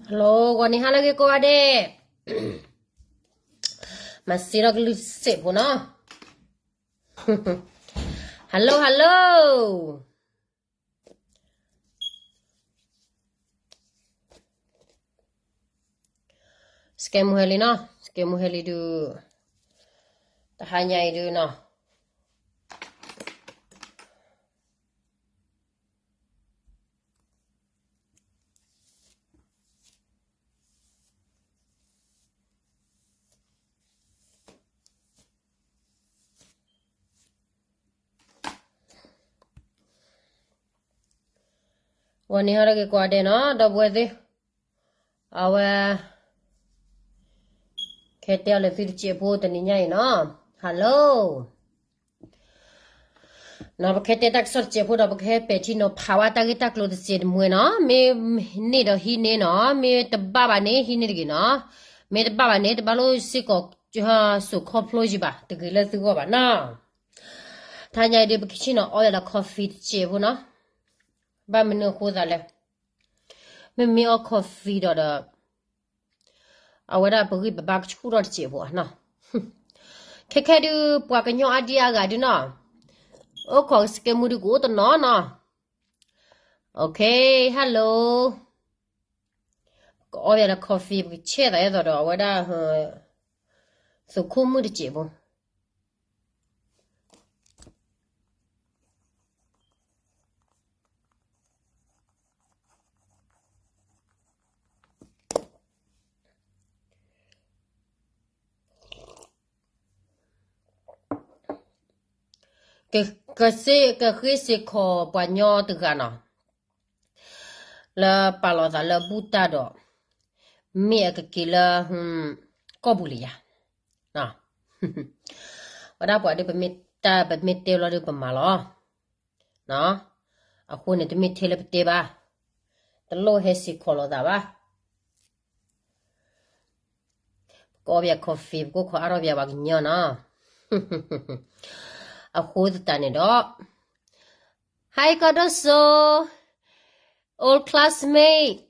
Hello, ဂီၤနံၤဟါလၢအဂ့ၤကိးဂၤဒဲး, မၤစ့ထီၣ်ကလုၢ်စ့းဖိနီၤ. Hello, hello. စကဲမူဟဲလံနီၤ, စကဲမူဟဲလံဒုး, တဟါညါအံၤဒုးနီၤ. ဂီၤနံၤဟါလၢအဂ့ၤကိးဂၤဒဲးနီၤ, ဒီပုၢ်ဝဲၢ်သ့ၣ်, အဝဲ ခဲတဲအီၤလၢသုတစဲးဖိတနံၤညါအံၤနီၤ. Hello. နီၤ ပကဟဲတဲတၢ်ကစီၣ်တစဲးဖိဒီး ပကဟဲပဲာ်ထံနီၤဖးဝဲတၢ်ဂ့ၢ်တၢ်ကျိၤတစဲးတမှဲၤနီၤ, မ့ၢ်န့ၢ်ဒီးဟံးန့ၢ်နီၤ, မ့ၢ်တဘၣ်ဘၣ်န့ၣ် ဟံးန့ၢ်တဂ့ၤနီၤ, မ့ၢ်တဘၣ်ဘၣ်န့ၣ် တဘၣ်လိၣ်စ့ၢ်ကီး စိာ်ခီဖျိယံၤဘၣ်, တဂ့ၤလၢသုဂီၢ်ဘၣ်နီၤ. တဟါညါအံၤဒုး ပကဆ့ၣ်နီၤအီၣ်ယၤဒီး coffee တစဲးဖိနီၤ. ဘၣ်မနုၤအဃိသးလဲၣ်, မ့မ့ၢ်အီၣ် coffee ဒီးဒီး အဝဲဒၣ်ပဂံၢ်ပဘါကဆူၣ်ထီၣ်တစဲးဖိနီၤ. ခဲခဲဒုး ပှၤကညီအါဒံအါဂၤဒုးနီၤ, အိၣ်ခိးစကဲမူဒုးကအိၣ်တနီၤနီၤ. Okay, hello. ကအီၣ်ယၤဒီး coffee ပကဆဲၣ်သးအဲၣ်သိးဒီး အဝဲဒၣ် သုးခိၣ်မုၣ်တစဲးဖိ ကစ့ ကဃ့စ့ၢ်ကီးပှၤကညီတဂၤနီၤ, လၢပာ်လီၤသးလၢဘူၣ်တၢ်ဒီး မ့ၢ်အကက့ၤလၢ ကီၢ်ပူၤလံယၤ, ဝဲဒၣ်ပှၤဒုး ပမ့ၢ်တဲဘျီဒုးပမၤလီၤ. အဃိန့ၣ် တမ့ၢ်ထဲလၢပတဲဘၣ်, တလိၣ်ဟဲစ့ၢ်ကီးလိာ်သးဘၣ်. ပကအီၣ်ပယၤ coffee ပကအိၣ်ခိးအါထီၣ်ပယၤ ပှၤကညီနီၤ. အဃိသတးန့ၣ်ဒီး Hi ကီၢ်ဒိၣ်စိ, old classmate.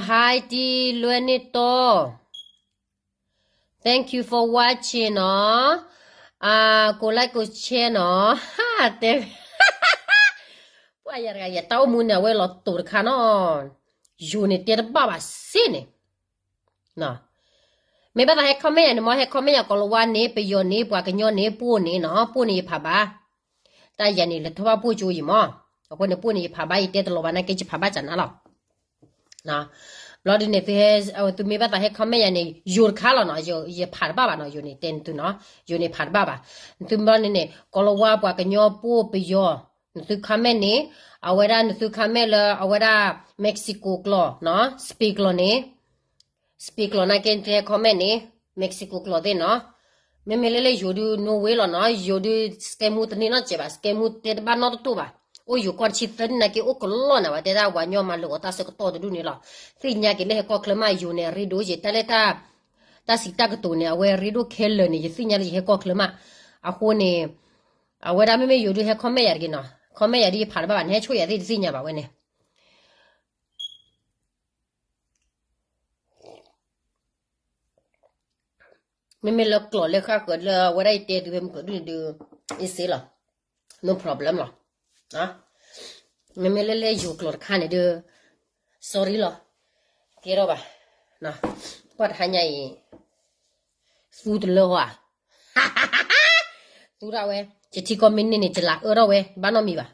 Hi တံလွဲန့ၣ်တီ, thank you for watching နီၤ. ကိး like ကိး share နီၤ. တဲ ပှၤယၤတဂၤ ယတၢ်အိၣ်မူန့ၣ် အဝဲလီၤတိာ်တခါနီၤ. ယိၤန့ၣ်တဲတဘၣ်ဘၣ်စ့ၢ်န့ၣ် မ့ၢ်ဘၣ်သးဟဲ comment ယၤန့ၣ်မ့ၢ် ဟဲ comment ယၤ ကိၤလၤဝါန့ၣ် ပယီၤန့ၣ် ပှၤကညီန့ၣ် ပှိၣ်န့ၣ်နီၤ, ပှိၣ်န့ၣ်ယဖးဘါ. တၢ်ယၤန့ၣ် လဲၤထီၣ်ဘၣ်ပှိၣ်ကၠိယံၤမး. အဃိန့ၣ် ပှိၣ်န့ၣ်ယဖးဘါ ယတဲတလီၤဘၣ်နာ်က့ ယဖးဘါစၢ်နၤလီၤ. ဘျီဒုးန့ၣ် သုမ့ၢ်ဘၣ်သးဟဲ comment ယၤန့ၣ် ယိၤတခါလီၤနီၤ, ယဖးတဘၣ်ဘၣ်နီၤ, ယိၤန့ၣ်တဲနသုနီၤ, ယိၤန့ၣ်ဖးတဘၣ်ဘၣ်. နသုဘျီန့ၣ်န့ၣ် ကိၤလၤဝါ ပှၤကညီ ပှိၣ် ပယီၤ, နသု comment န့ၣ် အဝဲဒၣ်နသု comment လၢအဝဲဒၣ် Mexico ကျိာ်နီၤ, Spain ကျိာ်န့ၣ် Spain ကျိာ်နာ်က့ နသုဟဲ comment န့ၣ် Mexico ကျိာ်သ့ၣ်နီၤ. မ့မ့ၢ်လၢလၢယိၤဒုး no way လီၤနီၤ, ယိၤဒုး စကဲမူတန့ၢ်နီတစဲးဘၣ်, စကဲမူတဲတဘၣ်နီတတိၢ်ဘၣ်. အိၣ်ယိၤကီၢ်တဆံသၢနံၣ်နာ်က့ အိၣ်ကလီၢ်နၤဘၣ်, တဲဒၣ်ပှၤကညီမၤလၢာ်ဂီၤတၢ်ဆၢကတီၢ်တဒူၣ်န့ၣ်လီၤ. သ့ၣ်ညါက့ၤလၢဟဲကီၢ်ချၢမး ယိၤန့ၣ် အရ့ဒိၣ်ယဲၢ် တၢ်လၢတၢ် တၢ်စံးတၢ်ကတိၤန့ၣ် အဝဲရ့ဒိၣ်ခဲလၢာ်န့ၣ် ယသ့ၣ်ညါလၢယဟဲကီၢ်ချၢမး. အဃိန့ၣ် အဝဲဒၣ်မ့မ့ၢ်ယိၤဒုးဟဲ comment ယၤတဂ့ၤနီၤ, comment ယၤဒုးယဖးတဘၣ်ဘၣ်, နဟဲဆိၣ်ယၤသ့ၣ်တသ့ၣ်ညါဘၣ်ဝဲန့ၣ်. မ့မ့ၢ်လၢကျိာ်လၢဃၣ်ဃၢၤလၢအဝဲဒၣ်ယတဲဒုးဖဲမုၢ်ကဒုန့ၣ်ဒုး easy လီၤ, no problem လီၤ. မ့မ့ၢ်လၢလၢယိၤကျိာ်တခါန့ၣ်ဒုး sorry လီၤ, ကဲထီၣ်ဘၣ်. ကွၢ်တဟါညါအံၤ သူတလၢဟီဧါ, သူဒၣ်ဝဲ, ယထံကီၢ်မ့ၢ်န့ၢ်န့ၣ် ယလၢအၢထီၣ်ဝဲ ဘၣ်နီတမံၤဘၣ်.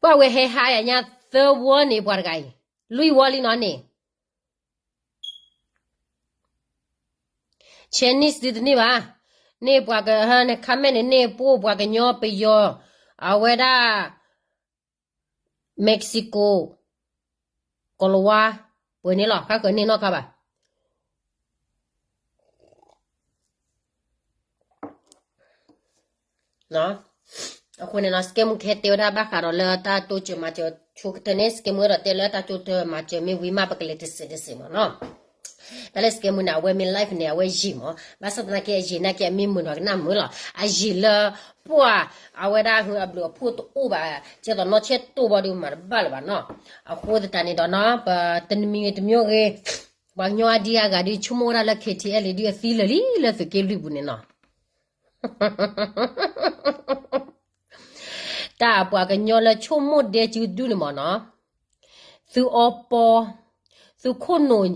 ပှၤဝဲဟဲဟါယၤညါသၢဝီန့ၣ် ပှၤတဂၤအံၤ လွံၢ်ဝီလံနီၤန့ၣ် Chinese ဒုးတန့ၢ်ဘၣ်, န့ၢ်ပှၤက comment န့ၣ် န့ၢ်ပှိၢ်ပှၤကညီပယီၤ, အဝဲဒၣ် Mexico, ကိၤလၤဝါ, ပှဲၤန့ၣ်လီၤ, ဃၣ်ဃၢၤန့ၢ်နီတခါဘၣ်. အဃိန့ၣ်နီၤ စကဲမူကဟဲတဲဝဲဒၣ်ဘၣ်ဃးဒီးလၢတၢ်တိစၢၤမၤစၢၤဆိကတၢၢ်န့ၣ် စကဲမူအဲၣ်ဒိးတဲလၢတၢ်တိစၢၤမၤစၢၤမ့ၢ်ဝံၤမး ပကလဲၤတစဲးတစဲးမးနီၤ. တၢ်လၢ scammer န့ၣ် အဝဲမ့ၢ် live န့ၣ် အဝဲယံာ်မး, ဘၣ်ဆၣ်သနာ်က့ အယံာ်နာ်က့ အမ့ၢ်မုာ်နီၢ်ကနၣ်မုာ်လီၤ. အယံာ်လၢပှၤ အဝဲဒၣ်အဘျုးအဖှိၣ်တအိၣ်ဘၣ်, ကဲသိးနီၢ်ဆဲးတိၢ်ဘီဒုးမၤတဘၣ်လၢၤဘၣ်နီၤ. အဃိသတးန့ၣ်ဒီးနီၤ ပတနမံၤဂ့ၤတမံၤဂ့ၤ ပှၤကညီအဒံအါဂၤဒုး ဆိကမိၣ်ဝဲဒၣ်လၢ KTLA ဒုးအသံလၢာ်လံလၢသုးက့လွံၢ်ပူၤန့ၣ်နီၤ. တၢ်ပှၤကညီလၢဆိကမိၣ်ဒဲစုဒုန့ၣ်မ့ၢ်နီၤ, သုအီပီ, သုခိၣ်နူာ်,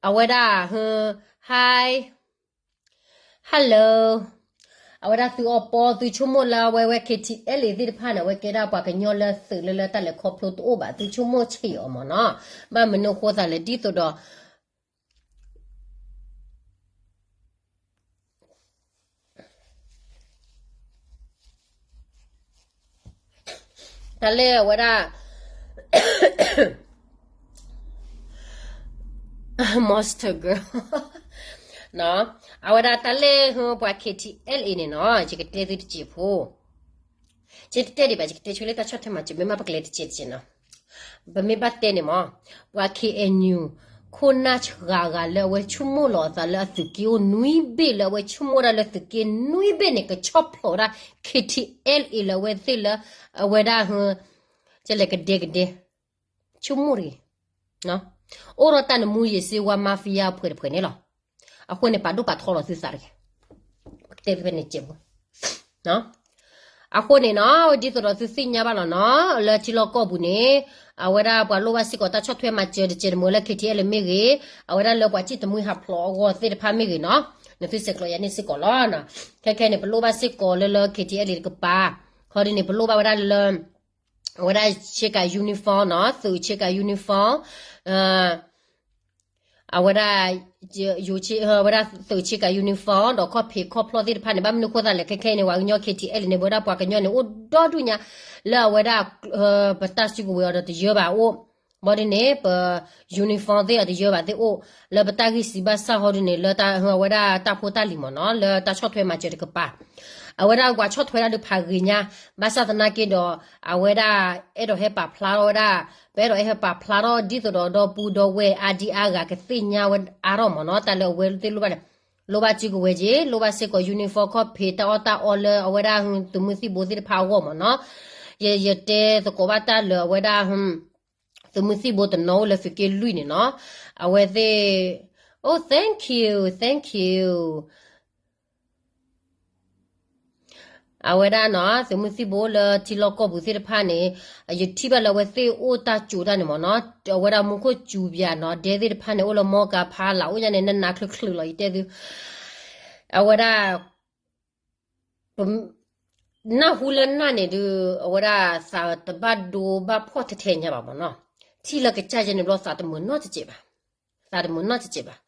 အဝဲဒၣ် hi, hello, အဝဲဒၣ်သုအီပီ သုဆိကမိၣ်လၢအဝဲဝဲ KTLA သ့ၣ်တဖၣ်န့ၣ် အဝဲကဲဒၣ်ပှၤကညီလၢသုးလၢလၢတၢ်လဲၤခီဖျိတအိၣ်ဘၣ် သုဆိကမိၣ်ဆံးအီၤမ့ၢ်နီၤ. ဘၣ်မနုၤအဃိသတးလဲၣ် ဒ်သိးဒီး တၢ်လၢအဝဲဒၣ် Monster Girl အဝဲဒၣ်တၢ်လၢပှၤ KTLA န့ၣ်နီၤ ယကတဲသုတစဲးဖိ, ယတတဲဒံးဘၣ် ယကတဲဆိလၢတၢ်ဆီၣ်ထွဲမၤစၢၤ မ့ၢ်မးပကလဲၤတစဲးတစဲးနီၤ. ပမ့ၢ်ဘၣ်တဲန့ၣ်မ့ၢ် ပှၤ KNU ခိၣ်နၢ်ဆှၤဂၤလၢအဝဲဆိကမိၣ်လီၤအသးလၢအသုးက့အိၣ်နွံဘ့ၣ် လၢအဝဲဆိကမိၣ်ဒၣ်လၢသုးက့နွံဘ့ၣ်န့ၣ် ကဆီၣ်ဖျိးဒၣ် KTLA လၢအဝဲသ့ၣ်လၢ အဝဲဒၣ် ကလဲၤကဒဲကဒဲ ဆိကမိၣ်တဂ့ၤ, အိၣ်ဒီးတၢ်နမူယံာ်စ့ဝါ mafia ဖှဲးတဖှဲးန့ၣ်လီၤ. အဃိန့ၣ် ပာ်ဒိၣ်ပာ်ထီလီၤသုသးတဂ့ၤ, ပကတဲဖဲန့ၣ်စဲးဖိ အဃိန့ၣ်နီၤ ဒ်သိးဒီးသုသ့ၣ်ညါဘၣ်လီၤနီၤ လၢထံလီၢ်ကီၢ်ပူၤန့ၣ် အဝဲဒၣ်ပှၤလိၣ်ဘၣ်စ့ၢ်ကီးတၢ်ဆီၣ်ထွဲမၤစၢၤတစဲးတမံၤလၢ KTLA မ့ၢ်ဂ့ၤ, အဝဲဒၣ်လၢပှၤစံၣ်တမှံဟးဖျိးအဂီၢ်သ့ၣ်တဖၣ်မ့ၢ်ဂ့ၤနီၤ, နသုဆဲးကျိးယၤန့ၣ်စ့ၢ်ကီးလီၤ. ခဲခဲန့ၣ် ပလိၣ်ဘၣ်စ့ၢ်ကီးလၢလၢ KTLA တကပၤ, ခီဒ်န့ၣ် ပလိၣ်ဘၣ်ဝဲဒၣ်လၢ အဝဲဒၣ်ဆ့ကၤ uniform နီၤ, သုးဆ့ကၤ uniform, အဝဲဒၣ် ယိၤဆ့, အဝဲဒၣ်သုးဆ့ကၤ uniform ဒီးခီၣ်ဖံးခီၣ်ဖျီၣ်သ့ၣ်တဖၣ်န့ၣ် ဘၣ်မနုၤအဃိသတးလဲၣ် ခဲခဲအံၤန့ၣ် ပှၤကညီ KTLA န့ၣ် ပဝဲဒၣ်ပှၤကညီန့ၣ် အိၣ်ဒီဒူၣ်ညါ လၢအဝဲဒၣ် ပတၢ်စုကဝဲၤအီၤဒီးတယၢဘၣ်အိၣ်, ဘၣ်ဒ်န့ၣ် ပ uniform သ့ၣ်အီၤတယၢဘၣ်သ့ၣ်အိၣ်, လၢပတၢ်ဂံၢ်စံးဘၣ်စၢ်ဟီဒ်န့ၣ် လၢတၢ်အဝဲဒၣ်တၢ်ဖိတၢ်လံၤမ့ၢ်နီၤ လၢတၢ်ဆီၣ်ထွဲမၤစၢၤတကပၤ အဝဲဒၣ်ပှၤဆီၣ်ထွဲဒၣ်ဒုးဖးဂ့ၤညါ, ဘၣ်ဆၣ်သနာ်က့ဒီး အဝဲဒၣ်အဲၣ်ဒိးဟဲပာ်ဖျါထီၣ်ဝဲဒၣ်, ပအဲၣ်ဒိးဟဲပာ်ဖျါထီၣ်ဒ်သိးဒီး ဒီပုၢ်ဒီဝဲၢ်အါဒံအါဂၤကသ့ၣ်ညါဝဲအါထီၣ်မ့ၢ်နီၤ, တၢ်လၢအဝဲသ့ၣ်လိၣ်ဘၣ်န့ၣ်, လိၣ်ဘၣ်စုကဝဲၤက့ၤ, လိၣ်ဘၣ်စ့ၢ်ကီး uniform ခီၣ်ဖံးတၢ်အီၣ်တၢ်အီလၢအဝဲဒၣ်သုးမုၢ်သံၣ်ဘိသ့ၣ်တဖၣ်အဂီၢ်မ့ၢ်နီၤ, ယ, ယတဲသကိးဘၣ်တၢ်လၢအဝဲဒၣ် သုးမုၢ်သံၣ်ဘိတနီၤအိၣ်လၢသုးက့လွံၢ်န့ၣ်နီၤ, အဝဲသ့ၣ်, oh thank you, thank you. အဝဲဒၣ်နီၤ သုးမုၢ်သံၣ်ဘိလၢထံလီၢ်ကီၢ်ပူၤသ့ၣ်တဖၣ်န့ၣ်, ယထံၣ်ဘၣ်လၢအဝဲသ့ၣ်အိၣ်တၢ်စူၤတၢ်န့ၣ်မ့ၢ်နီၤ, အဝဲဒၣ်မူခိၣ်စူၤပၠးနီၤ ဒဲသ့ၣ်တဖၣ်န့ၣ် အိၣ်လၢမီကၤဖးလးအိၣ်ညါန့ၣ် နးနးချုးချုးလီၤ ယတဲသု, အဝဲဒၣ် နၢ်ဟူလၢနၢ်န့ၣ်ဒုး အဝဲဒၣ်သးတဘၣ်ဒိဘၣ်ဖှီၣ်ထဲထဲညါဘၣ်မ့ၢ်နီၤ, ထံၣ်လၢကစၢ်ယဲန့ၣ်ဘျီသးတမုာ်နီတစဲးဘၣ်, သးတမုာ်နီတစဲးဘၣ်,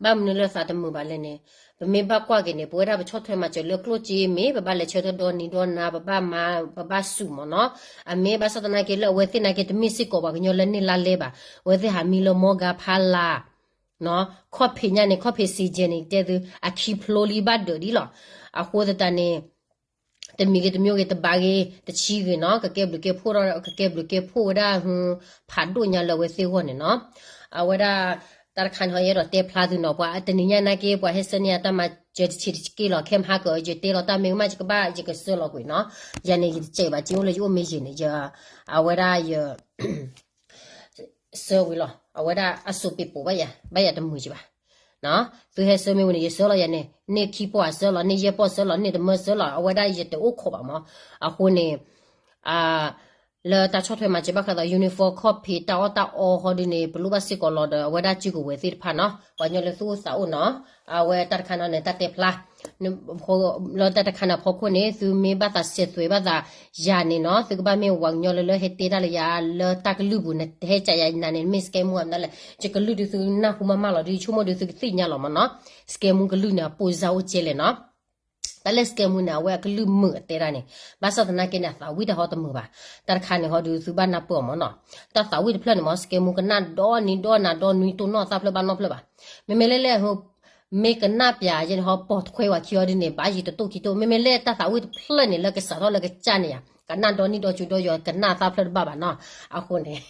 ဘၣ်မနုၤလၢသးတမုာ်ဘၣ်လဲၣ်န့ၣ်, ပမ့ၢ်ဘၣ်ကွၢ်က့ၤန့ၣ် ပဝဲဒၣ်ပဆီၣ်ထွဲမၤစၢၤလၢကျိၣ်စ့မ့ၢ် ပဘၣ်လဲၤဆၢထၢၣ်ဒီနံၤဒီနၤ ပဘၣ်မၤ ပဘၣ်စူၤမ့ၢ်နီၤ, အမ့ၢ်ဘၣ်ဆၣ်သနာ်က့လၢအဝဲသ့ၣ်နာ်က့ တမ့ၢ်စ့ၢ်ကီးပှၤကညီလၢန့ၢ်လါလဲဘၣ်, အဝဲသ့ၣ်ဟးမံလၢမီကၤဖးလး ခီၣ်ဖံးညါန့ၣ် ခီၣ်ဖံးစံးကဲန့ၣ် တဲသု အခံဖျိလံဘၣ်ဒၢးဒ်လီၤ. အဃိသတးန့ၣ် တမံၤဂ့ၤတမံၤဂ့ၤ တဘးဂ့ၤတဆံဂ့ၤနီၤ ကကဲဘျုးကဲဖှိၣ်ဒီး ကကဲဘျုးကဲဖှိၣ်ဝဲဒၣ် ဖးဒိၣ်ညါလၢအဝဲသ့ၣ်အဂီၢ်န့ၣ်နီၤ. အဝဲဒၣ် တၢ်တခါန့ၣ် ယအဲၣ်ဒိးတဲဖျါသုနီၤ ပှၤတနံၤညါနာ်က့ ပှၤဟဲဆှၢန့ၢ်ယၤတၢ်မၤစၢၤတဆံးတက့ၢ်လီၤ ခဲမဟါကၢၤ ယတဲလီၤတၢ်မ့ၢ်ကမၣ် ယကဘၣ် ယကဆှၢလီၤကွံာ်နီၤ. ယၤန့ၣ် ယတစဲးဘၣ် ကအိၣ်လၢယအိၣ်မ့ၢ်ယဲၢ်န့ၣ် ယ အဝဲဒၣ်ယ ဆှၢဝံၤလီၤ အဝဲဒၣ်အစိၤပ့းပိးဘၣ်ယၤ ဘၣ်ယၤတမုာ်ကဘၣ်. သုဟဲဆှၢမ့ၢ်ဝံၤန့ၣ် ယဆှၢလီၤယၤန့ၣ် န့ၢ်ခံပီၢ်အဆှၢလီၤ န့ၢ်ယဲၢ်ပီၢ်ဆှၢလီၤ န့ၢ်တမၢဆှၢလီၤ အဝဲဒၣ်ယတအိၣ်ခိးဘၣ်မး. အဃိန့ၣ် လၢတၢ်ဆီၣ်ထွဲမၤစၢၤဘၣ်ဃးဒီး uniform ခီၣ်ဖံး တၢ်အီၣ်တၢ်အီဟီဒုန့ၣ် ပလိၣ်ဘၣ်စ့ၢ်ကီးလီၤဒီး အဝဲဒၣ်စုကဝဲၤသ့ၣ်တဖၣ်နီၤ ပှၤကညီလၢသူၣ်အိၣ်သးအိၣ်နီၤ. အဝဲတၢ်တခါနီၤန့ၣ် တၢ်တဲဖျါ လၢတၢ်တခါန့ၣ်အဖီခိၣ်န့ၣ် သုမ့ၢ်ဘၣ်သးစဲးသွဲးဘၣ်သးယၤန့ၣ်နီၤ သုကဘၣ်မ့ၢ်ပှၤကညီလၢလၢဟဲတဲတၢ်လၢယၤ လၢတၢ်ကလုၢ်ပူၤန့ၣ် တဟဲကးယၤနၤန့ၣ် မ့ၢ် scammer မနုၤလဲၣ် ယကလုၢ်ဒုးသုနၢ်ဟူမးမးလီၤဒုး ယဆိကမိၣ်ဒုးသုကသ့ၣ်ညါလီၤမးနီၤ. scammer ကလုၢ်န့ၣ် အပိၢ်စၢ်အိၣ်ကဲလဲၣ်နီၤ. တၢ်လၢ scammer န့ၣ် အဝဲအကလုၢ်မုာ်အတဲဒၣ်န့ၣ် ဘၣ်ဆၣ်သနာ်က့န့ၣ် အသးဝံၣ်တၢ်ဟီတမုာ်ဘၣ်. တၢ်တခါန့ၣ်ဟီဒုး သုဘၣ်နၢ်ပၢၢ်အီၤမးနီၤ. တၢ်သးဝံၣ်တဖျၢၣ်န့ၣ်မး scammer ကနၣ်ဒီနံၤဒီနၤဒီနွံတိၢ်နီၣ်သၣ်ဖျၢၣ်ဘၣ်နီတဖျၢၣ်ဘၣ်. မ့မ့ၢ်လၢလဲၣ် မ့ၢ်ကနၣ်ပၠးယဲန့ၣ်ဟီ ပိာ်တခွဲဝဲခံအီၤဒ်န့ၣ် ဘၣ်ယံာ်တတိၢ်ခံတိၢ် မ့မ့ၢ်လၢတၢ်သးဝံၣ်တဖျၢၣ်န့ၣ် လၢကစးထီၣ်လၢကစၢ်န့ၣ်ဧါ ကနၣ်ဒီနံၤဒီကၠူဒီယီၤ ကနၣ်သၣ်ဖျၢၣ်တဘၣ်ဘၣ်နီၤ. အဃိန့ၣ်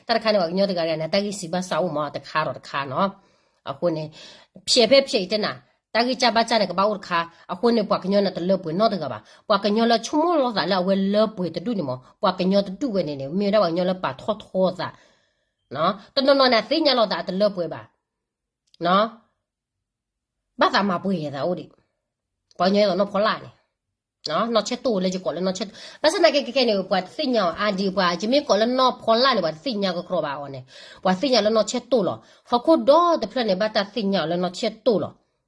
တၢ်တခါန့ၣ် ပှၤကညီတဂၤတဂၤန့ၣ် တၢ်ဂံၢ်စံးဘၣ်စးအိၣ်မး တခါဒီးတခါနီၤ. အဃိန့ၣ် ဖျဲးဖဲဖျဲးအံၤတဲနၤ, တၢ်ဂံၢ်စၢ်ဘါစၢ်န့ၣ် ကဘၣ်အိၣ်တခါ, အဃိန့ၣ် ပှၤကညီန့ၣ်တလၢပှဲၤနီတဂၤဘၣ်. ပှၤကညီလၢဆိကမိၣ်လီၤသးလၢအဝဲလၢပှဲၤတဒူၣ်န့ၣ်မး, ပှၤကညီတဒူၣ်ဝဲန့ၣ်န့ၣ် မ့ၢ်ဝဲဒၣ်ပှၤကညီလၢပာ်ထီၣ်ထီသး, တနီၤနီၤန့ၣ် အသ့ၣ်ညါလီၤသးအတလၢပှဲၤဘၣ် ဘၣ်သးမၤပှဲၤယဲသးအိၣ်ဒံး, ပှၤကညီယဲသိးနီၢ်ဖီလာ်န့ၣ်, နီၢ်ဆဲၣ်တိၢ်လၢယကိးလၢနီၢ်ဆဲၣ်တိၢ်, ဘၣ်ဆၣ်သနာ်က့ခဲခဲန့ၣ် ပှၤတသ့ၣ်ညါအီၤအါဒံး, ပှၤယမ့ၢ်ကိးလၢနီၢ်ဖီလာ်န့ၣ် ပှၤတသ့ၣ်ညါကကြီဘၣ်အီၤန့ၣ်, ပှၤသ့ၣ်ညါလၢနီၢ်ဆဲၣ်တိၢ်လီၤ. ဟီၣ်ခိၣ်ဒီတဖျၢၣ်န့ၣ် ဘၣ်တၢ်သ့ၣ်ညါအီၤလၢနီၢ်ဆဲၣ်တိၢ်လီၤ.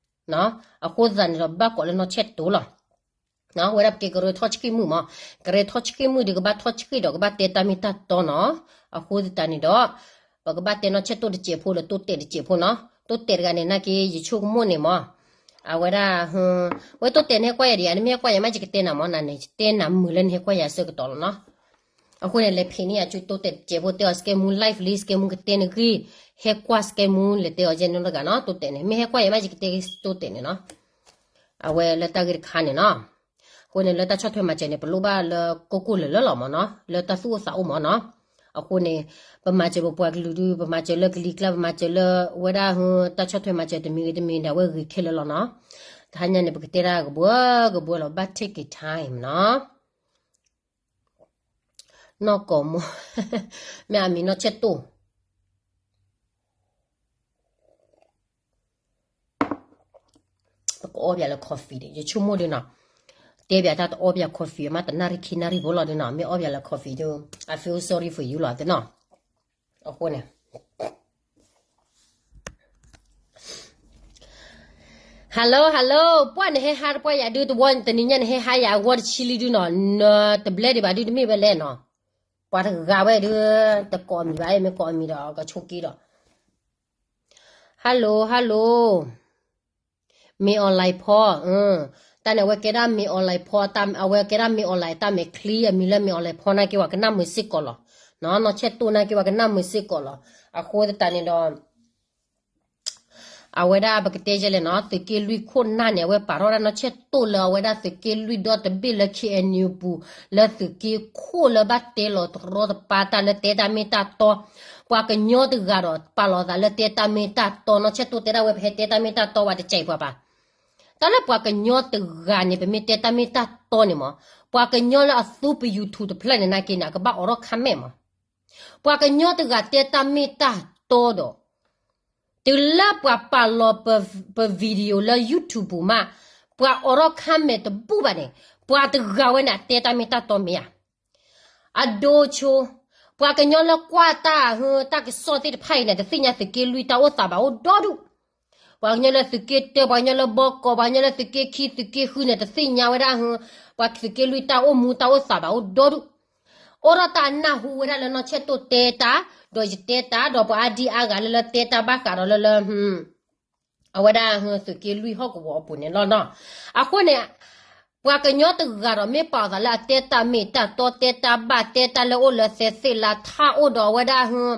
အဃိသတးန့ၣ်ဒီး ဘၣ်ကိးလၢနီၢ်ဆဲၣ်တိၢ်လီၤ. ဝဲဒၣ်ပက့ၤကရၢထီၣ်ဆှံၣ်မုၣ်မး, ကရၢထီၣ်ဆှံၣ်မုၣ်ဒီး ကဘၣ်ထီၣ်ဆှံၣ်ဒီး ကဘၣ်တဲတၢ်မ့ၢ်တၢ်တီနီၤ. အဃိသတးန့ၣ်ဒီး ပကဘၣ်တဲနီၢ်ဆဲၣ်တိၢ်တစဲးဖိဒီး တိၢ်တဲာ်တစဲးဖိနီၤ. တိၢ်တဲာ်တဂၤန့ၣ် နာ်က့ ယဆိကမိၣ်န့ၣ်မး, အဝဲဒၣ်, ဝဲတိၢ်တဲာ်နဟဲကွၢ်ယၤဒံးဧါ, နမ့ၢ်ဟဲကွၢ်ယၤမး ယကတဲနၤမး, နန့ၣ် ယတဲနၤမုာ်လၢနဟဲကွၢ်ယၤအဆၢကတီၢ်လီၤနီၤ. အဃိန့ၣ် လဲၤဖံးန့ၢ်ယၤဆူတိၢ်တဲာ်တစဲးဖိ, တဲအီၤစကဲမူ live လံ စကဲမူကတဲနဂ့ၢ်, ဟဲကွၢ်စကဲမူ လဲၤတဲအီၤယဲနီတဂၤနီၤ, တိၢ်တဲာ်န့ၣ် မ့ၢ်ဟဲကွၢ်ယၤမး ယကတဲတိၢ်တဲာ်န့ၣ်နီၤ. အဝဲလၢတၢ်ဂ့ၢ်တခါန့ၣ်နီၤ. အဃိန့ၣ် လၢတၢ်ဆီၣ်ထွဲမၤစၢၤန့ၣ် ပလိၣ်ဘၣ်လၢကိၢ်ကိၢ်လၢၤလၢၤလီၤမးနီၤ, လၢတၢ်သူၣ်အိၣ်သးအိၣ်မးနီၤ. အဃိန့ၣ် ပမၤစၢၤပပှၤကလုာ်ဒုး, ပမၤစၢၤလၢကလံၤကျါ, ပမၤစၢၤလၢဝဲဒၣ် တၢ်ဆီၣ်ထွဲမၤစၢၤတမံၤဂ့ၤတမံၤန့ၣ် အဝဲဂ့ၤခဲလၢာ်လီၤနီၤ. တဟါညါန့ၣ် ပကတဲဒၣ်ကဘှၢကဘှၢလီၤ, ဘၣ် take your time နီၤ. နီၢ်ကိးမိၢ်, မ့ၢ်အမံၤနီၢ်ဆဲၣ်တိၢ်. ပကအီၣ်ပၠးလၢ coffee ဒံး, ယဆိကမိၣ်ဒုးနီၤ, တဲပၠးတၢ်တအီၣ်ပၠး coffee မး တနၣ်ရံၣ်ခံနၣ်ရံၣ်ဖိလီၤဒုးနီၤ, မ့ၢ်အီၣ်ပၠးလၢ coffee ဒုး, I feel sorry for you လီၤသ့ၣ်နီၤ. အဃိန့ၣ် Hello hello, ပှၢ်နဟဲဟါတပှၢ်ယၤဒုး တဝီတနံၤညါ နဟဲဟါယၤအဂီၢ်တဆံလံဒုးနီၤ, နတဘျဲဒံးဘၣ်ဒုး တမ့ၢ်ဝဲလဲၣ်နီၤ. ပှၤတဂၤဝဲဒုး တကိးအမံၤဘၣ်, မ့ၢ်ကိးအမံၤဒီးကဆိးက့ဒီး Hello hello, မ့ၢ် online ဖီ, တၢ်န့ၣ် အဝဲကဲဒၣ်မ့ၢ် online ဖီ, အဝဲကဲဒၣ်မ့ၢ် online တၢ်မဲာ်ချံ, အမံၤလၢမ့ၢ် online ဖီ နာ်က့ၤဝဲကနၣ်မုာ်စ့ၢ်ကီးလီၤ. နီၢ်ဆဲၣ်တိၢ်နာ်က့ၤဝဲကနၣ်မုာ်စ့ၢ်ကီးလီၤ. အဃိသတးန့ၣ်ဒီး အဝဲဒၣ်ပကတဲယဲလဲၣ်နီၤ, သုးက့လွံၢ်ခိၣ်နၢ်န့ၣ် အဝဲပာ်ထီၣ်ဒၣ်နီၢ်ဆဲၣ်တိၢ်လၢအဝဲဒၣ်သုးက့လွံၢ်ဒီတဘ့ၣ်လၢ K N U ပူၤ, လၢသုးက့ခိၣ်လၢဘၣ်တဲလီၤတရီတပါတၢ်လၢတဲတၢ်မ့ၢ်တၢ်တီ, ပှၤကညီတဂၤဒီး ပာ်လီၤသးလၢတဲတၢ်မ့ၢ်တၢ်တီ, နီၢ်ဆဲၣ်တိၢ်တဲဒၣ်ဝဲ ပဟဲတဲတၢ်မ့ၢ်တၢ်တီဝဲ တစဲးပှၤဘၣ်. တၢ်လၢပှၤကညီတဂၤန့ၣ် ပမ့ၢ်တဲတၢ်မ့ၢ်တၢ်တီန့ၣ်မး, ပှၤကညီလၢအသူပ YouTube တဖျၢၣ်န့ၣ် နာ်က့ၤန့ၣ် အကဘၣ်အိးထီၣ် comment မး. ပှၤကညီတဂၤတဲတၢ်မ့ၢ်တၢ်တီဒီး တုၤလၢပှၤပာ်လီၤပ ပ video လၢ YouTube ပူၤမး, ပှၤအိးထီၣ် comment တဘူၣ်ဘၣ်န့ၣ်, ပှၤတဂၤဝဲန့ၣ် အတဲတၢ်မ့ၢ်တၢ်တီမ့ၢ်ဧါ. အဒိဆိ, ပှၤကညီလၢကွၢ်တၢ်ဟၢ တၢ်ကစီၣ်သ့ၣ်တဖၣ်အံၤန့ၣ် တသ့ၣ်ညါသုးက့လွံၢ်တၢ်အိၣ်သးဘၣ်အိၣ်ဒီဒူၣ်. ပှၤကညီလၢသုးက့တၢ, ပှၤကညီလၢဘီကီး, ပှၤကညီလၢသုးက့ခံ သုးက့ဃုန့ၣ် တသ့ၣ်ညါဝဲဒၣ်ဟၢ ပှၤသုးက့လွံၢ်တၢ်အိၣ်မူတၢ်အိၣ်သးဘၣ်အိၣ်ဒီဒူၣ်. အိၣ်ဒီးတၢ်အနၢ်ဟူဝဲဒၣ်လၢနီၢ်ဆဲၣ်တိၢ်တဲတၢ်, ဒီးယတဲတၢ်, ဒီးပှၤအါဒံအါဂၤလၢလၢတဲတၢ်ဘၣ်ဃးဒီးလၢလၢ အဝဲဒၣ်သုးက့လွံၢ်ဟီၣ်ကဝီၤအပူၤန့ၣ်လီၤနီၤ. အဃိန့ၣ် ပှၤကညီတဂၤဒီးမ့ၢ်ပာ်အသးလၢအတဲတၢ်မ့ၢ်တၢ်တီ တဲတၢ်ဘၣ် တဲတၢ်လၢအိၣ်လၢသဲးသ့ၣ်လါထးအိၣ်ဒီးအဝဲဒၣ်ဟၢ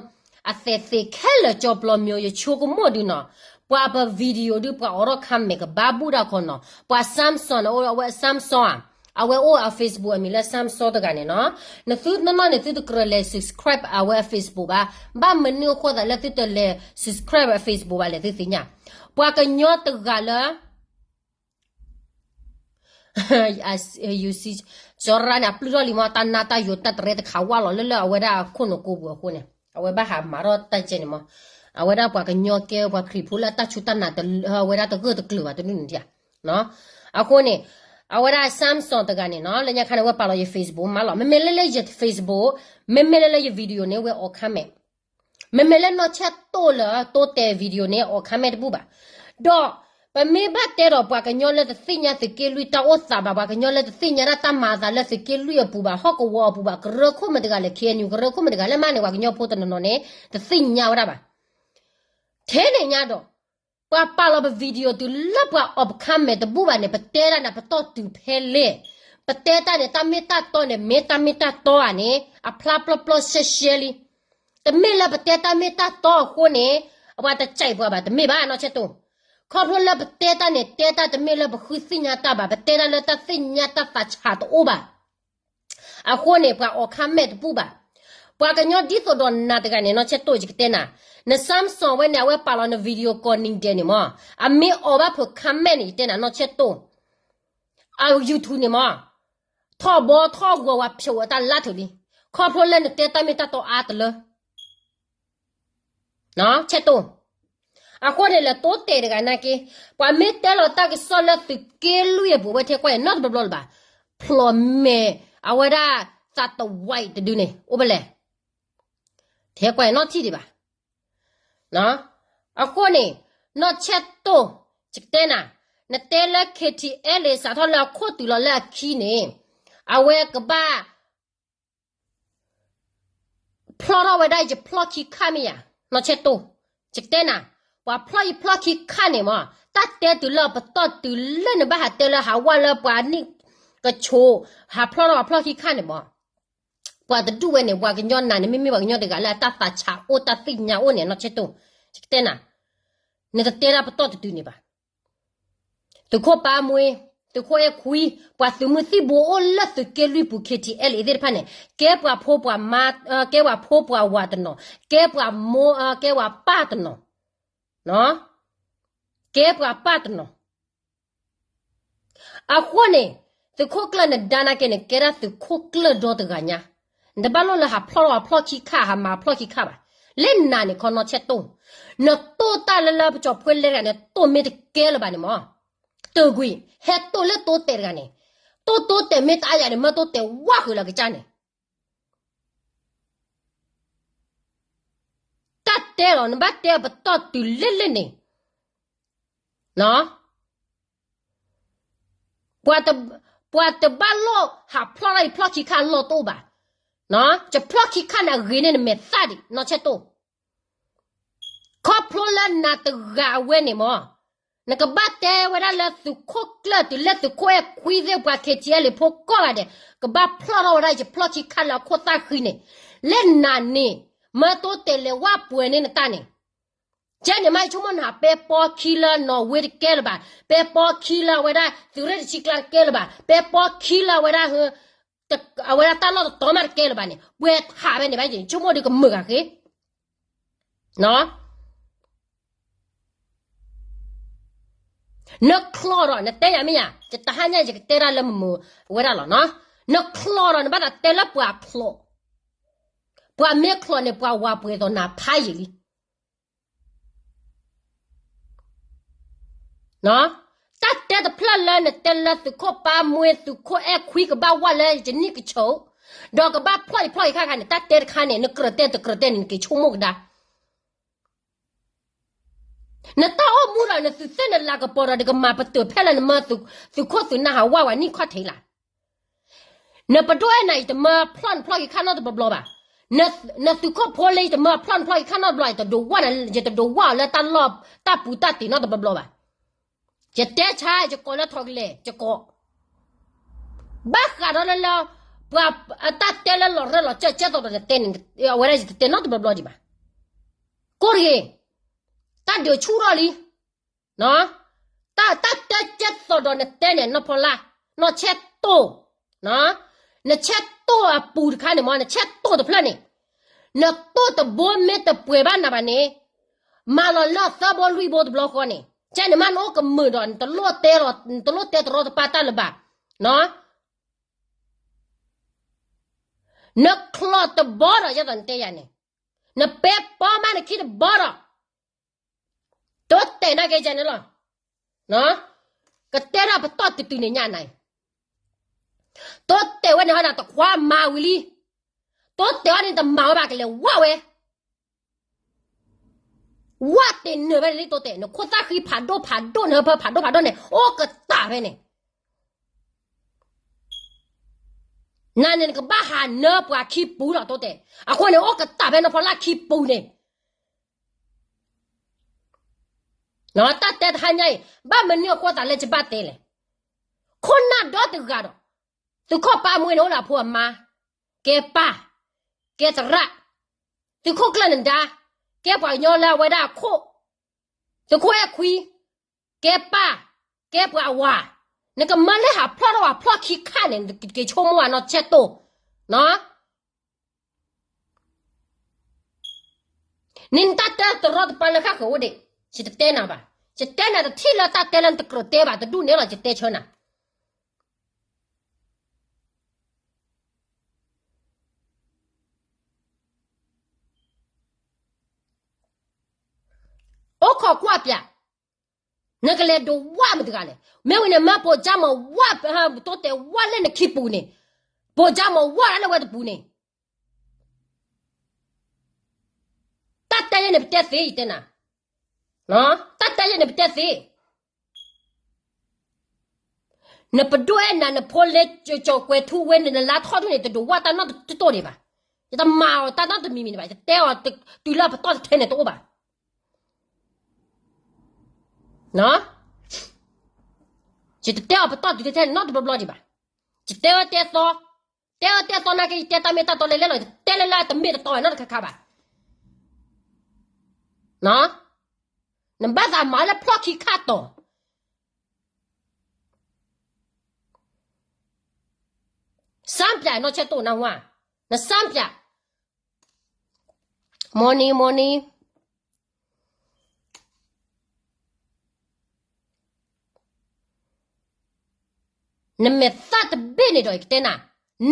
အသဲးသ့ၣ်ခဲလၢာ်ကၠီပျီမၠိ ယဆိကမိၣ်ဒုးနီၤ, ပှၤပ video ဒုး ပှၤအိးထီၣ် comment ကဘၣ်ဘူၣ်ဒၣ်ခီနီၤ. ပှၤ Samson န့ၣ် အိၣ်အဝဲ Samson ဧါ, အဝဲအိၣ်အ Facebook အမံၤလၢ Samson တဂၤန့ၣ်နီၤ. နသုနီၢ်နီၢ်န့ၣ် သုတကြၢးလဲၤ subscribe အဝဲအ Facebook ဘၣ်. ဘၣ်မနုၤအဃိသတးလၢသုတလဲၤ subscribe အ Facebook ဘၣ်လဲၣ် သုသ့ၣ်ညါ. ပှၤကညီတဂၤလၢ စီၤရါန့ၣ် အပျုၢ်ထီၣ်လံမး တၢ်နါတၢ်ယိာ်တၢ်တရဲတခးဝါလီၤလၢလၢအဝဲဒၣ်အခိၣ်နူာ်ကိးပူၤအဃိန့ၣ် အဝဲဘၣ်ဟးမၤထီၣ်တၢ်ကဲန့ၣ်မး. အဝဲဒၣ်ပှၤကညီကဲ ပှၤခရံာ်ဖိလၢအတၢ်စူၢ်တၢ်နာ် အဝဲဒၣ်တဂၢၢ်တကျၢၤဘၣ်တဒူၣ်န့ၣ်ဧါ. အဃိန့ၣ် အဝဲဒၣ် Samson တဂၤန့ၣ်နီၤ လၢညါခါန့ၣ် အဝဲပာ်လီၤယ Facebook မးလီၤ. မ့မ့ၢ်လၢလၢယ Facebook, မ့မ့ၢ်လၢလၢယ video န့ၣ် ဝဲအိး comment မ့မ့ၢ်လၢနီၢ်ဆဲၣ်တိၢ်လၢတိတဲ video န့ၣ် အိး comment တဘူၣ်ဘၣ်. ဒီး ပမ့ၢ်ဘၣ်တဲဒီးပှၤကညီလၢတသ့ၣ်ညါသုးက့လွံၢ်တၢ်အိၣ်သးဘၣ်, ပှၤကညီလၢတသ့ၣ်ညါဒၣ်တၢ်မၤအသးလၢသုးက့လွံၢ်အပူၤဘၣ်, ဟီၣ်ကဝီၤအပူၤဘၣ်, ကရၢခိၣ်မတဂၤလဲၣ် KNU ကရၢခိၣ်မတဂၤလဲၣ် မ့ၢ်န့ၣ် ပှၤကညီဖိတနီၤနီၤန့ၣ် တသ့ၣ်ညါဝဲဒၣ်ဘၣ်. ထဲန့ၣ်ညါဒီး ပှၤပာ်လီၤပ video တုၤလၢပှၤအိး comment တဘူၣ်ဘၣ်န့ၣ် ပတဲဒၣ်န့ၣ် ပတီၢ်တုၤဖဲလဲၣ်. ပတဲတၢ်န့ၣ် တၢ်မ့ၢ်တၢ်တီန့ၣ် မ့ၢ်တၢ်မ့ၢ်တၢ်တီဧါန့ၣ် အဖျါပျီပျီရှဲရှဲလံ. တမ့ၢ်လၢပတဲတၢ်မ့ၢ်တၢ်တီအဃိန့ၣ် အဝဲတစဲးပှၤဘၣ် တမ့ၢ်ဘၣ်နီၢ်ဆဲၣ်တိၢ်. ခီဖျိလၢပတဲတၢ်န့ၣ် တဲတၢ်တမ့ၢ်လၢပဃုသ့ၣ်ညါတၢ်ဘၣ်, ပတဲတၢ်လၢတၢ်သ့ၣ်ညါတၢ်သးဆးတအိၣ်ဘၣ်. အဃိန့ၣ် ပှၤအိး comment တဘူၣ်ဘၣ်. ပှၤကညီဒ်သိးဒီးနၤတဂၤန့ၣ် နီၢ်ဆဲးတိၣ် ယကတဲနၤ, န Samsung ဝဲန့ၣ် အဝဲပာ်လီၤန video call န့ၣ်ဒဲးန့ၣ်မး, အမ့ၢ်အီၣ်ဘၣ်ဖုး comment န့ၣ် ယတဲနၤ နီၢ်ဆဲးတိၣ်, အ YouTube န့ၣ်မး, ထီၣ်ဘီထီၣ်ဂီၤဝဲဖျိးဝဲတၢ်လၢထုးလံ, ခီဖျိလၢနတဲတၢ်မ့ၢ်တၢ်တီအါတလၢ ဆဲးတိၣ်. အဃိန့ၣ် လဲၤတိတဲာ်တဂၤနာ်က့, ပှၤမ့ၢ်တဲလီၤတၢ်ကစီၣ်လၢသုးက့လွံၢ်အပူၤ အဝဲထဲကွၢ်အံၤ နီတဘျီဘျီလၢၤဘၣ်, ဖျိးမဲာ်အဝဲဒၣ် သးတဝဲတဒုန့ၣ် အိၣ်ဖဲလဲၣ်, ထဲကွၢ်အံၤနီၣ်ထံၣ်ဒံးဘၣ်. အဃိန့ၣ် နီၢ်ဆဲးတိၣ် ယကတဲနၤ, နတဲလၢ KTLA စးထီၣ်လၢအခိၣ်တုၤလီၤလၢအခံန့ၣ်, အဝဲကဘၣ် ဖျီၣ်ထီၣ်ဝဲဒၣ်ယဖျီၣ်ခံခါမ့ၢ်ဧါ, နီၢ်ဆဲးတိၣ်, ယကတဲနၤ, ပှၤဖျီၣ်ယဖျီၣ်ခံခါန့ၣ်မး, တၢ်တဲတုၤလၢပတီၢ်တုၤလၢနဘၣ်ဟးတဲလၢဟးဝဲလၢပှၤနံၣ်ကဆိး, ဟးဖျီၣ်ထီၣ်ပှၤဖျီၣ်ခံခါန့ၣ်မး, ပှၤတဒူၣ်ဝဲန့ၣ် ပှၤကညီနၤန့ၣ် မ့မ့ၢ်ပှၤကညီတဂၤလၢအတၢ်သးဆးအိၣ်တၢ်သ့ၣ်ညါအိၣ်န့ၣ် နီၢ်ဆဲးတိၣ်, ယကတဲနၤ, နတတဲဒၣ်ပတီၢ်တတုၤန့ၣ်ဘၣ်. သုးခိၣ်ပၢ်မှ့, သုးခိၣ်အဲၣ်ခွံ, ပှၤသုးမုၢ်သံၣ်ဘိအိၣ်လၢသုးက့လွံၢ်ပူၤ KTLA သ့ၣ်တဖၣ်န့ၣ်, ကဲပှၤဖိပှၤမါ, ကဲပှၤဖိပှၤဝၤတနီၤ, ကဲပှၤမိၢ်, ကဲပှၤပၢ်တနီၤ, ကဲပှၤပၢ်တနီၤ. အဃိန့ၣ် သုးခိၣ်ကျၢၢ်နဒါနာ်က့န့ၣ် ကဲဒၣ်သုးခိၣ်ကျၢၢ်ဒီတဂၤညါ, နတဘၣ်လိၣ်လၢဟးဖျီၣ်ထီၣ်အဖျီၣ်ခံခါ ဟးမၤအဖျီၣ်ခံခါဘၣ်. လၢနၤန့ၣ်ခီ နီၢ်ဆဲးတိၣ်, နတိၢ်တၢ်လၢလၢပကၠီၤဖိလဲတဂၤန့ၣ် တိၢ်မ့ၢ်တကဲလၢၤဘၣ်န့ၣ်မး, တဂ့ၤ, ဟဲတိၢ်လၢတိတဲာ်တဂၤန့ၣ်, တိၢ်တိတဲာ်မ့ၢ်တအါယၤန့ၣ် မၢတိတဲာ်ဝၣ်ဃုာ်လၢကစၢ်န့ၣ် တၢ်တဲလီၤ နဘၣ်တဲပတီၢ်တုၤလၢလၢန့ၣ်, ပှၤတဘၣ်လိၣ်ဟးဖျီၣ်ထီၣ်အဖျီၣ်ခံခါအလီၢ်တအိၣ်ဘၣ်. ယဖျီၣ်ခံခါန့ၣ်အဂ့ၤန့ၢ်နမဲာ်သၣ်ဒံး နီၢ်ဆဲးတိၣ်. ခီဖျိလၢနၤတဂၤအဝဲန့ၣ်မး, နကဘၣ်တဲဝဲဒၣ်လၢသုးခိၣ်ကျၢၢ်တုၤလၢသုးခိၣ်အဲၣ်ခွံသ့ၣ်ပှၤ KTLA ဖိကိးဂၤဒဲး, ကဘၣ်ဖျီၣ်ထီၣ်ဝဲဒၣ်ယဖျီၣ်ခံခါလၢအခိၣ်သၣ်ဃံန့ၣ်, လၢနၤန့ၣ်, မၢတိတဲာ်လဲၤဝၣ်ပှဲၤန့ၢ်နတၢ်န့ၣ် ကဲန့ၣ်မးယဆိကမိၣ်နဟးပဲပီခံလၢနီၣ်ဝ့တကဲလၢၤဘၣ်, ပဲပီခံလၢအဝဲဒၣ်သုးရ့ၣ်တဆံကျါတကဲလၢၤဘၣ်, ပဲပီခံလၢအဝဲဒၣ်, အဝဲဒၣ်တၢ်လီၢ်တတီၤမးတကဲလၢၤဘၣ်န့ၣ်, ပှဲၤထးဖဲန့ၣ်ဘၣ် ယဆိကမိၣ်ဒီးကမုာ်ဂၤဃ့ နချီၣ်ဒီး နတဲယၤမ့ၢ်ယၤ, ယတဟါညါ ယကတဲဒၣ်လၢမုာ်မုာ်ဝဲဒၣ်လီၤနီၤ, နချီၣ်ဒီး နဘၣ်သးတဲလၢပှၤချီၣ်, ပှၤမ့ၢ်ချီၣ်န့ၣ် ပှၤဝၤပှဲၤသိးနၤဖးယံာ်လံ. တၢ်တဲတဖျၢၣ်လၢနတဲလၢသုးခိၣ်ပၢ်မှ့ သုးခိၣ်အဲၣ်ခွံကဘၣ်ဝၢ်လၢယနံၣ်ကဆိး, ဒီးကဘၣ်ဖျီၣ်ယဖျီၣ်ယခါခါန့ၣ် တၢ်တဲတခါန့ၣ် နကြၢးတဲတကြၢးတဲန့ၣ် နက့ၤဆိကမိၣ်ကဒါ နတၢ်အိၣ်မူဒီးနသုးသ့ၣ်နလၤကပီၤဒီး နကမၤပတုာ်ဖဲလၢနမၢသုးခိၣ်သုးနၢ်ဟးဝၣ်ဝဲနံၣ်ခီၣ်ထံးလၢ်. နပဒိၣ်အဲၣ်နၤ ယတမၢဖျီၣ်နဖျီၣ်ခံခါနီတဘျီဘျီဘၣ်. နသုးခိၣ်ဖိလၢယတမၢဖျီၣ်နဖျီၣ်ခံခါနီတဘျီ, ယတဒိးဝၣ်နၤ, ယတဒိးဝၣ်အီၤလၢတၢ်လီၢ်, တၢ်ပူၤတၢ်တံၤနီတဘျီဘျီဘၣ်. ယတဲဆါ ယကိးလၢထီၣ်ကလဲာ် ယကိး ဘၣ်ဃးဒီးလၢလၢ ပှၤအတၢ်တဲလၢလီၤရၢၢ်လီၤစၢၢ်ကဲသိးဒီးနတဲန့ၣ်, အဝဲဒၣ်ယတတဲနီတဘျီဘျီဒံးဘၣ်. ကိးတဂ့ၤ, တၢ်ဒုးဆူၣ်ထီၣ်လံ. တၢ်တဲကဲသိးဒီးနတဲန့ၣ် နီၢ်ဖီလာ်, နီၢ်ဆဲးတိၢ်, နဆဲးတိၢ်အပူၤတခါန့ၣ်မး, နဆဲးတိၢ်တဖျၢၣ်န့ၣ်, နတိၢ်တဘိမ့ၢ်တပှဲၤဘၣ်နၤဘၣ်န့ၣ်, မၤလီၤလၢသၢဘိလွံၢ်ဘိတဘျီဃီန့ၣ်, ကဲန့ၣ်မးနအိၣ်ကမုာ်ဒီး နတလိၣ်တဲတရီတပါတၢ်လၢၤဘၣ်. နချီၣ်တဘီဒီး ယဲသိးနတဲယၤန့ၣ်, နပဲပီမးနခံတဘီဒီး တိတဲာ်နာ်က့ယဲန့ၣ်လီၤ. ကတဲဒၣ်ပတီၢ်တုၤတုၤန့ၣ်ညါနၤအံၤ, တိတဲာ်ဝဲန့ၣ်ဟီဒၣ်တခွါမၤဝံၤလံ. တိတဲာ်အီၤန့ၣ်တမၤဝဲဘၣ် ကလဲၤဝၣ်ဝဲ ဝၣ်တ့ၢ်နုာ်ဖဲန့ၣ်လံတိတဲာ်, နခိၣ်သၣ်ဃံဖးဒိၣ်ဖးဒိၣ် နဟၢဖၢဖးဒိၣ်ဖးဒိၣ်န့ၣ် အိၣ်ကတၢ်ဖဲန့ၣ် နၤန့ၣ်နကဘၣ်ဟးနၢပှၤခံပူၤလီၤတိတဲာ်, အဃိန့ၣ် အိၣ်ကတၢ်ဖဲနဖီလာ်ခံပူၤန့ၣ် တၢ်တဲတဟါညါအံၤ ဘၣ်မနုၤအဃိသးလၢယဘၣ်တဲလဲၣ်. ခိၣ်နၢ်ဒီတဂၤဒီး သုးခိၣ်ပၢ်မှ့န့ၣ်အိၣ်လၢအဖိအမါ, ကဲပၢ်, ကဲသရၣ်, သုးခိၣ်ကျၢၢ်နဒါ, ကဲပှၤကညီလၢအဝဲဒၣ်အခိၣ်, သုးခိၣ်အဲၣ်ခွံ, ကဲပၢ်, ကဲပှၤအဝၤ, နကမၢလၢဟးဖျီၣ်ထီၣ်ဝဲဖျီၣ်ခံခါန့ၣ် နက့ၤဆိကမိၣ်ဝဲနီၢ်ဆဲးတိၢ်, နီၢ် န့ၣ်နတၢ်တဲတရီတပါလၢဃၣ်ဃၢၤအိၣ်ဒံး, ယတတဲနၤဘၣ်. ယတဲနၤတထံၣ်လၢတၢ်တဲလၢနတကြၢးတဲဘၣ် တဒူၣ်န့ၣ်လီၤ ယတဲဆၢနၤ. အိၣ်ခိးကွၢ်ပၠး, နကလဲၤဒိးဝၣ်မတၤတဂၤလဲၣ်. မ့ၢ်ဝံၤန့ၣ် မၢပိာ်ကၠၢ်မီၤဝၣ်, တိတဲဝၣ်လၢနခံပူၤန့ၣ်, ပိာ်ကၠၢ်မီၤဝၣ်ဒၣ်လၢဝဲတပူၤန့ၣ်, တၢ်တဲယဲန့ၣ်ပတဲသ့ ယတဲနၤ, တၢ်တဲယဲန့ၣ်ပတဲသ့. နပဒိၣ်အဲၣ်နၤ နဖိလ့ကၠီၤကွဲၤထူဝဲန့ၣ် နလါထီၣ်ဒိၣ်န့ၣ် တဒိးဝၣ်တၢ်နီတတိၢ်ဒံးဘၣ်. ယတမၤအီၤတၢ်နီတမံၤမံၤဒံးဘၣ်. ယတဲအီၤတုၤလၢအပတီၢ်တထဲန့ၣ်တအိၣ်ဘၣ်. ယတတဲအီၤပတီၢ်တုၤတထဲန့ၣ်နီတဘျီဘျီဒံးဘၣ်. ယတဲအၢတဲသီ, တဲအၢတဲသီနာ်က့ ယတဲတၢ်မ့ၢ်တၢ်တီလဲၤလဲၣ်လီၤ. ယတဲလၢလၢတမ့ၢ်တတီနီတခါခါဘၣ်. နဘၣ်သးမၤလၢဖျီၣ်ခံခါတီၤ စၢ်ပၠးနီၢ်ဆဲတိၣ်နၢ်ဟူဧါ, နစၢ်ပၠး, မီၤနံၤ မီၤနံၤ, နမဲာ်သၣ်တဘ့ၣ်န့ၣ်ဒီး ယကတဲနၤ,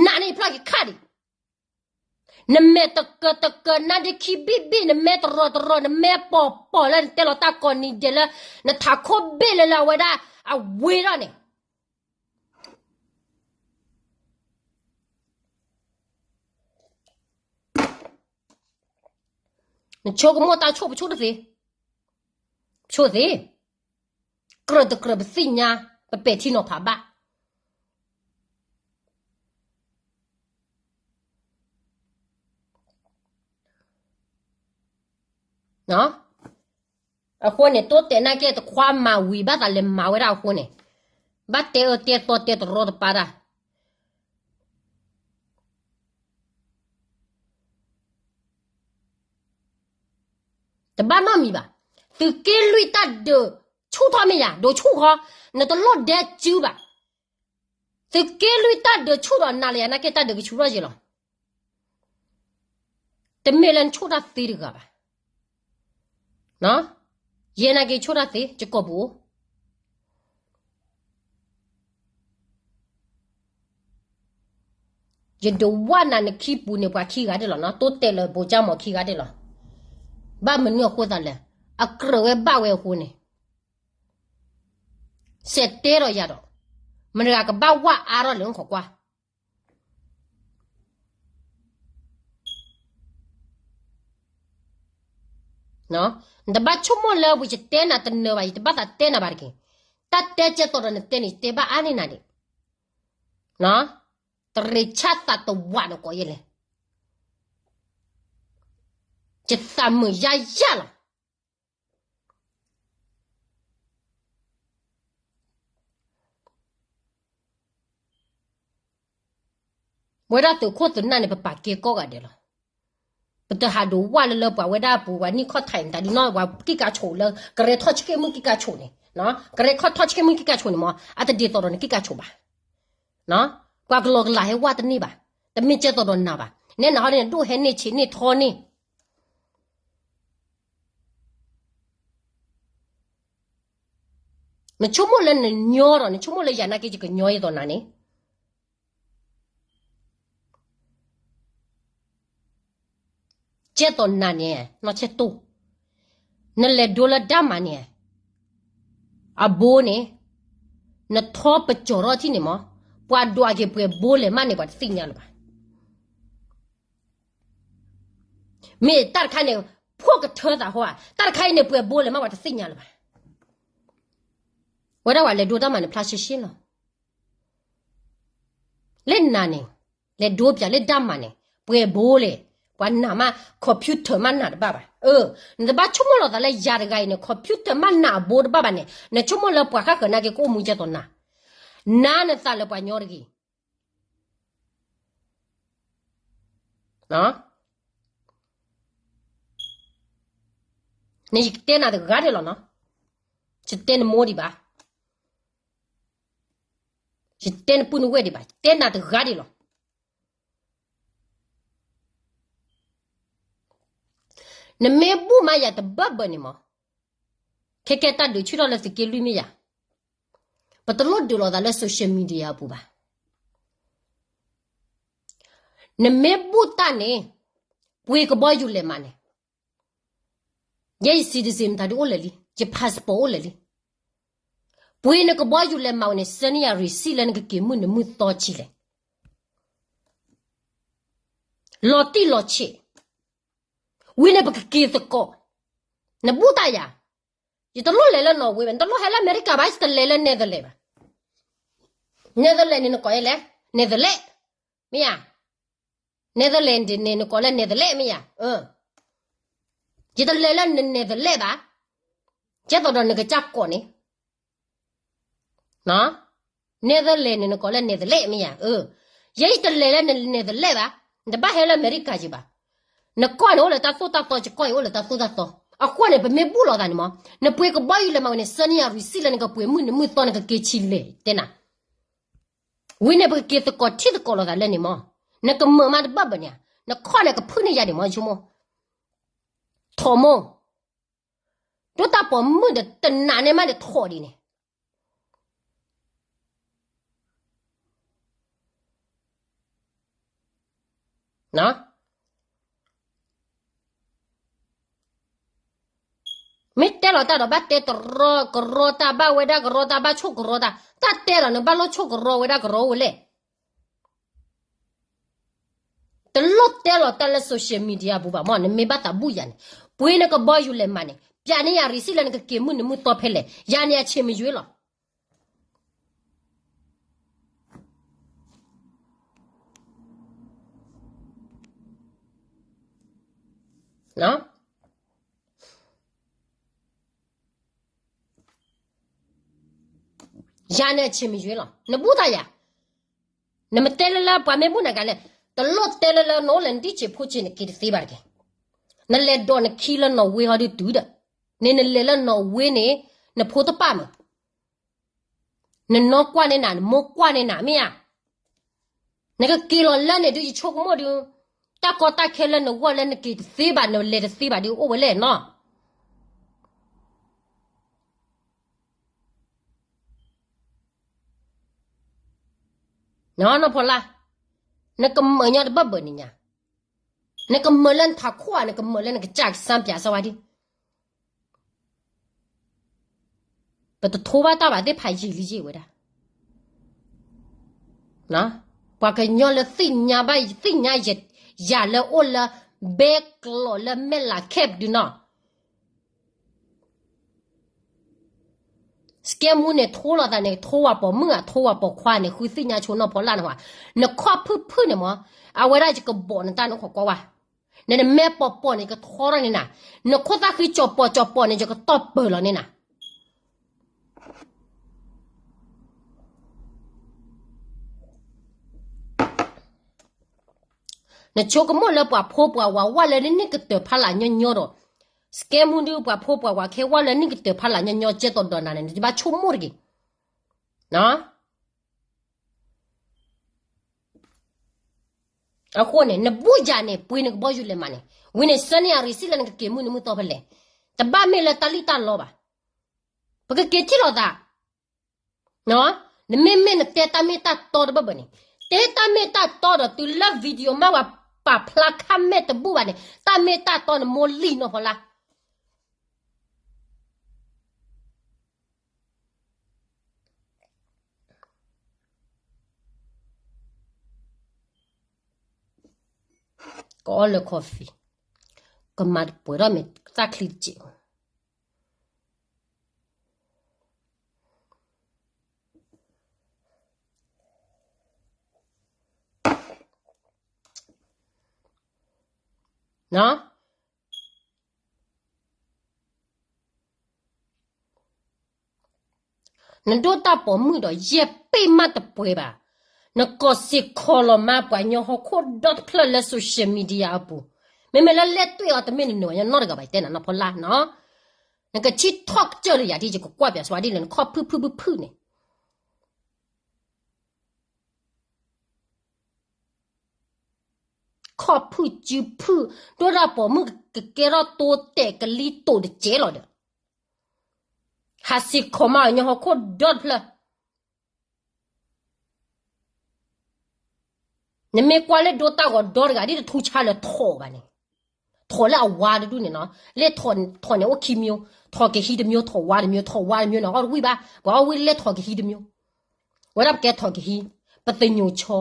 နးန့ၣ်ယဖျီၣ်က့ၤခါဒံး, နမဲာ်တကၢၤတကၢၤနါဒ့ခံဘ့ၣ်ဘ့ၣ် နမဲာ်တရီၤတရီၤ နမဲာ်ပီၤပီၤလၢနတဲလီၤတၢ်ကိးနံၤဒဲးလၢ နထးခိၣ်ဘ့ၣ်လၢလၢအဝဲဒၣ်အဝ့ၢ်ထီၣ်န့ၣ် နဆိကမိၣ်တၢ်ဆိၣ်ပဆိၣ်တသ့, ပဆိၣ်သ့, ကြၢးတကြၢးပသ့ၣ်ညါ, ပပဲာ်ထံနီၤဖးဘၣ်. အဃိန့ၣ် တိတဲာ်နာ်က့တခွါမၤဝံၤဘၣ်သးလဲၤမၤဝဲဒၣ်အဃိန့ၣ်, ဘၣ်တဲအၢတဲသီတဲတရီတပါတၢ် တဘၣ်နီတမံၤဘၣ်. သုးက့လွံၢ်တၢ်ဒုးဆူၣ်ထီၣ်မ့ၢ်ယၤ ဒိးဆူၣ်ဃီ, နတလိၣ်ဒဲစုဘၣ်. သုးက့လွံၢ်တၢ်ဒုးဆူၣ်ဒီးနၤလၢယၤနာ်က့တၢ်ဒုးကဆူၣ်ထီၣ်ယဲလီၤ. တမ့ၢ်လၢနဆူၣ်တၢ်သ့တဂၤဘၣ်. ယဲနာ်က့ဆူၣ်တၢ်သ့ ယကိာ်ပူၤ ယဒုးဝၣ်နၤနခံပူၤန့ၣ် ပှၤခံဂၤဒဲးလီၤနီၤ, တိတဲာ်လၢဘိကၠၢ်မီၤခံဂၤဒဲးလီၤ. ဘၣ်မနုၤအဃိသးလဲၣ်, အကြၢးဝဲဘၣ်ဝဲအဃိန့ၣ်, စဲးတဲဒီးယၤဒီး, မတၤတဂၤကဘၣ်ဝၣ်အါထီၣ်လဲၣ် နခိးကွၢ် နတဘၣ်ဆိကမိၣ်လၢဝံၤယတဲနၤတနၢၤဘၣ်, ယတဘၣ်သးတဲနၤဘၣ်တက့ၢ်. တၢ်တဲကဲသိးဒီးနတဲန့ၣ် ယတဲဘၣ်အါန့ၢ်နၤဒံး, တရ့းဆၣ်သးတဝးဒီးကိးယဲၢ်လဲၣ်, ယသးမုာ်ယါယါလီၤ. ဝဲဒၣ်သုးခိၣ်သုးနၢ်န့ၣ် ပပာ်ကဲကိးဂၤဒဲးလီၤ. ပတဟးဒိးဝၣ်လၢလၢပှၤဝဲဒၣ်ပူၤ ပှၤနံၣ်ခီၣ်ထံးန့ၣ် တၢ်ဒုးနီၢ်ပှၤကံၢ်ကါဆိးလၢ ကရဲထီၣ်ဆှ့ၣ်မုၢ်ကံၢ်ကါဆိးန့ၣ်, ကရဲထီၣ်ဆှ့ၣ်မုၢ်ကံၢ်ကါဆိးန့ၣ်မ့ၢ် အတဒ်သိးဒီးနကံၢ်ကါဆိးဘၣ်. ပှၤကလီၤကလးဟဲဝၣ်တန့ၢ်ဘၣ်, တမ့ၢ်ကဲသိးဒီးနၤဘၣ်. နဲနဟီန့ၣ် နဒိၣ်ဟဲန့ၢ်ဆံးန့ၢ်ထီန့ၣ် နဆိကမိၣ်လၢနညီဒီး နဆိကမိၣ်လၢယၤနာ်က့ ယကညီယသိးနၤန့ၣ်, ကဲသိးနၤန့ၣ် နီၢ်ဆဲတိၢ်, နလဲၤဒိလၢဒၣ်မးန့ၣ် အဘိန့ၣ်, နထီပကၠီၤထီၣ်ထံၣ်န့ၣ်မး, ပှၤဒွးက့ၤပှဲၤဘိလဲၣ်မးန့ၣ် ပှၤတသ့ၣ်ညါလၢၤဘၣ်. မ့ၢ်တၢ်တခါန့ၣ် ဖှီၣ်ကထၢသးဟီဧါ, တၢ်တခါအံၤန့ၣ် ပှဲၤဘိလဲၣ်မး ပှၤတသ့ၣ်ညါလၢၤဘၣ်. ဝဲဒၣ်ပှၤလဲၤဒိတၢ်မၤန့ၣ် ဖျါရှဲရှဲလီၤ. လၢနၤန့ၣ် လဲၤဒိပၠးလၢဒၣ်မးန့ၣ် ပှဲၤဘိလဲၣ်, ပှၤနာ်မး computer မးနာ်တဘၣ်ဘၣ်. အၢ, နတဘၣ်ဆိကမိၣ်လီၤသးလၢယၤတဂၤအံၤန့ၣ် computer မးနာ်အဘိတဘၣ်ဘၣ်န့ၣ် နဆိကမိၣ်လၢပှၤဃၣ်ဃၢၤနာ်က့ကအိၣ်မူကဲသိးနၤ, နၤနသးလၢပှၤညီတဂ့ၤ န့ၣ်ယကတဲနၤတဂၤဒဲးလီၤနီၤ, ယတဲနမိၢ်ဒံးဘၣ်, ယတဲနပုၢ်နဝဲၢ်ဒံးဘၣ်, ယတဲနၤတဂၤဒဲးလီၤ. နမ့ၢ်ဘူၣ်မးယၤတဘၢၣ်ဘၢၣ်န့ၣ်မး, ခဲကဲတၢ်ဒုးဆူၣ်ထီၣ်လၢသုးက့လွံၢ်မ့ၢ်ယၤ, ပတလိၣ်ဒုးလိာ်သးလၢ social media အပူၤဘၣ်. နမ့ၢ်ဘူၣ်တၢ်န့ၣ်, ပှ့ၤကဘီယူၤလဲၤမးန့ၣ်, ယဲယ citizen မတၤဒုအိၣ်လၢာ်လံ, ယ passport အိၣ်လၢာ်လံ. ပှ့ၤနကဘီယူၤလဲၤမးဝဲန့ၣ် ဆှၢန့ၢ်ယၤ receipt လၢနကက့ၤမုၢ်နံၤမုၢ်သီဆံးလဲၣ်. လီၤတံၢ်လီၤဆဲး, ဝံၤန့ၣ်ပကက့ၤသကိး, နဘူၣ်တၢ်ယၤ, ယတလိၣ်လဲၤလၢ Norway ဘၣ်, နတလိၣ်ဟဲလၢအမဲရကၤဘၣ်, ယတလဲၤလၢ Netherlands ဘၣ်. Netherlands န့ၣ်နကိးယဲလဲၣ်, Netherlands မ့ၢ်ဧါ. Netherlands န့ၣ်နကိးလၢ Netherlands မ့ၢ်ဧါ. ယတလဲၤလၢ Netherlands ဘၣ်, ကဲသိးဒီးနကစၢ်ကိးန့ၣ် Netherlands န့ၣ်နကိးလၢ Netherlands မ့ၢ်ဧါ. ယဲယတလဲၤလၢ Netherlands ဘၣ်, နတဘၣ်ဟဲလၢအမဲရကၤယၤဘၣ်. နကီၢ်န့ၣ် အိၣ်လၢတၢ်သိၣ်တၢ်သီ, ယကီၢ်အံၤအိၣ်လၢတၢ်သိၣ်တၢ်သီ. အဃိန့ၣ် ပမ့ၢ်ဘူၣ်လိာ်သးန့ၣ်မး, နပှ့ၤကဘီယူၤလဲၤမးဝဲန့ၣ် ဆှၢန့ၢ်ယၤ receipt လၢနကပှ့ၤမုၢ်နံၤမုၢ်သီနကက့ၤဆံးလဲၣ် တဲနၤ. ဝံၤန့ၣ် ပကက့ၤသကိးထံသကိးလိာ်သးလၢန့ၣ်မး. နကမၢာ်မးတဘၣ်ဘၣ်န့ၣ်, နခီၣ်န့ၣ်ကဖုၣ်န့ၢ်ယၤဒံးမး ဆိကမိၣ်. ထိးမိၢ်, ဒိၣ်တၢ်ပိာ်မုၣ်ဒီးတနာ်န့ၢ်မးဒီး ထိးဒ်န့ၣ် မ့ၢ်တဲလီၤတၢ်ဒီး ဘၣ်တဲတရီကရီတၢ်, ဘၣ်ဝဲဒၣ်ကရီတၢ်, ဘၣ်ဆိၣ်ကရီတၢ်. တၢ်တဲလီၤန့ၣ် ဘၣ်လိၣ်ဆိၣ်ကရီဝဲဒၣ်ကရီအိၣ်ဝဲလဲၣ်. တလိၣ်တဲလီၤတၢ်လၢ social media ပူၤဘၣ်မး, နမ့ၢ်ဘၣ်သးဘူၣ်ယၤန့ၣ်, ပှ့ၤနကဘီယူၤလဲၤမးန့ၣ်, ပျးန့ၢ်ယၤ receipt လၢနကက့ၤမုၢ်နံၤမုၢ်သီဖဲလဲၣ်, ယၤန့ၣ်အဆံးမ့ၢ်ယွ့လီၤ. ယၤန့ၣ်အဆံးမ့ၢ်ယွ့လီၤ. နဘူၣ်တၢ်ယၤ, နမ့ၢ်တဲလၢလၢပှၤမ့ၢ်ဘူၣ်နၤဂၤလဲၣ်, တလိၣ်တဲလၢလၢနအိၣ်လၢနဒံၣ်ဆံးဖိဆံးန့ၣ် က့ၤတသ့ဘၣ်တက့ၢ်. နလဲၤဒိးနခံလၢ Norway ဟီဒုးတုၤဒီး, န့ၣ်နလဲၤလၢ Norway န့ၣ်, နဖိတပၢ်မုၣ် နနီၢ်ကွၢ်န့ၢ်နၤ, နမိၢ်ကွၢ်န့ၢ်နၤ မ့ၢ်ဧါ. နကက့ၤလီၤလၢန့ၣ်ဒုး ယဆိကမိၣ်ဒုး, တၢ်ကီတၢ်ခဲလၢနဂီၢ်လၢနက့ၤတသ့ဘၣ်, နလဲၤတသ့ဘၣ်ဒုး အိၣ်ဝဲလဲၣ်နီၤ. နီၢ်ဖီလာ်, နကမၢညီတဘၣ်ဘၣ်န့ၣ်ညါ, နကမၢလၢနထးခိၣ်ဧါ, နကမၢလၢနကစၢ်ကစၢ်ပၠးစၢဝါဒ် ပတထိဘၣ်တၢ်ဘၣ်သ့ၣ်ဖးယံာ်လံယံာ်ဝဲဒၣ်. ပှၤကညီလၢသ့ၣ်ညါဘၣ်သ့ၣ်ညါယၤလၢအိၣ်လၢ ဘဲကျိးလၢမဲၢ်လးခဲပဒုနီၤ. စကဲမူန့ၣ် ထိလိာ်သးန့ၣ် ထိဝဲပိာ်မုၣ်ဧါ ထိဝဲပိာ်ခွါန့ၣ် ဃုသ့ၣ်ညါဆိနီၢ်ဖီလာ်န့ၣ်ဝဲ, နခီၣ်ဖုၣ်ဖုၣ်န့ၣ်မး, အဝဲဒၣ်ယကဘိးနတၢ်န့ၣ်ခိးကွၢ်ဝဲ, နနမဲာ်ပိာ်ပိာ်န့ၣ် ယကထီထီၣ်န့ၢ်နၤ, နခိၣ်သၣ်ဃံကၠီၤပိာ်ကၠီၤပိာ်န့ၣ် ယကတီၢ်ပၢၢ်လီၤန့ၢ်နၤ. နဆိကမိၣ်လၢပှၤဖိပှၤဝၤဝဲလၢနံၣ်ကတၢၢ်ဖးလၢ်ညီညီဒီး, စကဲမူဒုးပှၤဖိပှၤဝၤခဲဝဲလၢနံၣ်ကတၢၢ်ဖးလၢ်ညီညီ ကဲသိးဒီးနၤန့ၣ် နတဘၣ်ဆိကမိၣ်တဂ့ၤ. အဃိန့ၣ် နဘူၣ်ယၤန့ၣ် ပှ့ၤနကဘီယူၤလဲၤမးန့ၣ်, ဝံၤန့ၣ် ဆှၢန့ၢ်ယၤ receipt လၢနကက့ၤမုၢ်နံၤမုၢ်သီဖဲလဲၣ်. တဘၣ်မ့ၢ်လၢတၢ်လံၣ်တၢ်လီဘၣ်. ပကက့ၤထံၣ်လိာ်သး. နမ့မ့ၢ်နတဲတၢ်မ့ၢ်တၢ်တီတဘၣ်ဘၣ်န့ၣ်, တဲတၢ်မ့ၢ်တၢ်တီဒီးတုၤလၢ video မ့ၢ်ဝဲပာ်ဖျါခါမဲာ်တဘူၣ်ဘၣ်န့ၣ် တၢ်မ့ၢ်တၢ်တီနမိၢ်လံၣ်နီၢ်ဖီလာ် ကအီၣ်လၢ coffee, ကမၤတပှဲၤထီၣ်မ့ၢ်သၣ်ချံတစဲး. နဒိၣ်တၢ်ပိာ်မုၣ်ဒီး ယဲၢ်ပ့ၢ်မးတပှဲၤဘၣ်. နကိးစ့ၢ်ကီးလီၤမးပှၤကညီဟီၣ်ခိၣ်ဒီတဖျၢၣ်လၢ social media အပူၤ, မ့မ့ၢ်လၢလဲၣ်တွ့ၣ်အီၤတမ့ၢ်နနၢၤညီနီတဂၤဘၣ် ယတဲနၤနီၢ်ဖီလာ်နီၤ. နကထံၣ်ထီၣ်ကစၢၢ်လၢယၤဒ်ယကကွၢ်ပၠးစှၤဒ်လဲၣ် နခီၣ်ဖုၣ်ဖုၣ်ဖုၣ်ဖုၣ်န့ၣ် ထီၣ်ဖုၣ်စုဖုၣ် ဒိၣ်ဒၣ်ပိာ်မုၣ်ကကဲထီၣ်တိတဲာ်ကလံၤတိာ်တကဲလီၤဒီး ဟးစံးခီၣ်မးအီၤညီဟီၣ်ခိၣ်ဒီတဖျၢၣ် နမ့ၢ်ကွၢ်လၢဒိတၢ်ဂီၤဒီတဂၤ ဒ်တထူဆါလၢထီၣ်ဘၣ်န့ၣ်, ထီၣ်လၢအဝါတဒူၣ်န့ၣ်နီၤ, လၢထီၣ်န့ၣ်အိၣ်ခံမျိုး, ထီၣ်ကဟံးတမျိုး, ထီၣ်ဝါတမျိုး, ထီၣ်ဝါတမျိုးန့ၣ် အီၣ်တဝံၣ်ဘၣ်, ပှၤအီၣ်ဝံၣ်လၢထီၣ်ကဟံးတမျိုး, ဝဲဒၣ်ပကဲထီၣ်ကဟံး, ပသညိၣ်ဆီ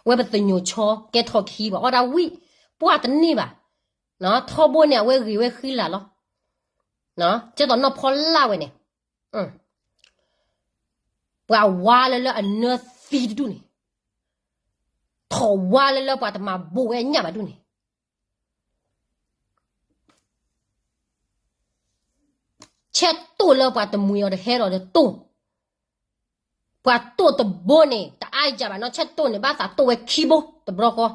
ဝဲပသညိၣ်ဆီ ကဲထီၣ်ကဟံး ပှၤအီၣ်တၢ်ဝံၣ်, ပှၢ်တန့ၢ်ဘၣ်, ထီဘိန့ၣ် အဝဲဂ့ၤဝဲဃံလၤလီၤ, ကဲသိးနီၢ်ဖီလာ်ဝဲန့ၣ်, ပှၤဝါလၢလၢအနၢသံတဒူၣ်န့ၣ်, ထီၣ်ဝါလၢလၢပှၤတမၤဘိးဝဲအညၣ်ဘၣ်ဒူၣ်န့ၣ် ဆဲးတိၢ်လၢပှၤတမှံၤအီၤတဟဲဒီးတတိၢ်, ပှၤတိၢ်တဘိန့ၣ် တအါယၤဘၣ်နီၤ, ဆဲးတိၢ်န့ၣ် ဘၣ်သးတိၢ်ဝဲခံဘိတဘျီဃီ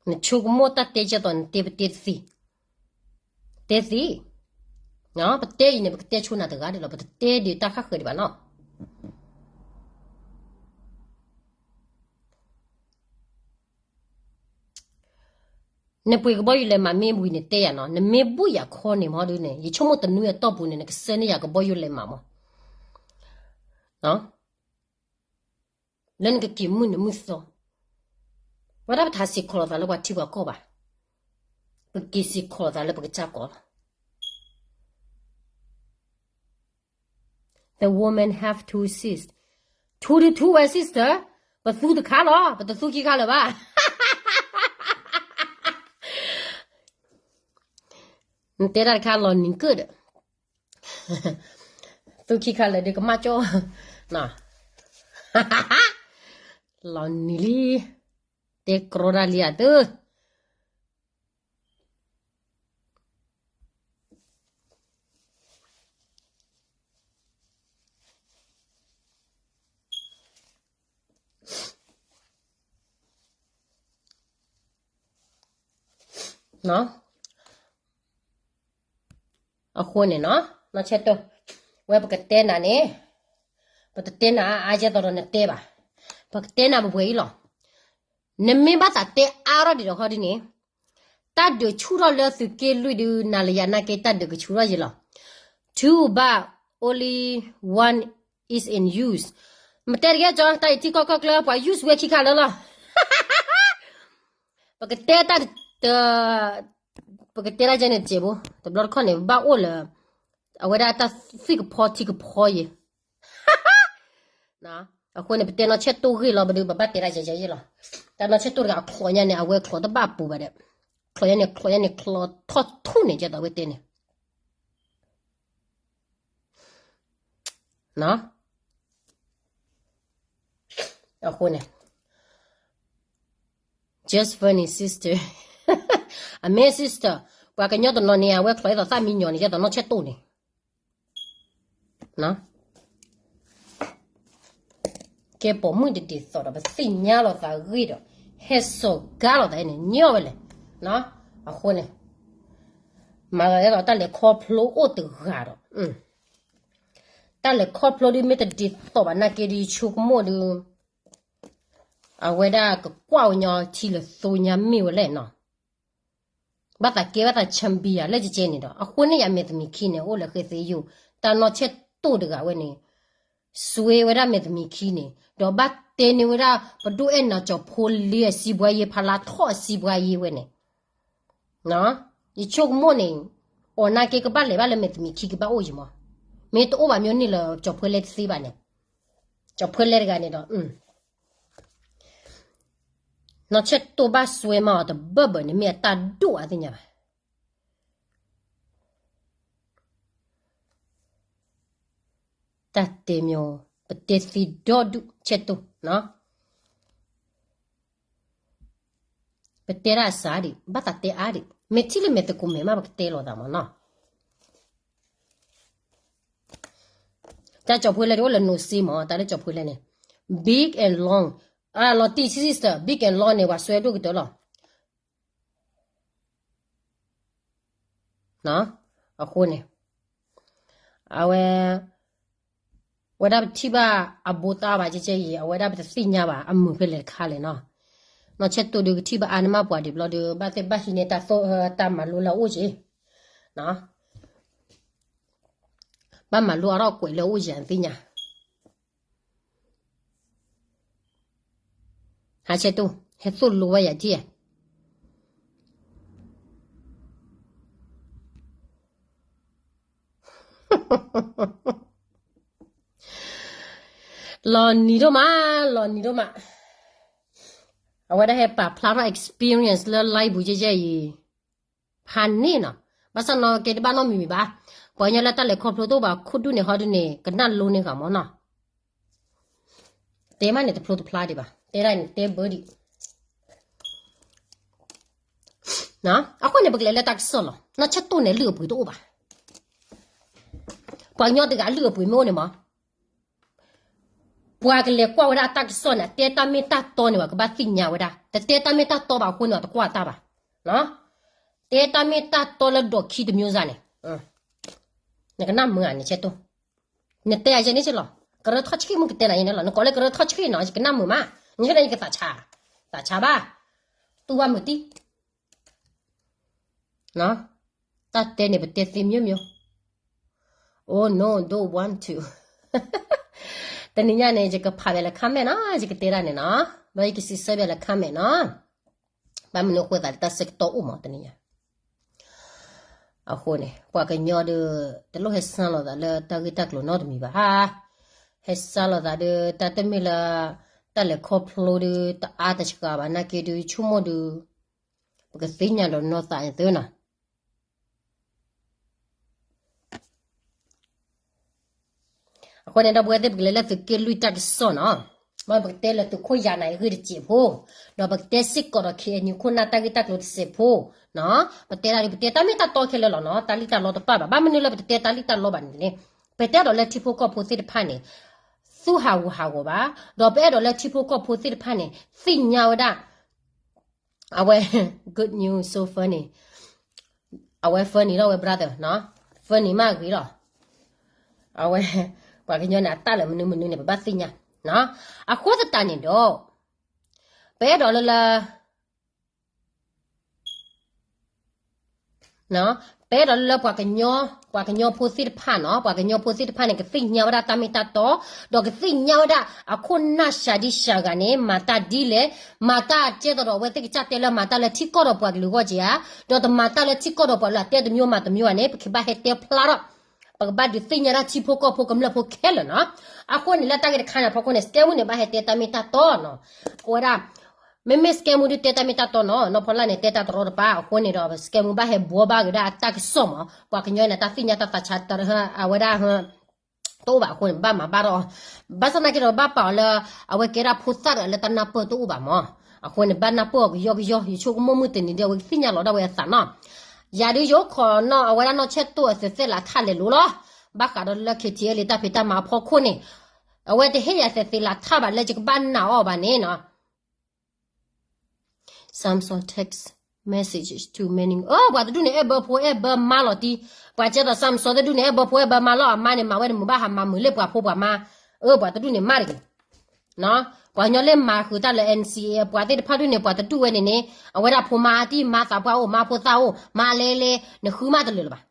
နဆိကမိၣ်တၢ်တဲကဲသိး နတဲပတဲတသ့, တဲသ့, ပတဲအံၤန့ၣ် ပကတဲဆိနၤတဂၤဒ်လီၤ, ပတတဲဒံးတၢ်ဃၣ်ဃၢၤဒံးဘၣ်နီၤ. နပှ့ၤကဘီယူၤလဲၤမးမ့ၢ်ဝံၤန့ၣ်တဲယၤနီၤ, နမ့ၢ်ဘူၣ်ယၤခီန့ၣ်မ့ၢ်ဒ်န့ၣ် ယဆိကမိၣ်တနွံအတီၢ်ပူၤန့ၣ် နကဆှၢန့ၢ်ယၤကဘီယူၤလဲၤမးမး လၢနကက့ၤမုၢ်နံၤမုၢ်သီ, ဝဲဒၣ်ပတဟးစ့ၢ်ကီးလိာ်သးလၢပှၤထံပှၤကီၢ်ဘၣ်, ပက့ၤစ့ၢ်ကီးလိာ်သးလၢပကစၢ်ကီးလီၤ. The woman have two sister, ထူဒုထူဝဲ sister, ပသူတခါလီၤ, ပတသူခံခါလၢၤဘၣ်. နတဲတၢ်တခါလီၤနံၤကၢၣ်ဒီး သူခံခါလၢာ်ဒီးကမၣ်ကၠီ, လီၤနံၤလံ, တဲကြီတၢ်လံဧါသု. အဃိန့ၣ်နီၤ, နီၢ်ဆဲးတိၢ်, ဝဲပကတဲနၤန့ၣ်, ပတတဲနၤအါအါကဲသိးဒီးနတဲဘၣ်, ပကတဲနၤပှဲၤပှဲၤအံၤလီၤ. နမ့ၢ်ဘၣ်သးတဲအါထီၣ်ဒံးဒီးခီဒ်န့ၣ်, တၢ်ဒုးဆူၣ်ထီၣ်လၢသုးက့လွံၢ်ဒုး နၤလၢယၤနာ်က့ တၢ်ဒုးကဆူၣ်ထီၣ်ယံၤလီၤ. Two but only one is in use. မတဲတကဲကၠီ တၢ်အံၤထံကီၢ်ကီၢ်ကျၢၢ် ပှၤ use ဝဲခံခါလၢာ်လီၤ. ပကတဲတၢ်, ပကတဲတၢ်ကဲန့ၣ်တစဲးဘိ, တဘျီတခီၣ်န့ၣ် ဘၣ်အိၣ်လၢ အဝဲဒၣ်တၢ်သွံၣ်ကဖီထံကဖီယံၤ အဃိန့ၣ် ပတဲနီၢ်ဆဲးတိၢ်ဂ့ၢ်လီၤ ပဒုး ပဘၣ်တဲတၢ်ယဲယဲယဲလီၤ. တၢ်နီၢ်ဆဲးတိၢ်တဂၤအချီးညါန့ၣ် အဝဲချီးတဘၣ်ပူၤဘၣ်ဒီး, ချီးညါန့ၣ် ချီးညါန့ၣ် ချီးထီၣ်ထူၣ်န့ၣ် ကဲသိးဝဲတဲန့ၣ် အဃိန့ၣ် just funny sister. အမ့ၢ် sister, ပှၤကညီတနီၤန့ၣ် အဝဲချီးဒ်သိးသၣ်မံညီၤန့ၣ် ကဲသိးနီၢ်ဆဲးတိၢ်န့ၣ် ကဲပိာ်မုၣ်တဒ်သိးဒီး ပသ့ၣ်ညါလိာ်သးဂ့ၤဒီး ဟဲစိာ်ကါလိာ်သးန့ၣ် ညီဝဲလဲၣ်. အဃိန့ၣ် မၤသးဒ်သိးတၢ်လဲၤခီဖျိအိၣ်တဂၤဒီး တၢ်လဲၤခီဖျိဒ် မ့ၢ်တဒ်သိးဘၣ်နာ်က့ဒီး ယဆိကမိၣ်ဒီး အဝဲဒၣ်ကကွၢ်ဝဲညီထံလၢသိညါမ့ၢ်ဝဲလဲၣ်နီၤ. ဘၣ်သးကဲဘၣ်သး champion လၢကကဲန့ၣ်ဒီး အဃိန့ၣ်ယမဲာ်သမံးခံန့ၣ် အိၣ်လၢဃဲသ့ယိာ် တၢ်နီၢ်ဆဲးတိၢ်တဂၤဝဲန့ၣ် စွဲဝဲဒၣ်မဲာ်သမံးခံန့ၣ် ဒီးဘၣ်တဲန့ၢ်ဝဲဒၣ် ပဒိၣ်အဲၣ်နၤကၠီၤဖိလ့အစံးဘှါယ့ ဖးလါထီၣ်အစံးဘှါယ့ဝဲန့ၣ် ယဆိကမိၣ်န့ၣ် အီၤနာ်က့ကဘၣ်လဲၤဘၣ်လၢမဲာ်သမံးခံကဘၣ်အိၣ်ယံၤမး, မ့ၢ်တအိၣ်ဘၣ်မ့ၢ်န့ၢ်လၢကၠီၤဖိလဲတသ့ဘၣ်န့ၣ်, ကၠီၤဖိလဲတဂၤန့ၣ်ဒီး နီၢ်ဆဲးတိၢ်ဘၣ်စွဲမးအီၤတဘၢၣ်ဘၢၣ်န့ၣ် မ့ၢ်အတၢ်ဒိၣ်အသ့ၣ်ညါဘၣ်. တၢ်တဲမ့ၢ် ပတဲသ့ဒီဒူၣ်ဆဲးတိၢ်နီၤ. ပတဲတၢ်အစၢ်ဒံး ဘၣ်သးတဲအါဒံး မ့ၢ်ထံၣ်လၢမဲာ်သကိးမဲာ်မး ပကတဲလိာ်သးမးနီၤ. တၢ်ကၠီၤဖိလဲန့ၣ် အိၣ်လၢ no see မး, တၢ်လၢကၠီၤဖိလဲန့ၣ် big and long, လီၤတံၢ် sister, big and long န့ၣ် ပှၤစွဲဒိၣ်ကတၢၢ်လီၤ. အဃိန့ၣ် အဝဲ ဝဲဒၣ်ပထံၣ်ဘၣ်အဘိသၣ်ဘၣ်ကဲကဲအံၤ အဝဲဒၣ်ပတသ့ၣ်ညါဘၣ် အမုာ်ဖဲလဲၣ်တခါလဲၣ်နီၤ. နီၢ်ဆဲးတိၢ်ဒုးကထံၣ်ဘၣ်အါန့ၢ်မးပှၤဒံးဘျီဒုး ဘၣ်သ့ၣ်ဘၣ်ဟံးန့ၢ်တၢ်သိၣ် တၢ်မၤလိလၢအအိၣ်က့ၤ ဘၣ်မၤလိအါထီၣ်ကွဲးလၢအအိၣ်ယၤသ့ၣ်ညါ, ဟးဆဲးတိၢ် ဟဲသိၣ်လိဝဲယၤထံၣ်ဧါ. လီၤနံၤဒိၣ်မး, လီၤနံၤဒိၣ်မး, အဝဲဒၣ်ဟဲပာ်ဖျါထီၣ် experience လၢ live ပူၤကဲကဲအံၤ ဖးန့ၣ်နီၤ, ဘၣ်ဆၣ်နီၤကဲတဘၣ်နီတမံၤမံၤဘၣ်, ပှၤကညီလၢတၢ်လဲၤခီဖျိတအိၣ်ဘၣ် ခိၣ်ဒူၣ်န့ၣ်ဟီဒုးန့ၣ် ကနၣ်လိန့ၢ်ဂၤမးနီၤ, တဲမးန့ၣ်တဖျိတဖျါဒံးဘၣ်, တဲဒၣ်န့ၣ်တဲဘၢဒံး အဃိန့ၣ် ပကလဲၤလၢတၢ်ကစီၣ်လီၤ. နီၢ်ဆဲးတိၢ်န့ၣ် လုၢ်အပှ့ၤတအိၣ်ဘၣ်. ပှၤကညီတဂၤလုၢ်အပှ့ၤမ့ၢ်အိၣ်န့ၣ်မး, ပှၤကလဲၤကွၢ်ဝဲဒၣ်အတၢ်ကစီၣ်န့ၣ် တဲတၢ်မ့ၢ်တၢ်တီန့ၣ် ပှၤကဘၣ်သ့ၣ်ညါဝဲဒၣ်, တတဲတၢ်မ့ၢ်တၢ်တီဘၣ်အဃိန့ၣ် တကွၢ်တၢ်ဘၣ်. တဲတၢ်မ့ၢ်တၢ်တီလၢဒီးခံတမျိုးစၢ်န့ၣ်, နကနၣ်မုာ်ဧါ နီၢ်ဆဲးတိၢ်, နတဲယၤယဲန့ၣ်လီၤ, ကရၢထီၣ်ဆှံၣ်မုၢ်ကတဲနၤယဲန့ၣ်လီၤ, နကိးလၢကရၢထီၣ်ဆှံၣ်နီၤ ယကနၣ်မုာ်မး, နဆိန့ၣ်ယကသးဆါ, သးဆါဘၣ်, တူၢ်ဘၣ်မုာ်တံၢ် တၢ်တဲန့ၣ် ပတဲသ့မ့ၢ်မ့ၢ်, Oh no, don't want to. တနံၤညါန့ၣ် ယကဖးဘဲလၢ comment နီၤ, ယကတဲဒၣ်န့ၣ်နီၤ, ဘျီယကစံးဆၢဘဲလၢ comment နီၤ, ဘၣ်မနုၤအဃိသးလၢတၢ်ဆၢကတီၢ်အိၣ်မးတနံၤညါ အဃိန့ၣ် ပှၤကညီဒီး တလိၣ်ဟဲစၢ်လိာ်သးလၢတၢ်ဂ့ၢ်တၢ်ကျိၤနီတမံၤဘၣ်, ဟဲစၢ်လိာ်သးဒီး တၢ်တမ့ၢ်လၢ တၢ်လဲၤခီဖျိဒီး တအါတစှၤဘၣ်နာ်က့ဒီး ဆိကမိၣ်ဒီး ပကသ့ၣ်ညါဒီးနီၢ်သးန့ၣ်သ့နီၤ. အဃိန့ၣ်ဒီပုၢ်ဝဲၢ်သ့ၣ် ပကလဲၤလၢသုးက့လွံၢ်တၢ်ကစီၣ်နီၤ, ဘၣ်ပကတဲလၢသုးခိၣ်ယၤနၤအံၤဂ့ၢ်တစဲးဖိ, ဒီးပကတဲစ့ၢ်ကီးဒီး ခ့ၣ်အဲၣ်ယူၣ် ခိၣ်နၢ်တၢ်ဂ့ၢ်တၢ်ကျိၤတစဲးဖိ, ပတဲဒၣ်ဒီး ပတဲတၢ်မ့ၢ်တၢ်တီခဲလၢာ်လီၤနီၤ, တၢ်လံၣ်တၢ်လီတပၣ်ဘၣ်, ဘၣ်မနုၤလၢပတတဲတၢ်လံၣ်တၢ်လီဘၣ်န့ၣ်လဲၣ်, ပတဲဒီးလၢထံဖိကီၢ်ဖိသ့ၣ်တဖၣ်န့ၣ် သူၣ်ဟးဂီၤဟးဂီၤဘၣ်, ဒီးပအဲၣ်ဒိးလၢထံဖိကီၢ်ဖိသ့ၣ်တဖၣ်န့ၣ် သ့ၣ်ညါဝဲဒၣ် အဝဲ good news, so funny, အဝဲ funny လီၤ အဝဲ brother နီၤ, funny မးဂ့ၤလီၤ, အဝဲ ပှၤကညီန့ၣ် အတၢ်လၢမနုၤမနုၤန့ၣ် ပဘၣ်သ့ၣ်ညါ, အဃိသတးန့ၣ်ဒီး ပအဲၣ်ဒိးလၢလၢ ပအဲၣ်ဒိးလၢလၢပှၤကညီ, ပှၤကညီဖိသ့ၣ်တဖၣ်နီၤ, ပှၤကညီဖိသ့ၣ်တဖၣ်န့ၣ် ကသ့ၣ်ညါဝဲဒၣ်တၢ်မ့ၢ်တၢ်တီ, ဒီးကသ့ၣ်ညါဝဲဒၣ်အခိၣ်နၢ်စှၤဒံစှၤဂၤန့ၣ် မၤတၢ်ဒ်လဲၣ်, မၤတၢ်ကဲသိးဒီးအဝဲသ့ၣ်ကစၢ်တဲလၢမၤတၢ်လၢထံကီၢ်ဒီးပှၤကလုာ်အဂီၢ်ဧါ, ဒီးတမၤတၢ်လၢထံကီၢ်ဒီးပှၤကလုာ်အတဲတမျိုးမၤတမျိုးဧါန့ၣ် ပကဘၣ်ဟဲတဲဖျါထီၣ်, ပကဘၣ်ဒုးသ့ၣ်ညါဒၣ်ထံဖိကီၢ်ဖိကမျၢၢ်ဖိခဲလၢာ်နီၤ. အဃိန့ၣ်လၢတၢ်ဂ့ၢ်တခါန့ၣ်အဖီခိၣ်န့ၣ် စကဲမူန့ၣ် ဘၣ်ဟဲတဲတၢ်မ့ၢ်တၢ်တီနီၤ, အဝဲဒၣ် မ့မ့ၢ်စကဲမူဒုးတဲတၢ်မ့ၢ်တၢ်တီနီၤ, နီၢ်ဖီလာ်န့ၣ် တဲတၢ်တရီတပါအဃိန့ၣ်ဒီး စကဲမူဘၣ်ဟဲဘှီဘၣ်က့ၤဒၣ်အတၢ်ကစီၣ်မး, ပှၤကညီန့ၣ် တၢ်သ့ၣ်ညါတၢ်သးဆါ အဝဲဒၣ် တအိၣ်ဘၣ်အဃိန့ၣ် ဘၣ်မၤဘၣ်ဒီး, ဘၣ်ဆၣ်သနာ်က့ဒီး ဘၣ်ပာ်အီၤလၢ အဝဲကဲဒၣ်ဖိသၣ်တဂၤလၢတၢ်နၢ်ပၢၢ်တအိၣ်ဘၣ်မး, အဃိန့ၣ် ဘၣ်နၢ်ပၢၢ်အီၤကယီကယီ, ယဆိကမိၣ်မုၢ်တနံၤဒီး အဝဲကသ့ၣ်ညါလီၤဒၣ်ဝဲအသးနီၤ. ယၤဒုးယအိၣ်ခိးနီၤ အဝဲဒၣ်နီၢ်ဆဲးတိၢ်အသုးသဲးလးထၣ်လဲၤလိၤလီၤ, ဘၣ်ဃးဒီးလၢ ခ့ၣ်ထံၣ်အဲလ့ၣ် တၢ်ဖံးတၢ်မၤအဖီခိၣ်န့ၣ်, အဝဲတဟ့ၣ်ယၤသုးသဲးလးထၣ်ဘၣ်လၢယကဘၣ်နာ်အီၤဘၣ်န့ၣ်နီၤ Samson text messages to many, အၢ ပှၤတဒူၣ်န့ၣ် အဲၣ်ဘၢဖိအဲၣ်ဘၢမါလီၤတံၢ်, ပှၤကဲသိး Samson တဒူၣ်န့ၣ် အဲၣ်ဘၢဖိအဲၣ်ဘၢမါလီၤ, အမါန့ၣ် မၤဝဲန့ၣ်မုာ်ဘၣ်ဟးမၤမုာ်လၢပှၤဖိပှၤမါ, အၢ ပှၤတဒူၣ်န့ၣ်မါတဂ့ၤ, ပှၤကညီလၢမၤဃုာ်တၢ်လၢ NCA ပှၤသ့ၣ်တဖၣ်ဒူၣ်န့ၣ် ပှၤတဒူၣ်ဝဲန့ၣ်န့ၣ် အဝဲဒၣ်ဖိမါတံၢ် မါသးပှၢ်အိၣ် မါဖိသၣ်အိၣ် မါလဲလဲ နဃုမါတလၢာ်လၢၤဘၣ်.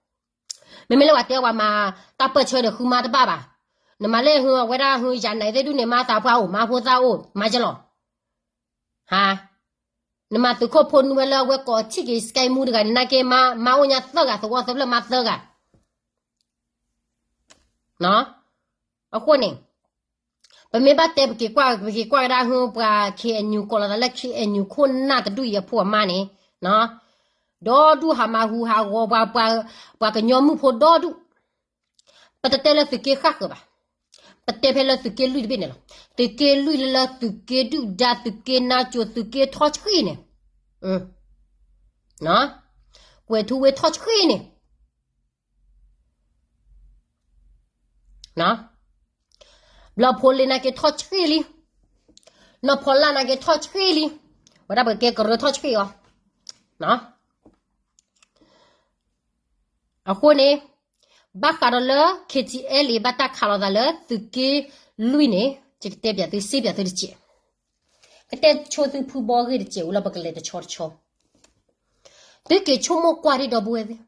မ့မ့ၢ်လၢပှၤတဲပှၤမၤတၢ်ပၢၢ်ဆၢဒီးဃုမါတဘၣ်ဘၣ်. နမၤလၢဟုအဝဲဒၣ်ဟုယၤနၤသ့ၣ်ဒူၣ်န့ၣ် မါသးပှၢ်အိၣ် မါဖိသၣ်အိၣ် မၤကလီၤ. ဟါ, နမၤသုးခိၣ်ဖိနုၢ်ဝဲလၢအဝဲကိးထံၣ်က့ၤ စကဲမူတဂၤန့ၣ် နာ်က့ မါအိၣ်ညါသၢဂၤ သဝီသၢဖျၢၣ်မါသၢဂၤ. အဃိန့ၣ် ပမ့ၢ်ဘၣ်တဲပက့ၤကွၢ် ပက့ၤကွၢ်ကဒါဟု ပှၤ ခ့ၣ်အဲၣ်ယူၣ် ကိးလီၤသးလၢ ခ့ၣ်အဲၣ်ယူၣ် ခိၣ်နၢ်တဒူၣ်အံၤအဖိအမါန့ၣ်, ဒီဒူၣ်ဟးမၤဟူးဟးဂီၤပှၤ ပှၤကညီမုၣ်ဖိဒီဒူၣ်, ပတတဲလၢသုးက့ဃၣ်ဃၢၤဘၣ်, ပတဲဖဲလၢသုးက့လွံၢ်တဘ့ၣ်န့ၣ်လီၤ. သုးက့လွံၢ်လၢလၢသုးက့ဒုၣ်ဒါ သုးက့နါစိၤ သုးက့ထီဆှံန့ၣ်, ကွဲၤထူဝ့ထီဆှံန့ၣ်, ဘျီဖိလ့နာ်က့ထီၣ်ဆှံလံ, နီၢ်ဖီလာ်နာ်က့ထီၣ်ဆှံလံ, ဝဲဒၣ်ပကဲကရၢထီၣ်ဆှံအီၤ. အဃိန့ၣ် ဘၣ်ဃးဒီးလၢ KTLA ဘၣ်တၢ်ခးလိာ်သးလၢသုးက့လွံၢ်န့ၣ် ယကတဲပၠးသု စံးပၠးသုတစဲး, ကတဲဆိသုဖုဘီဂ့ၢ်တစဲးဝံၤလီၤ ပကလဲၤတဆီတဆီ. သုက့ၤဆိကမိၣ်ကွၢ်ဒံး ဒီပုၢ်ဝဲၢ်သ့ၣ်,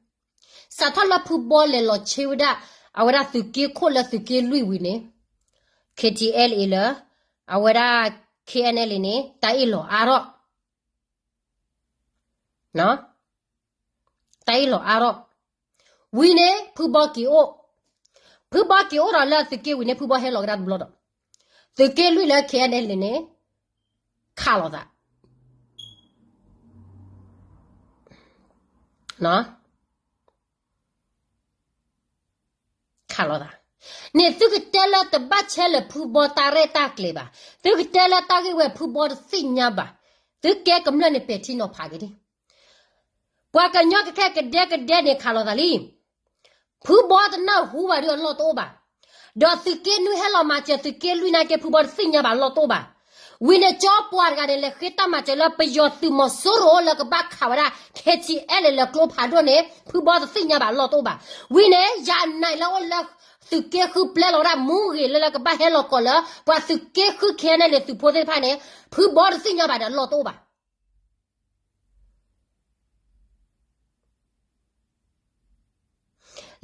စးထီၣ်လၢဖုဘီလဲၤလီၤဆ့ဝဲဒၣ် အဝဲဒၣ်သုးက့ခိၣ်လၢသုးက့လွံၢ်ဝံၤန့ၣ် KTLA လၢ အဝဲဒၣ် KNLA န့ၣ် တၢ်အ့ၣ်လိာ်အါထီၣ် တၢ်အ့ၣ်လိာ်အါထီၣ်. ဝံၤန့ၣ် ဖုဘီက့ၤအိၣ်, ဖုဘီက့ၤအိၣ်ဒီးလၢသုးက့ဝံၤန့ၣ် ဖုဘီဟဲလီၤကဒါတဘျီဒီး သုးက့လွံၢ်လၢ KNLA န့ၣ် ခးလိာ်သး ခးလိာ်သး. န့ၣ်သုကတဲလၢတဘၣ်ဆဲးလၢဖုဘီတၢ်ရဲၣ်တၢ်ကျဲၤဘၣ်, သုကတဲလၢတၢ်ဂ့ၢ်ဝဲဖုဘီတသ့ၣ်ညါဘၣ်, သုကဲကမျၢၢ်န့ၣ်ပဲာ်ထံနီၤဖးက့ၤဒံး. ပှၤကညီကခဲကဒဲကဒဲန့ၣ်ခးလိာ်သးလံ. ဖုဘီတနၢ်ဟူဘၣ်ဒီးအလီၢ်တအိၣ်ဘၣ်. ဒီးသုးက့နွံဟဲလီၤမၤစၢၤသုးက့လွံၢ်နာ်က့ ဖုဘီတသ့ၣ်ညါဘၣ် အလီၢ်တအိၣ်ဘၣ်. ဝံၤန့ၣ် ကၠီပှၤတဂၤန့ၣ် လဲၤဃ့တၢ်မၤစၢၤလၢပယီၤသုးမီၤစိရိၤလၢကဘၣ်ခးဝဲဒၣ် KTLA လၢကျိဖးဒိၣ်န့ၣ် ဖုဘီတသ့ၣ်ညါဘၣ် အလီၢ်တအိၣ်ဘၣ်. ဝံၤန့ၣ် ယၤနၤလၢအိၣ်လၢသုးက့ဃုပျဲလီၤဝဲဒၣ် မူဂ့ၤလၢလၢကဘၣ်ဟဲလီၤကီးလၢ ပှၤသုးက့ဃု KNLA သုးဖိသ့ၣ်တဖၣ်န့ၣ် ဖုဘီတသ့ၣ်ညါဘၣ်ဒီး အလီၢ်တအိၣ်ဘၣ်.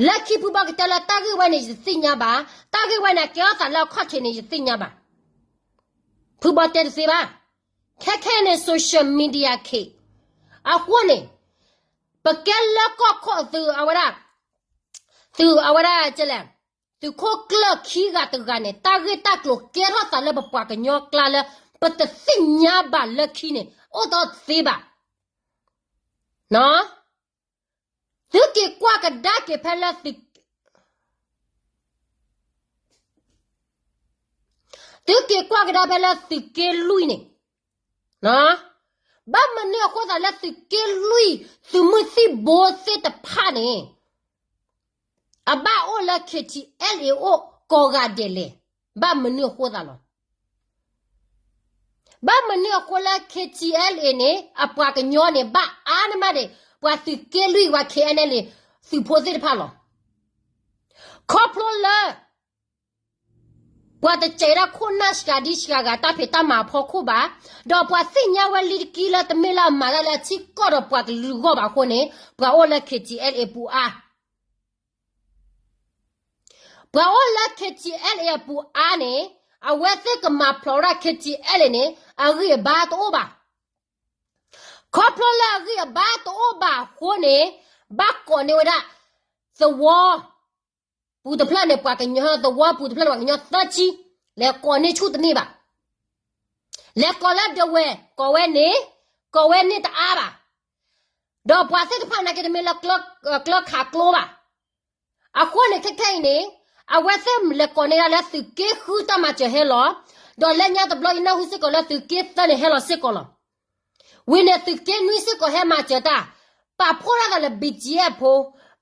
လၢခံဖုဘီကတဲလၢတၢ်ဂ့ၢ်ဝဲန့ၣ် ယတသ့ၣ်ညါဘၣ်, တၢ်ဂ့ၢ်ဝဲန့ၣ် အကဲထီၣ်သးလၢအခီၣ်ထံးန့ၣ် ယတသ့ၣ်ညါဘၣ်. ဖုဘီတဲတသ့ဘၣ်. ခဲခဲန့ၣ် social media ခ့, အဃိန့ၣ် ပကဲလၢကီၢ်ခိၣ်သုးအဝဲဒၣ်, သုးအဝဲဒၣ်လဲၣ်, သုးခိၣ်ကျၢၢ်ခံဂၤတဂၤန့ၣ် တၢ်ဂ့ၢ်တၢ်ကျိၤကဲထီၣ်သးလၢပပှၤကညီကျါလၢ ပတသ့ၣ်ညါဘၣ်လၢခံန့ၣ် အိၣ်တသ့ဘၣ်. သုက့ၤကွၢ်ကဒါက့ၤဖဲလၢသုး, သုက့ၤကွၢ်ကဒါဖဲလၢသုးက့လွံၢ်န့ၣ်, ဘၣ်မနုၤအဃိသးလၢသုးက့လွံၢ် သုးမုၢ်သံၣ်ဘိသ့ၣ်တဖၣ်န့ၣ် အဘၣ်အိၣ်လၢ KTLA အိၣ်ကိးဂၤဒဲးလဲၣ်. ဘၣ်မနုၤအဃိသးလီၤ. ဘၣ်မနုၤအဃိလၢ KTLA န့ၣ် အပှၤကညီန့ၣ် ဘၣ်အါန့ၢ်မးဒံး ပှၤသုးက့လွံၢ်ဝဲ KNLA သုးဖိသ့ၣ်တဖၣ်လီၤ. ခီဖျိလၢ ပှၤတစဲးဒၣ်ခိၣ်နၢ်စှၤဒံစှၤဂၤ တၢ်ဖံးတၢ်မၤအဖီခိၣ်ဘၣ်, ဒီးပှၤသ့ၣ်ညါဝဲလံတကံလၢတမ့ၢ်လၢအမၤတၢ်လၢအထံကီၢ်ဒီးပှၤကလုာ်အဂီၢ်ဘၣ်အဃိန့ၣ် ပှၤအိၣ်လၢ KTLA အပူၤအါ ပှၤအိၣ်လၢ KTLA အပူၤအါန့ၣ် အဝဲသ့ၣ်ကမၤဖျိးဝဲဒၣ် KTLA န့ၣ် အဂံၢ်အဘါတအိၣ်ဘၣ်. ခီဖျိလၢအဂံၢ်အဘါတအိၣ်ဘၣ်အဃိန့ၣ် ဘၣ်ကိးန့ၢ်ဝဲဒၣ် သဝီ ပူၤတဖျၢၣ်န့ၣ် ပှၤကညီ သဝီပူၤတဖျၢၣ်န့ၣ် ပှၤကညီသၢဆံ လဲၤကိးန့ၢ်ဆူၣ်တန့ၢ်ဘၣ်. လဲၤကိးလၢဒဝဲၢ် ကိးဝဲန့ၣ် ကိးဝဲန့ၢ်တအါဘၣ်. ဒီးပှၤသ့ၣ်တဖၣ်နာ်က့တမ့ၢ်လၢ ကျၢခးကျိဘၣ်. အဃိန့ၣ်ခဲခဲအံၤန့ၣ် အဝဲသ့ၣ်လဲၤကိးန့ၢ်ဒၣ်လၢသုးက့ဃုတၢ်မၤစၢၤဟဲလီၤ, ဒီးလၢညါတဘျီယနၢ်ဟူစ့ၢ်ကီးလၢသုးက့သၢန့ၣ်ဟဲလီၤစ့ၢ်ကီးလီၤ. ဝံၤန့ၣ်သုးက့နွံစ့ၢ်ကီးဟဲမၤစၢၤတၢ်, ပာ်ဖှိၣ်ထီၣ်သးလၢ BGF ဖိ,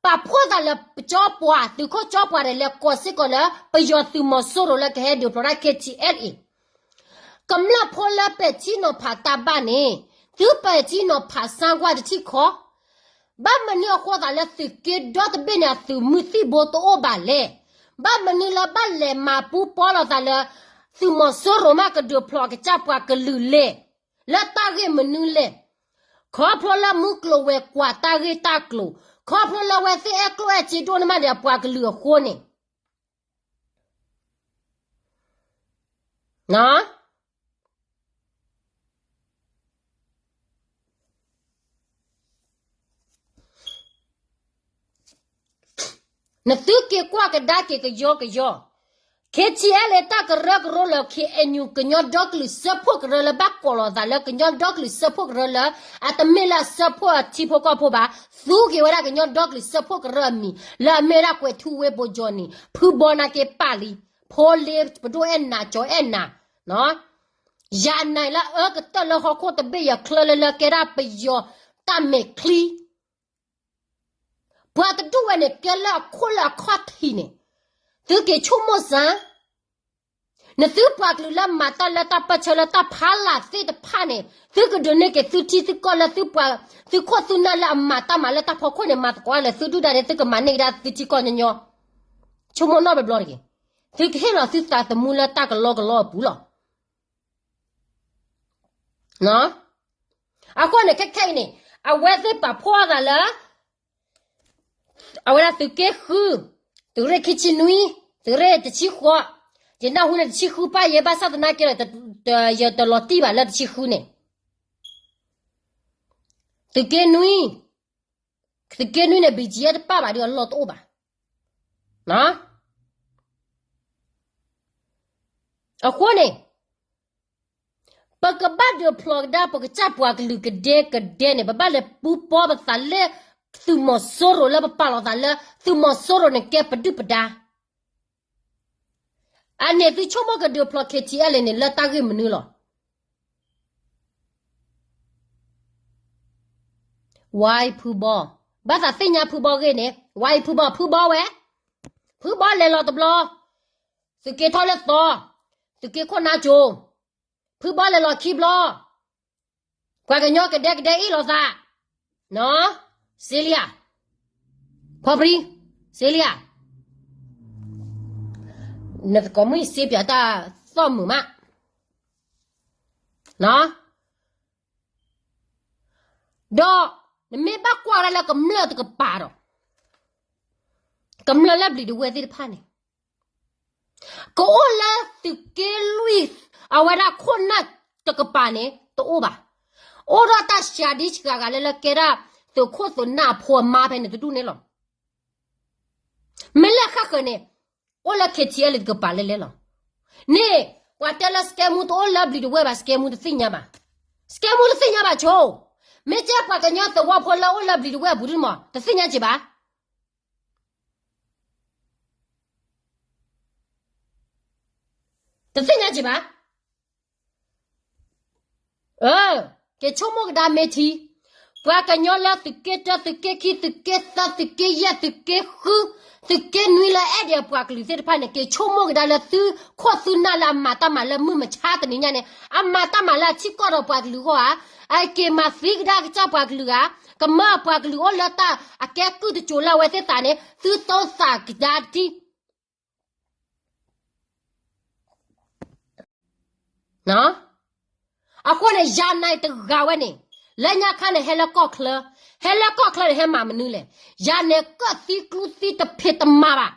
ပာ်ဖှိၣ်သးလၢပကၠီပှၤ သုးခိၣ်ကၠီပှၤဒီးလဲၤကိးစ့ၢ်ကီးလၢ ပယီၤသုးမီၤစိရိၤလၢကဟဲဒုးဖျိးတၢ် KTLA ကမျၢၢ်ဖိလၢပဲာ်ထံနီၤဖးတၢ်ဘၣ်န့ၣ် သုပဲာ်ထံနီၤဖးစၢ်ကွၢ်တထံၣ်ခီ, ဘၣ်မနုၤအဃိသးလၢသုးက့ဒီတဘ့ၣ်န့ၣ် အသုးမုၢ်သံၣ်ဘိတအိၣ်ဘၣ်လဲၣ်. ဘၣ်မနုၤလၢဘၣ်လဲၤမၤပူပီလိာ်သးလၢ သုးမီၤစိရိၤမးကဒုးဖျိးကစၢ်ပှၤကလုာ်လဲၣ်. လၢတၢ်ဂ့ၢ်မနုၤလဲၣ်. ခီဖျိလၢမုၢ်ကျိၤဝဲၤကွာ်တၢ်ဂ့ၢ်တၢ်ကျိၤ, ခီဖျိလၢအဝဲသ့ၣ်အဲၣ်ကျိၣ်အဲၣ်စ့ဒိၣ်န့ၢ်မးဒီးအပှၤကလုာ်အဃိန့ၣ် နသုက့ၤကွၢ်ကဒါက့ၤကယီကယီ, KTLA တၢ်ကရၢကရိလၢ KNU ကညီဒီကလုာ်စၢဖှိၣ်ကရၢလၢဘၣ်ကိးလိာ်သးလၢကညီဒီကလုာ်စၢဖှိၣ်ကရၢလၢ အတမ့ၢ်လၢအစၢဖှိၣ်အထံဖိကီၢ်ဖိဘၣ်, သူက့ၤဝဲဒၣ်ကညီဒီကလုာ်စၢဖှိၣ်ကရၢအမံၤ လၢအမ့ၢ်ဝဲဒၣ်ကွဲးထူဝ့ဘိကၠီနံၤ ဖုဘီနာ်က့ပာ်လံ, ဖိလ့ပဒိၣ်အဲၣ်နၤကၠီအဲၣ်နၤ ယၤနၤလၢအအၢကတၢၢ်လၢဟီၣ်ခိၣ်တဘ့ၣ်ယၤချၢလၢလၢကဲဒၣ်ပယီၤတၢ်မဲာ်ချံ, ပှၤတဒူၣ်ဝဲန့ၣ် ကဲလၢအခိၣ်လၢအခီၣ်ထံးန့ၣ်, သုက့ၤဆိကမိၣ်စၢ်, နသုပှၤကလုာ်လၢမၤတၢ်လၢတၢ်ပၢၢ်ဆၢလၢတၢ်ဖးလာ်သ့ၣ်တဖၣ်န့ၣ် သုကဒုးန့ၢ်က့ၤသုထံသုကီၢ်လၢသုပှၤ သုခိၣ်သုနၢ်လၢအမၤတၢ်မၤလၢတၢ်ဖီခိၣ်န့ၣ် မၤသကိးလၢသုဒုၣ်ဒါန့ၣ် သုကမၤန့ၢ်ကဒါသုထံကီၢ်ညီညီ, ဆိကမိၣ်နီၣ်ဘျီဘျီတဂ့ၤ, သုကဟ့ၣ်လီၤသုသးသမူလၢတၢ်ကလီကလီအပူၤလီၤ. အဃိန့ၣ် ခဲခဲအံၤန့ၣ် အဝဲသ့ၣ်ပာ်ဖှိၣ်အသးလၢ အဝဲဒၣ်သုးက့ဃု, သုးရ့ၣ်ခံဆံနွံ, သုးရ့ၣ်တဆံဃိး, ယနၢ်ဟူန့ၣ်တဆံဃုပၢ်ယဲ ဘၣ်ဆၣ်သနာ်က့ဒီး ယတလီၤတံၢ်ဘၣ်လၢတဆံဃုန့ၣ်, သုးက့နွံ, သုးက့နွံန့ၣ် ဘံၣ်ကၠံယဲၢ် တပၣ်ဘၣ်ဒီးအလီၢ်တအိၣ်ဘၣ်. အဃိန့ၣ် ပကဘၣ်ဒုးဖျိးကဒါ ပကစၢ်ပှၤကလုာ်ကဒဲကဒဲန့ၣ် ပဘၣ်လဲၤပူပီပသးလၢ သုးမီၤစိရိၤလၢပပာ်လီၤသးလၢ သုးမီၤစိရိၤန့ၣ်ကဲပဒုၣ်ပဒါ, အန့ၣ်သုဆိကမိၣ်ကဒုးဖျိး KTLA န့ၣ် လၢတၢ်ဂ့ၢ်မနုၤလီၤ. ဝါအံၤဖုဘီ, ဘၣ်သးသ့ၣ်ညါဖုဘီဂ့ၢ်န့ၣ် ဝါအံၤဖုဘီ, ဖုဘီဝဲ, ဖုဘီလဲၤလီၤတဘျီ, သုးက့ထီၣ်လၢသီ, သုးက့ခိၣ်နါကၠိ, ဖုဘီလဲၤလီၤခံဘျီ, ပှၤကညီကဒဲကဒဲအ့ၣ်လိာ်သး, စ့လံဧါ, ဖီပြံ, စ့လံဧါ, နသကိးမုၣ်အံၤစ့ပၠးတၢ်သီၣ်မုာ်မး, ဒီးနမ့ၢ်ဘၣ်ကွၢ်ဒၣ်လၢကမျၢၢ်တကပၤဒီး ကမျၢၢ်လၢဘျံးဒဝဲၢ်သ့ၣ်တဖၣ်န့ၣ် ကအိၣ်လၢသုးက့လွံၢ် အဝဲဒၣ်ခိၣ်နၢ်တကပၤန့ၣ် တအိၣ်ဘၣ်. အိၣ်ဒီးတၢ်စှၤဒံစှၤဂၤလၢလၢကဲဒၣ် သုးခိၣ်သုးနၢ်အဖိအမါဖဲန့ၣ်တဒူၣ်န့ၣ်လီၤ. မ့ၢ်လၢဃၣ်ဃၢၤန့ၣ် အိၣ်လၢ KTLA တကပၤလၢလဲလီၤ. န့ၣ် ပှၤတဲလၢစကဲမူတအိၣ်လၢဘျံးဒဝဲၢ်ဘၣ် စကဲမူတသ့ၣ်ညါဘၣ်. စကဲမူတသ့ၣ်ညါဘၣ်ဆိ. မ့ၢ်ကဲပှၤကညီသဝီဖိလၢအိၣ်လၢဘျံးဒဝဲၢ်အပူၤဒ်မး တသ့ၣ်ညါက့ၤဘၣ်. တသ့ၣ်ညါက့ၤဘၣ်. က့ၤဆိကမိၣ်ကဒါမ့ၢ်ထံ, ပှၤကညီလၢသုးက့တၢ သုးက့ခံ သုးက့သၢ သုးက့ယဲၢ် သုးက့ဃု သုးက့နွံလၢအဲၣ်ဒိးပှၤကလုာ်သ့ၣ်တဖၣ်န့ၣ် က့ၤဆိကမိၣ်ကဒါလၢသုခိၣ်သုနၢ်လၢအမၤတၢ်မၤလၢမုၢ်မဆါတနံၤညါန့ၣ် အမၤတၢ်မၤလၢအထံကီၢ်ဒီးပှၤကလုာ်အဂီၢ်ဧါ. အက့ၤမၤသံကဒါကစၢ်ပှၤကလုာ်ဧါ. ကမၢပှၤကလုာ်အိၣ်လၢတၢ်အကဲကုၢ်တစိၤလၢအဝဲသ့ၣ်သးန့ၣ် သုတိသးကဒါတထံၣ် အဃိန့ၣ် ယၤနၤတဂၤဝဲန့ၣ် လၢညါခါန့ၣ် ဟဲလၢကီၢ်ချၢ, ဟဲလၢကီၢ်ချၢန့ၣ် ဟဲမၤမနုၤလဲၣ်. ယၤန့ၣ်ကၢၣ်သံကျူသံတဖံးတမၤဘၣ်.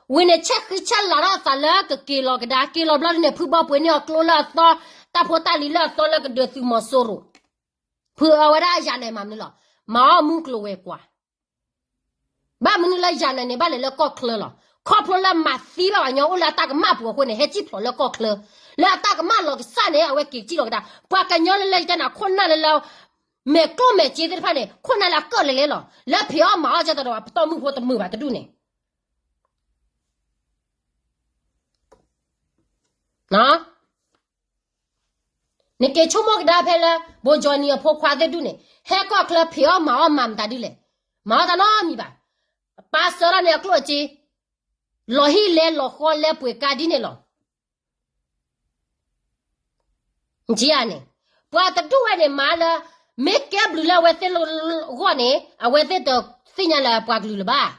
ဝံၤန့ၣ်ဆဲးဃံဆဲးလၤထီၣ်အသးလၢကက့ၤလီၤကဒါ, က့ၤလီၤဘျီဒ်န့ၣ် ဖုဘီပှ့ၤန့ၢ်အီၤကျိလၢအသီ, တၢ်ဖိတၢ်လံၤလၢအသီလၢကဒုးသုးမီၤစိရိၤ. ဖုအဝဲဒၣ်ယၤနၤမၤမနုၤလီၤ. မၤအီၣ်မူကျိၤဝဲၤကွာ် ဘၣ်မနုၤလၢယၤနၤန့ၣ် ဘၣ်လဲၤလၢကီၢ်ချၢလီၤ. ခီဖျိလၢမၤသံဘၣ်ပှၤကညီအိၣ်လၢအတၢ်ကမၣ်ပူၤအဃိန့ၣ် ဟဲစံၣ်ဖျိးလၢကီၢ်ချၢ, လၢအတၢ်ကမၣ်လီၤကစၢ်န့ၣ် အဝဲက့ၤစံၣ်လီၤကဒါ. ပှၤကညီလၢလၢယတဲနၤ ခိၣ်နၢ်လၢလၢ မဲာ်ကျိၣ်မဲာ်စ့သ့ၣ်တဖၣ်န့ၣ် ခိၣ်နၢ်လၢအကၢၣ်လဲၤလဲလီၤ. လၢဖံးအီၣ်မၤအီၣ်ကၢ်တဒီး ပတီၢ်မုၢ်ဖိတမုာ်ဘၣ်တဒူၣ်န့ၣ် နက့ၤဆိကမိၣ်ကဒါဖဲလၢ ဘိကၠီနံၤအဖိခွါသ့ၣ်ဒူၣ်န့ၣ် ဟဲကီၢ်ချၢဖံးအီၣ်မၤအီၣ်မၤမတၤဒ်လဲၣ်. မၤအီၣ်တၢ်နီတမံၤဘၣ်. ပာ်စၢၤထီၣ်န့ၣ်အကျိၣ်အစ့, လီၤဟံၣ်လဲလီၤဃီလဲပှ့ၤကါဒ်န့ၣ်လီၤ. န့ၣ် ပှၤတဒူၣ်ဝဲန့ၣ်မၤလၢ မ့ၢ်ကဲဘျုးလၢအဝဲသ့ၣ်အဂီၢ်န့ၣ် အဝဲသ့ၣ်တသ့ၣ်ညါလၢပှၤကလုာ်လၢၤဘၣ်.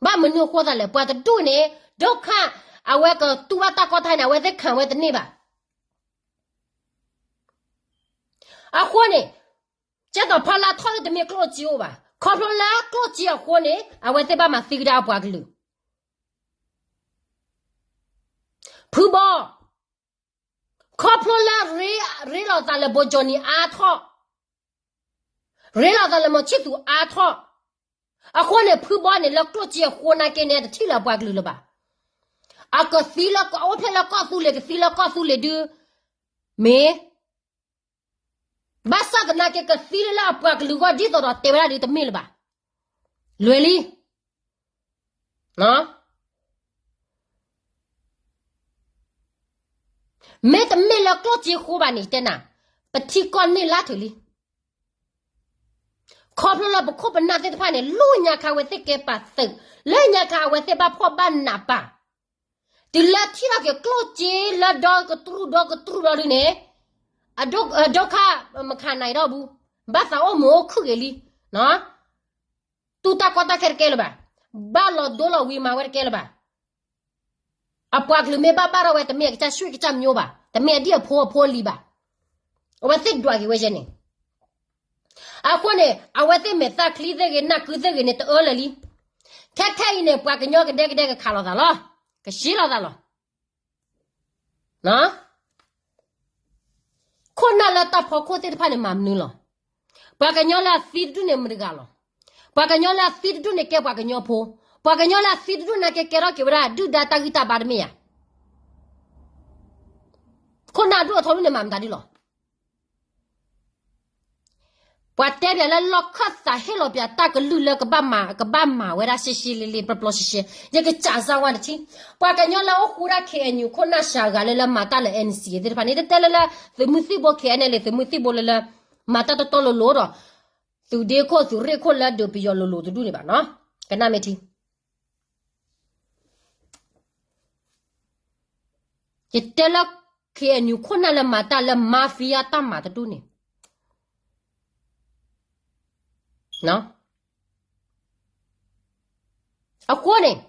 ဘၣ်မနုၤအဃိသတးလဲၣ်. ပှၤတဒူၣ်န့ၣ် ဒုက္ခ, အဝဲကတူၢ်ဘၣ်တၢ်ကီတၢ်ခဲန့ၣ် အဝဲသ့ၣ်ခံးဝဲတန့ၢ်ဘၣ်. အဃိန့ၣ် ကဲသိးဖီလာ်ထီၣ်လၢတမ့ၢ်ကျိၣ်စ့အိၣ်ဘၣ်. ခီဖျိလၢကျိၣ်စ့အဃိန့ၣ် အဝဲသ့ၣ်ဘၣ်မၤသံကဒါအပှၤကလုာ်. ဖုဘီ, ခီဖျိလၢ ရ့လိာ်သးလၢဘိကၠီနံၤအါထီၣ်, ရ့လိာ်သးလၢမီၤဆံၣ်သူးအါထီၣ်, အဃိန့ၣ် ဖုဘီန့ၣ်လၢကျိၣ်စ့အဃိနာ်က့န့ၣ် တထံၣ်လၢအပှၤကလုာ်လၢၤဘၣ်. အကသံလၢအိၣ်ဖျဲၣ်လၢကီၢ်သူလ့ၤ ကသံလၢကီၢ်သူလ့ၤဒုး, မ့ၢ် ဘၣ်ဆၣ်သနာ်က့ ကသံလၢလၢအပှၤကလုာ်အဂီၢ် ဒ်သိးဒီးတဲဝဲဒၣ်ဒုးတမ့ၢ်လၢၤဘၣ်. လွဲၤလံ. မ့တမ့ၢ်လၢကျိၣ်စ့အဃိဘၣ်န့ၣ် တဲနၤ, ပထံကီၢ်န့ၢ်လၢ်ထုးလံ. ခီဖျိလၢပခိၣ်ပနၢ်သ့ၣ်တဖၣ်န့ၣ် လၢညါခါအဝဲသ့ၣ်ကဲပာ်သုး, လၢညါခါအဝဲသ့ၣ်ဘၣ်ဖှီၣ်ဘၣ်နးပာ်, တုၤလၢထံၣ်ထီၣ်က့ၤကျိၣ်စ့လၢဒီကတြူၢ်ဒီကတြူၢ်ဘျီဒုန့ၣ်, အဒိ, အဒိခါ, မခါနၤအံၤဒီးဘူး, ဘၣ်သးအိၣ်မုာ်အိၣ်ခုၣ်ဂ့ၤလံ, တူၢ်တၢ်ကီတၢ်ခဲတကဲလၢၤဘၣ်, ဘၣ်လီၤဒိလီၤဝံၤမၤဝဲတကဲလၢၤဘၣ်. အပှၤကလုာ်မ့ၢ်ဘၣ်ဘၣ်ထီၣ်ဝဲ တမ့ၢ်အကစၢ်ရွှ့ၣ်ကစၢ်မျိဘၣ်, တမ့ၢ်အဒံၣ်အဖိအဖိအလံၤဘၣ်, အဝဲသ့ၣ်ဒွးက့ၤဝဲယဲန့ၣ် အဃိန့ၣ် အဝဲသ့ၣ်မဲာ်သၣ်ချံသ့ၣ်ဂ့ၤ နၢ်ကုသ့ၣ်ဂ့ၤန့ၣ် တအၢလၢာ်လံ. ခဲခဲအံၤန့ၣ် ပှၤကညီကဒဲကဒဲကခးလိာ်သးလီၤ, ကရှဲလိာ်သးလီၤ. ခိၣ်နၢ်လၢတၢ်ဖီခိၣ်သ့ၣ်တဖၣ်န့ၣ် မၤမနုၤလီၤ. ပှၤကညီလၢအသံတဒူၣ်န့ၣ် မတၤတဂၤလီၤ. ပှၤကညီလၢအသံတဒူၣ်န့ၣ် ကဲပှၤကညီဖိ, ပှၤကညီလၢအသံတဒူၣ်န့ၣ် ကဲကဲထီၣ်က့ၤဝဲဒၣ် ဒုၣ်ဒါတၢ်ဂံၢ်တၢ်ဘါတမ့ၢ်ဧါ. ခိၣ်နၢ်ဒူၣ်အထီဒူၣ်န့ၣ် မၤမတၤဒုလီၤ. ပှၤတဲပၠးလၢလီၢ်ခၢၣ်သးဟ့ၣ်လီၤပၠးတၢ်ကလုၢ်လၢကဘၣ်မၤ, ကဘၣ်မၤဝဲဒၣ်ရှဲရှဲလ့လ့ ပျီပျီရှဲရှဲ, ယကစးစၢ်ဝဲတထံၣ်, ပှၤကညီလၢအိၣ်ဃူဒၣ် ခ့ၣ်အဲၣ်ယူၣ် ခိၣ်နၢ်စှၤဂၤလၢလၢမၤတၢ်လၢ အဲၣ်အၣ်အံၣ်စံၣ် သ့ၣ်တဖၣ်န့ၣ် တတဲလၢလၢ သုးမုၢ်သံၣ်ဘိ ခ့ၣ်အဲၣ်အၣ်အၣ်လ့ သုးမုၢ်သံၣ်ဘိလၢလၢ မၤတၢ်တတီလိၤလိၤဒီး သုးဒ့ခိၣ် သုးရ့ၣ်ခိၣ်လၢဒုးပယီၤလိၤလိၤတဒူၣ်န့ၣ်ဘၣ်နီၤ, ကနၣ်မ့ၢ်ထံ ယတဲလၢ ခ့ၣ်အဲၣ်ယူၣ် ခိၣ်နၢ်လၢမၤတၢ်လၢ mafia တၢ်မၤတဒူၣ်န့ၣ်, အဃိန့ၣ်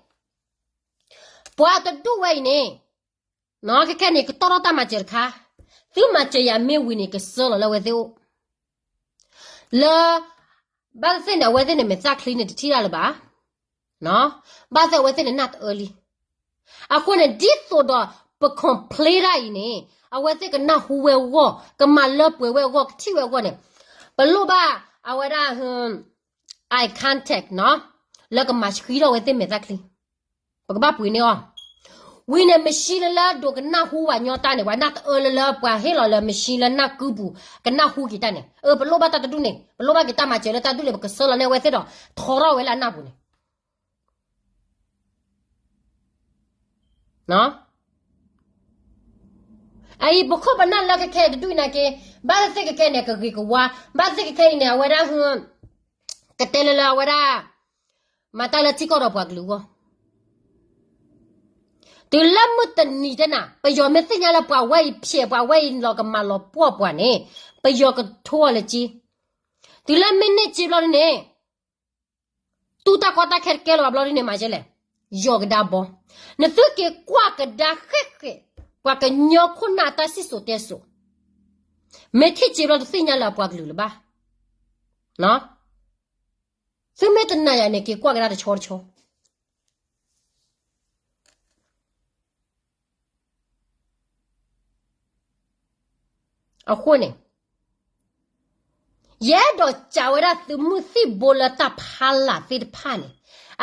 ပှၤတဒူၣ်ဝဲအံၤန့ၣ်, ခဲခဲန့ၣ် ကတီၢ်ထီၣ်တၢ်မၤစၢၤတခါ, သုမၤစၢၤယၤမ့ၢ်ဝံၤန့ၣ် ကဆှၢလီၤလၢအဝဲသ့ၣ်အိၣ်, လၢ ဘၣ်သ့ၣ်သ့ၣ်န့ၣ် အဝဲသ့ၣ်န့ၣ်မဲာ်သၣ်ချံန့ၣ် တထံၣ်တၢ်လၢၤဘၣ် ဘၣ်သ့ၣ်အဝဲသ့ၣ်န့ၣ် နၢ်တအၢလံ. အဃိန့ၣ် ဒ်သိးဒီး ပ complain တၢ်အံၤန့ၣ် အဝဲသ့ၣ်ကနၢ်ဟူဝဲအဂီၢ်, ကမၤလၢပှဲၤဝဲအဂီၢ်, ကထံၣ်ဝဲအဂီၢ်န့ၣ်, ပလိၣ်ဘၣ်အဝဲဒၣ် eye contact နီၤ, လၢကမၤဆှံထီၣ်ဝဲသ့ၣ်မဲာ်သၣ်ချံ, ပကဘၣ်ပှ့ၤန့ၢ်အီၤ. ဝံၤန့ၣ် machine လၢလၢဒိးကနၢ်ဟူဝဲညီတၢ်န့ၣ်, ပှၤနၢ်တအၢလၢလၢ ပှၤဟ့ၣ်လီၤလၢ machine လၢနၢ်ကုပူၤ ကနၢ်ဟူက့ၤတၢ်န့ၣ်, အၢ ပလိၣ်ဘၣ်တၢ်တဒူၣ်န့ၣ်, ပလိၣ်ဘၣ်က့ၤတၢ်မၤစၢၤလၢတၢ်ဒူၣ်န့ၣ်, ပကဆှၢလီၤန့ၢ်အဝဲသ့ၣ်ဒီး ထီထီၣ်ဝဲလၢအနၢ်ပူၤန့ၣ် အအံၤ ပခိၣ်ပနၢ်လၢခဲခဲတဒူၣ်အံၤနာ်က့, ဘၣ်သ့ၣ်သ့ၣ်ခဲခဲန့ၣ် ကဂ့ၤကဝါ, ဘၣ်သ့ၣ်သ့ၣ်ခဲခဲအံၤန့ၣ် အဝဲဒၣ် ကတဲလၢလၢအဝဲဒၣ် မၤတၢ်လၢထံကီၢ်ဒီးပှၤကလုာ်အဂီၢ်, တုၤလၢမုၢ်တနံၤတဲနၤ, ပယီၤမ့ၢ်သ့ၣ်ညါလၢပှၤဝဲအံၤဖျဲး, ပှၤဝဲအံၤလီၤကမၤလီၤပှီၢ်ပှၤန့ၣ်, ပယီၤကထိအီၤလၢက့, တုၤလၢမ့ၢ်န့ၢ်က့ဘျီန့ၣ် တူၢ်တၢ်ကီတၢ်ခဲတကဲလၢၤဘၣ်ဘျီဒ်န့ၣ် မၤကဲလဲၣ်, ယီၤကဒါဘီ, နသုက့ၤကွၢ်ကဒါဃဲၣ်ဃဲၣ်, ပှၤကညီခိၣ်နၢ်တၢ်စံၣ်စိၤတဲစိၤ, မ့ၢ်ထံၣ်က့ဘျီတသ့ၣ်ညါလၢအပှၤကလုာ်လၢၤဘၣ်, သုမ့ၢ်တနာ်ယၤန့ၣ် က့ၤကွၢ်ကဒါတဆီတဆီ အဃိန့ၣ်, ယအဲၣ်ဒိးစံးဝဲဒၣ်သုးမုၢ်သံၣ်ဘိလၢတၢ်ဖးလၢ်သ့ၣ်တဖၣ်န့ၣ်,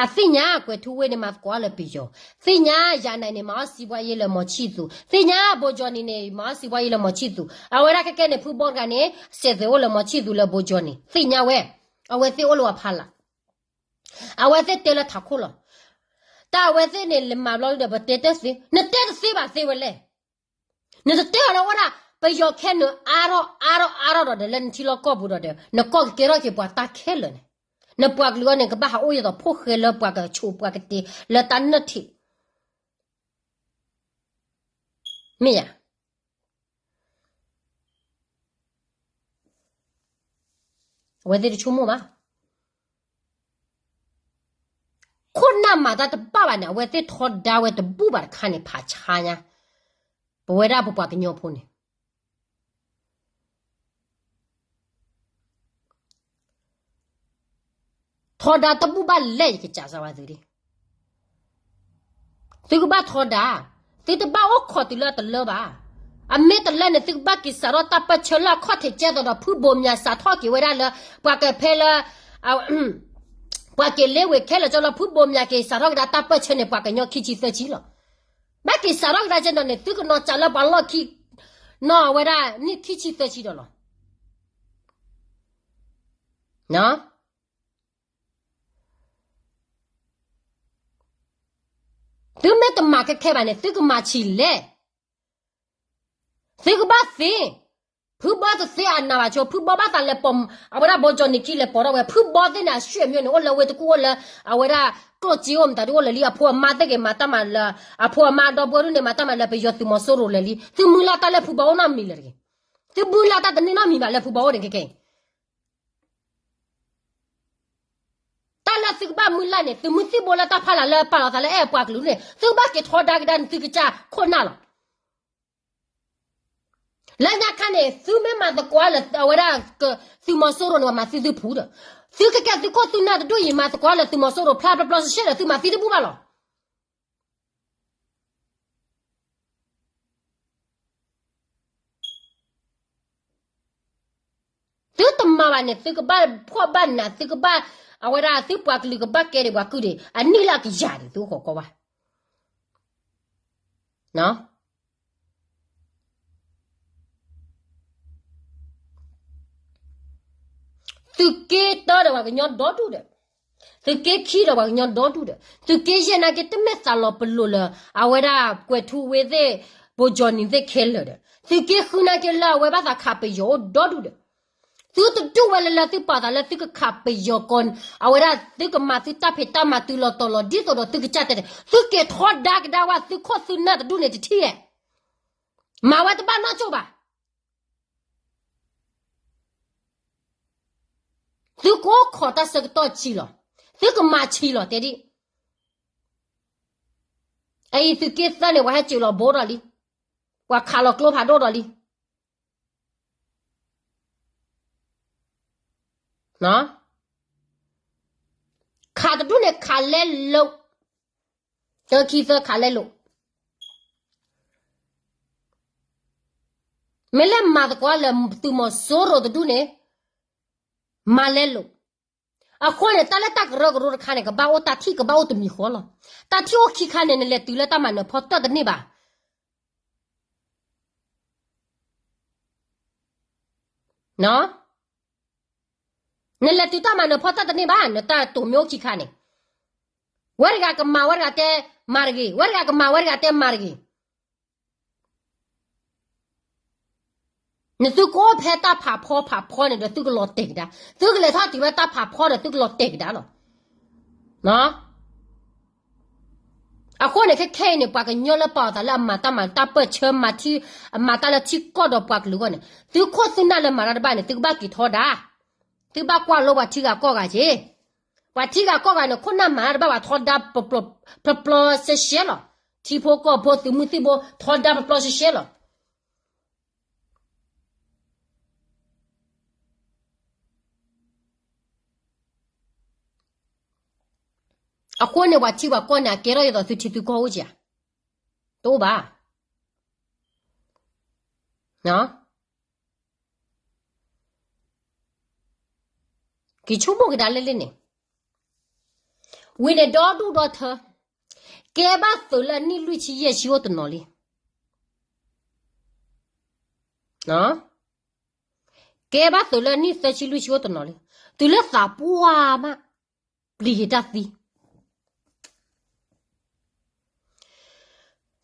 အသ့ၣ်ညါကွဲၤထူဝ့န့ၣ် မၤသကိးလၢပယီၤ, သ့ၣ်ညါယၤနၤန့ၣ် မၤအီၣ်စံးဘှါယ့လၢမီၤဆံၣ်သူ, သ့ၣ်ညါဘိကၠီနံၤန့ၣ် မၤအီၣ်စံးဘှါယ့လၢမီၤဆံၣ်သူ, အဝဲဒၣ်ခဲခဲန့ၣ် ဖုဘီတဂၤန့ၣ် စဲးသွဲးအိၣ်လၢမီၤဆံၣ်သူလၢဘိကၠီနံၤ, သ့ၣ်ညါဝဲ, အဝဲသ့ၣ်အိၣ်လၢပှၤဖးလၢ် အဝဲသ့ၣ်တဲလၢထးခိၣ်လီၤ. တၢ်အဝဲသ့ၣ်န့ၣ် လဲၤမၤဘျီဒီး ပတဲတသ့, နတဲတသ့ဘၣ်သ့ဝဲလဲၣ်. နတတဲအီၤလၢဝဲဒၣ် ပယီၤခဲနုာ်အါထီၣ်အါထီၣ်အါထီၣ်ဒီး လၢနထံလီၢ်ကီၢ်ပူၤဒီး နကီၢ်ကကဲထီၣ်က့ၤပှၤတၢ်ခဲလၢာ်န့ၣ်, နပှၤကလုာ်အံၤန့ၣ် ကဘၣ်ဟးအိၣ်ယသိးဖိၣ်ဃဲလၢပှၤကဆိးပှၤကတ့ၤလၢတၢ်နၢၣ်ထံး, မ့ၢ်ယၤ အဝဲသ့ၣ်တဆိကမိၣ်ဘၣ်. ခိၣ်နၢ်မၤတၢ်တဘၣ်ဘၣ်န့ၣ် အဝဲသ့ၣ်ထီဒါဝဲတဘူၣ်ဘၣ်တခါန့ၣ် ဖးဆါညါ, ပဝဲဒၣ်ပပှၤကညီဖိန့ၣ် ထီဒါတဘူၣ်ဘၣ်လဲၣ် ယကစံးစၢ်ဝဲသုဒၣ် သုကဘၣ်ထီဒါ, သုတဘၣ်အိၣ်ခိးတုၤလၢအတလၢဘၣ်. အမ့ၢ်တလၢန့ၣ် သုကဘၣ်က့ၤစးထီၣ်တၢ်ပၢၢ်ဆၢလၢအခီၣ်ထံးကဲသိးဒီး ဖုဘိးမၠးစးထီၣ်က့ၤဝဲဒၣ်လၢ ပှၤကဖဲလၢ ပှၤက့ၤလ့ဝ့ၤခဲလၢာ်ကၠီလီၤ ဖုဘိးမၠးက့ၤစးထီၣ်ကဒါတၢ်ပၢၢ်ဆၢန့ၣ် ပှၤကညီခံဆံသၢဆံလီၤ. ဘၣ်က့ၤစးထီၣ်ကဒါကဲဒီးန့ၣ် သုကနီၤစးလၢပှၤလီၢ်ခံ နီၤဝဲဒၣ်နံၣ်ခံဆံသၢဆံဒီးလီၤ. သုမ့ၢ်တမၤခဲခဲဘၣ်န့ၣ် သုကမၤဆံးလဲၣ်. သုကဘၣ်သ့, ဖု ဖုဘီတသ့အနးဘၣ်ဆိ, ဖုဘီဘၣ်သးလဲၤပိာ်, အဝဲဒၣ်ဘိကၠီနံၤခံလဲၤပိာ်ထီၣ်ဝဲ, ဖုဘီသ့ၣ်န့ၣ် အဆွေမျိုးန့ၣ် အိၣ်လၢဝ့ၢ်တကူၣ်အိၣ်လၢ အဝဲဒၣ်ကျိၣ်စ့အိၣ်မတၤဒုအိၣ်လၢာ်လံ, အဖိအမါသ့ၣ်ဂ့ၤမၤတၢ်မၤလၢ, အဖိအမါဒီပုၢ်ဝဲၢ်ဒုန့ၣ် မၤတၢ်မၤလၢပယီၤသုးမီၤစိရိၤလဲၤလံ, သုမုၢ်လၢ်တၢ်လၢဖုဘီအိၣ်နီတမံၤလၢၤတဂ့ၤ, သုမုၢ်လၢ်တၢ်တန့ၢ်နီတမံၤဘၣ်လၢဖုဘီအိၣ်န့ၣ်ခဲကဲအံၤ တၢ်လၢသုကဘၣ်မုၢ်လၢ်န့ၣ် သုးမုၢ်သံၣ်ဘိလၢတၢ်ဖီလာ်လၢပာ်လီၤသးလၢအဲၣ်ပှၤကလုာ်န့ၣ် သုကဘၣ်က့ၤထီဒါကဒါန့ၣ် သုကစၢ်ခိၣ်နၢ်လီၤ. လၢညါခါန့ၣ် သုမ့ၢ်မၤသကိးလၢအဝဲဒၣ် သုးမီၤစိရိၤန့ၣ် ပှၤမၤသံသုဖုဒီး, သုကကဲသုးခိၣ်သုးနၢ်တဒူၣ်အံၤ မၤသကိးလၢသုးမီၤစိရိၤဖျါဖျါဖျါရှဲရှဲဒီး သုမၤသံတဘူၣ်ဘၣ်လီၤ. သုတမၤဘၣ်န့ၣ် သုကဘၣ်ဖှီၣ်ဘၣ်နး, သုကဘၣ် အဝဲဒၣ်သုပှၤကလုာ်ကဘၣ်ကဲဒံးပှၤကုၢ်ဒံး အနံၣ်လၢအကယၤဒံး သုအိၣ်ဃီၤကီဘၣ်. သုးက့တၢဒီးပှၤကညီဒီဒူၣ်ဒီး, သုးက့ခံဒီးပှၤကညီဒီဒူၣ်ဒီး, သုးက့ယဲၢ်နာ်က့ တမ့ၢ်သးလီၤပလိာ်လၢ အဝဲဒၣ်ကွဲၤထူဝ့သ့ၣ်, ဘိကၠီနံၤသ့ၣ်ခဲလၢာ်ဒီး, သုးက့ဃုနာ်က့လၢအဝဲဘၣ်သးခးပယီၤအိၣ်ဒီဒူၣ်ဒီး, သုတဒူၣ်ဝဲလၢလၢသုပာ်သးလၢသုကခးပယီၤကီ, အဝဲဒၣ်သုကမၤသုတၢ်ဖံးတၢ်မၤတုၤလီၤတီၤလီၤ ဒ်သိးဒီးသုကစၢ်တဲန့ၣ် သုက့ၤထီဒါကဒါဝဲသုးခိၣ်သုးနၢ်တဒူၣ်န့ၣ်တထံၣ်ဧါ. မၤဝဲတဘၣ်နီၢ်ကီၢ်ဘၣ်. သုကအိၣ်ခိးတၢ်ဆၢကတီၢ်ဆံးလီၤ. သုကမၤဆံးလီၤ တဲဒ် အအံၤသုးက့သၢန့ၣ် ပှၤဟဲစၢၤလီၤဘိဒီးလံ. ပှၤခးလီၤကျိဖးဒိၣ်ဒီးလံ. ခးတဒူၣ်န့ၣ်ခးလဲလိာ်, တၢခံသၢခးလဲလိာ်. မ့ၢ်လၢမၤသကိးလၢသုးမီၤစိရိၤတဒူၣ်န့ၣ် မၤလဲလိာ်. အဃိန့ၣ် တၢ်လၢတၢ်ကရၢကရိတခါန့ၣ် ကဘၣ်အိၣ်တၢ်ထံၣ် ကဘၣ်အိၣ်တမံၤဃီလီၤ. တၢ်ထံၣ်အိၣ်ခံခါန့ၣ် နလဲၤတုၤလၢတၢ်မၤနၢၤဖီတၢၣ်တန့ၢ်ဘၣ်. နလဲၤတုၤတၢ်မၤနၢၤဖီတၢၣ်တန့ၢ်ဘၣ်, နတၢ်တိာ်မ့ၢ်အိၣ်ခံခါန့ၣ်, ဝဲတဂၤကမၤ ဝဲတဂၤတဲမၤတဂ့ၤ, ဝဲတဂၤကမၤ ဝဲတဂၤတဲမၤတဂ့ၤ. နသုကအိၣ်ဖဲတၢ်ဖးဖီဖးဖီန့ၣ်ဒီး သုကလီၤတဲာ်ကဒါ, သုကလဲၤထီၣ်တုၤဖဲတၢ်ဖးဖီဒီး သုကလီၤတဲာ်ကဒါလီၤ. အဃိန့ၣ် ခဲခဲအံၤန့ၣ် ပှၤကညီလၢပာ်အသးလၢအမၤတၢ်မၤတၢ်ပၢၢ်ဆၢ မၤထံ, အမၤတၢ်လၢထံကီၢ်ဒီးပှၤကလုာ်အဂီၢ်န့ၣ် သုးခိၣ်သုးနၢ်လၢမၤတၢ်တဘၣ်န့ၣ် သုကဘၣ်က့ၤထီဒါ, သုဘၣ်ကွၢ်လိပှၤထံဂၤကီၢ်ဂၤက့ၤ, ပှၤထံဂၤကီၢ်ဂၤန့ၣ် ခိၣ်နၢ်မၤတၢ်တဘၣ်ဘၣ် ထီဒါပျီပျီရှဲရှဲလီၤ. ထံဖိကီၢ်ဖိသုးမုၢ်သံၣ်ဘိ ထီဒါပျီပျီရှဲရှဲလီၤ. အဃိန့ၣ် ပှၤထံပှၤကီၢ်န့ၣ် အကဲထီၣ်ဒ်သိးသုထံသုကီၢ်အိၣ်ဧါ, တအိၣ်ဘၣ်. က့ၤဆိကမိၣ်ကဒါလၢလၢန့ၣ်, ဝံၤန့ၣ်ဒီဒူၣ်ဒီထၢ, ကဲဘၣ်သုးလၢအနံၣ်လွံၢ်ဆံယဲၢ်ဆံအိၣ်တနီၤလံ. ကဲဘၣ်သုးလၢအနံၣ်သၢဆံလွံၢ်ဆံအိၣ်တနီၤလံ. တုၤလၢသးပှၢ်မး ပျံၤက့ၤတၢ်သံ,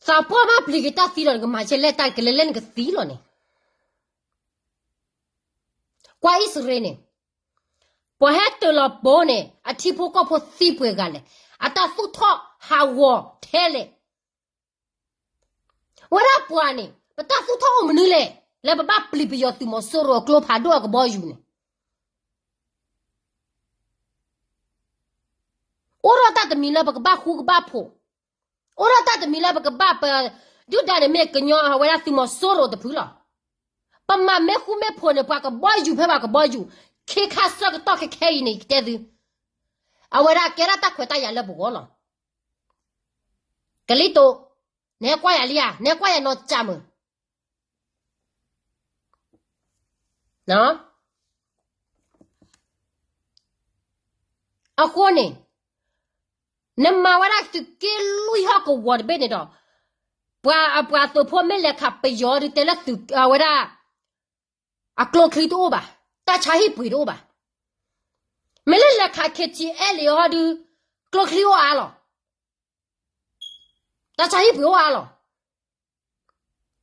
သးပှၢ်မးပျံၤက့ၤတၢ်သံလီၤ နကမၤကဲလဲၣ်တၢ်ကလဲၤလဲၣ်နကသံလီၤန့ၣ်. ကွၢ်အံၣ်စရ့လးန့ၣ်, ပှၤဟဲတၢၤလီၤဘိန့ၣ် အထံဖိကီၢ်ဖိသံပှဲၤဂၤလဲၣ်, အတၢ်သူၣ်ထီၣ်ဟးဂီၤထဲလဲၣ်. ဝဲဒၣ်ပှၤန့ၣ် ပတၢ်သူၣ်ထီၣ်အိၣ်မနုၤလဲၣ်, လၢပဘၣ်ပျံၤပယီၤသုးမီၤစိရိၤအကျိဖးဒိၣ်အကဘီယူၤန့ၣ် အိၣ်ဒီးတၢ်တမံၤလၢပကဘၣ်ဃူကဘၣ်ဖိး, အိၣ်ဒီးတၢ်တမံၤလၢပကဘၣ်ပ, ဒုၣ်ဒါန့ၣ်မ့ၢ်ကညီအဝဲဒၣ်သုးမီၤစိရိၤတဖုလီၤ. ပမၤမ့ၢ်ဃူမ့ၢ်ဖိးန့ၣ် ပှၤကဘီယူၤဖဲပှၤကဘီယူၤ, ခ့ခါဆၢကတီၢ်ခဲခဲအံၤန့ၣ် ယကတဲသု, အဝဲဒၣ်ကဲဒၣ်တၢ်ခွဲးတၢ်ယာ်လၢပဂီၢ်လီၤ. ကလံၤတိာ်, နဟဲကွၢ်ယၤလံဧါ, နဟဲကွၢ်ယၤနီၢ်ကၠးမုၢ် အဃိန့ၣ်, နမၤဝဲဒၣ်သုးက့လွံၢ်ဟီၣ်ကဝီၤတဘ့ၣ်န့ၣ်ဒီး, ပှၤအပှၤသုးဖိမ့ၢ်လဲၤခးပယီၤဒုးတဲလၢသုးအဝဲဒၣ်, အကျိချံတအိၣ်ဘၣ်, တၢ်ဆါဟံၣ်ပှ့ၤတအိၣ်ဘၣ်. မ့ၢ်လၢလဲၤခး ခ့ထံအဲလ့ဟီဒုး, ကျိချံအိၣ်အါလီၤ. တၢ်ဆါဟံၣ်ပှ့ၤအိၣ်အါလီၤ.